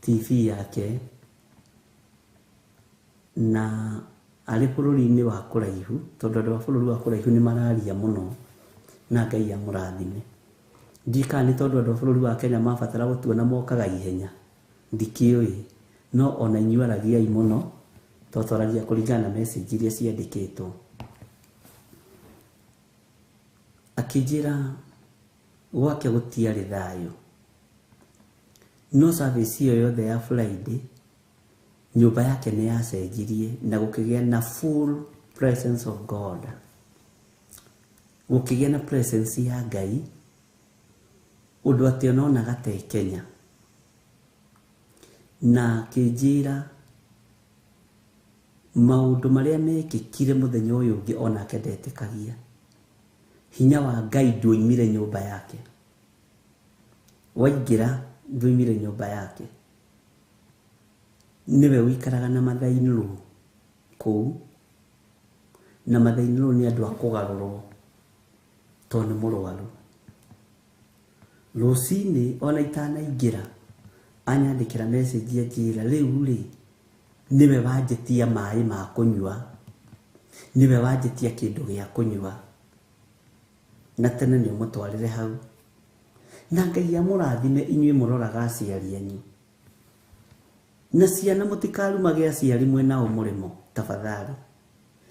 [SPEAKER 4] TV yake na arĩ bũrũri-inĩ wa kũraihu, tondũ andũ a bũrũri wa kũraihu nĩ mararia mũno, na Ngai amũrathime. Ndiũĩ kana nĩ tondũ andũ a bũrũri wa Kenya mabatara gũtuona mokaga ihenya, ndikĩũĩ, no ona inyuĩ aragiai mũno, tondũ twaragia kũringana na message iria ciandĩkĩtwo. Akĩnjĩra gwake gũtiarĩ thayũ, no service ĩyo yothe ya Friday nyũmba yake nĩ yacenjirie na gũkĩgĩa na full presence of God, gũkĩgĩa na presence ya Ngai ũndũ atĩ ononaga ta e Kenya. Na akĩnjĩra maũndũ marĩa mekĩkire mũthenya ũyũ ũngĩ onake ndetĩkagia. Hinya wa Ngai ndwoimire nyũmba yake, waingĩra ndwoimire nyũmba yake. Nĩwe ũikaraga na mathainĩrwo kũu, na mathainĩrwo nĩ andũ a kũgarũrwo tondũ nĩ mũrwaru. Rũcinĩ ona itanaingĩra anyandĩkĩra message anjĩra rĩu rĩ nĩwe wanjĩtia maĩ ma kũnyua, nĩwe wanjĩtia kĩndũ gĩa kũnyua, na tene nĩ ũmũtwarĩre hau. Na Ngai amũrathime inyuĩ mũroraga aciari anyu. Na ciana mũtikarumage aciari mwĩnao mũrĩmo, tafadhali.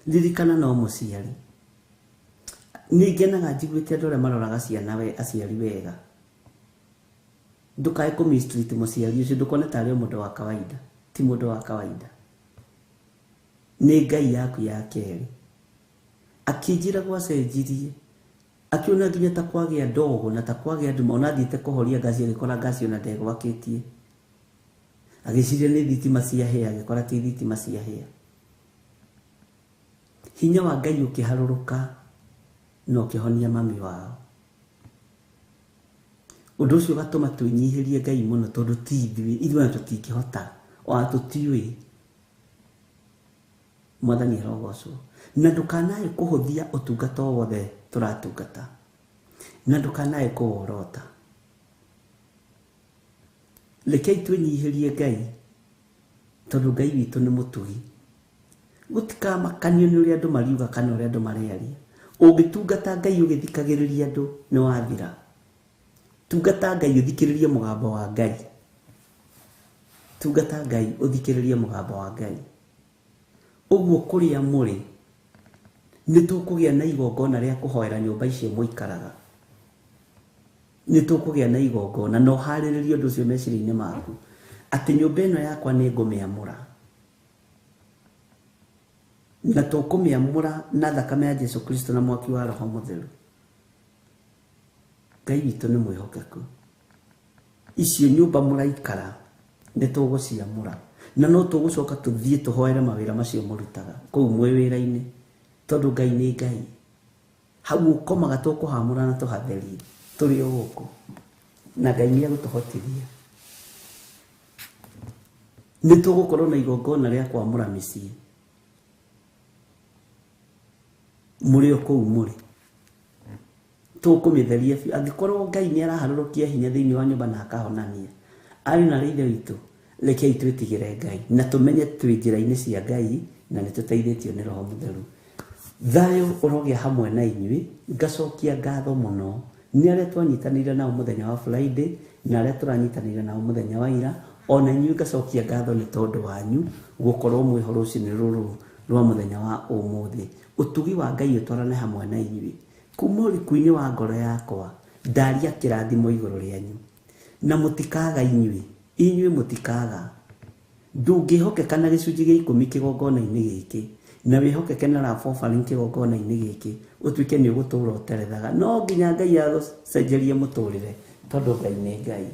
[SPEAKER 4] Ririkana no mũciari. Nĩ ngenaga njiguĩte andũ arĩa maroraga ciana we aciari wega. Ndũkae kũ mistreat mũciari ũcio, ndũkone tarĩ o mũndũ wa kawaida. Ti mũndũ wa kawaida. Nĩ Ngai yaku ya kerĩ. Akĩnjĩra gwacenjirie, akĩona nginya ta kwagĩa ndogo na ta kwagĩa nduma, ona athiĩte kũhoria ngaci agĩkora ngaci ona ndegwakĩtie. Agĩciria nĩ thitima ciahĩa, agĩkora ti thitima ciahĩa. Hinya wa Ngai ũkĩharũrũka na ũkĩhonia mami wao. Ũndũ ũcio ũgatũma twĩnyihĩrie Ngai mũno, tondũ ti ithuĩ, ithuĩ ona tũtingĩhota, ona tũtiũĩ. Mwathani arogocwo. Na ndũkanae kũhũthia ũtungata o wothe tũratungata, na ndũkanae kũworota. Rekei twĩnyihĩrie Ngai, tondũ Ngai witũ nĩ mũtugi. Gũtikamakanio nĩ ũrĩa andũ mariuga kana ũrĩa andũ marearia. Ũngĩtungata Ngai ũgĩthikagĩrĩria andũ nĩ wathira. Tungata Ngai ũthikĩrĩrie mũgambo wa Ngai. Tungata Ngai, ũthikĩrĩrie mũgambo wa Ngai. Ũguo kũrĩa mũrĩ nĩ tũkũgĩa na igongona rĩa kũhoera nyũmba icio mũikaraga. Nĩ tũkũgĩa na igongona na ũharĩrĩrie ũndũ ũcio meciria-inĩ maku atĩ nyũmba ĩno yakwa nĩ ngũmĩamũra, na tũkũmĩamũra na thakame ya Jesu Kristo na mwaki wa Roho Mũtheru. Ngai witũ nĩ mwĩhokeku. Icio nyũmba mũraikara nĩ tũgũciamũra, na no tũgũcoka tũthiĩ tũhoere mawĩra macio mũrutaga kũu mwĩ wĩra-inĩ, tondũ Ngai nĩ Ngai. Hau ũkomaga tũkũhamũra na tũhatherie tũrĩ o gũkũ, na Ngai nĩ egũtũhotithia. Nĩ tũgũkorwo na igongona rĩa kwamũra mĩciĩ mũrĩ o kũu mũrĩ, tũkũmĩtheria biũ. Angĩkorwo Ngai nĩ araharũrũkia hinya thĩinĩ wa nyũmba na akahonania, ariũ na aarĩ a Ithe witũ, rekei twĩtigĩre Ngai na tũmenye twĩ njĩra-inĩ cia Ngai na nĩ tũteithĩtio nĩ Roho Mũtheru. Thayũ ũrogĩa hamwe na inyuĩ. Ngacokia ngatho mũno nĩ arĩa twanyitanĩire nao mũthenya wa Friday na arĩa tũranyitanĩire nao mũthenya wa ira. Ona inyuĩ ngacokia ngatho nĩ tondũ wanyu gũkorwo mwĩho rũcinĩ rũrũ rwa mũthenya wa ũmũthĩ. Ũtugi wa Ngai ũtwarane hamwe na inyuĩ. Kuma ũriku-inĩ wa ngoro yakwa ndaria kĩrathimo igũrũ rĩanyu, na mũtikaga inyuĩ, inyuĩ mũtikaga. Ndũngĩhokeka na gĩcunjĩ gĩa ikũmi kĩgongona-inĩ gĩkĩ, na wĩhokeke na love offering kĩgongona-inĩ gĩkĩ, ũtuĩke nĩ ũgũtũra ũterethaga. No nginya Ngai agũcenjerie mũtũrĩre, tondũ Ngai nĩ Ngai.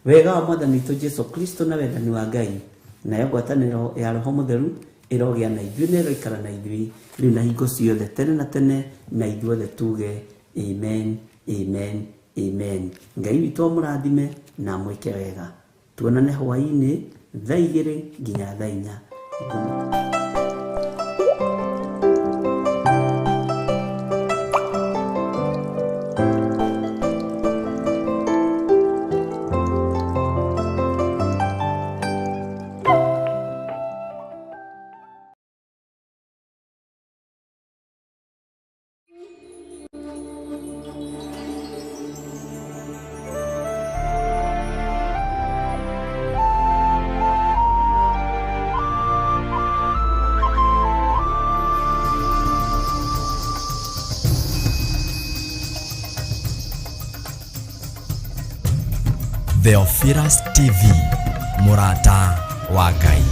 [SPEAKER 4] Wega wa Mwathani witũ Jesu Kristo na wendani wa Ngai nayo ngwatanĩro ya Roho Mũtheru ĩrogĩa na ithuĩ na ĩroikara na ithuĩ rĩu na hingo ciothe tene na tene, na ithuothe tuge amen, amen, amen. Ngai witũ amũrathime na amwĩke wega. Tuonane hwaĩ-inĩ thaa 2 nginya thaa 4.
[SPEAKER 1] Theophilus TV, mũrata wa Ngai.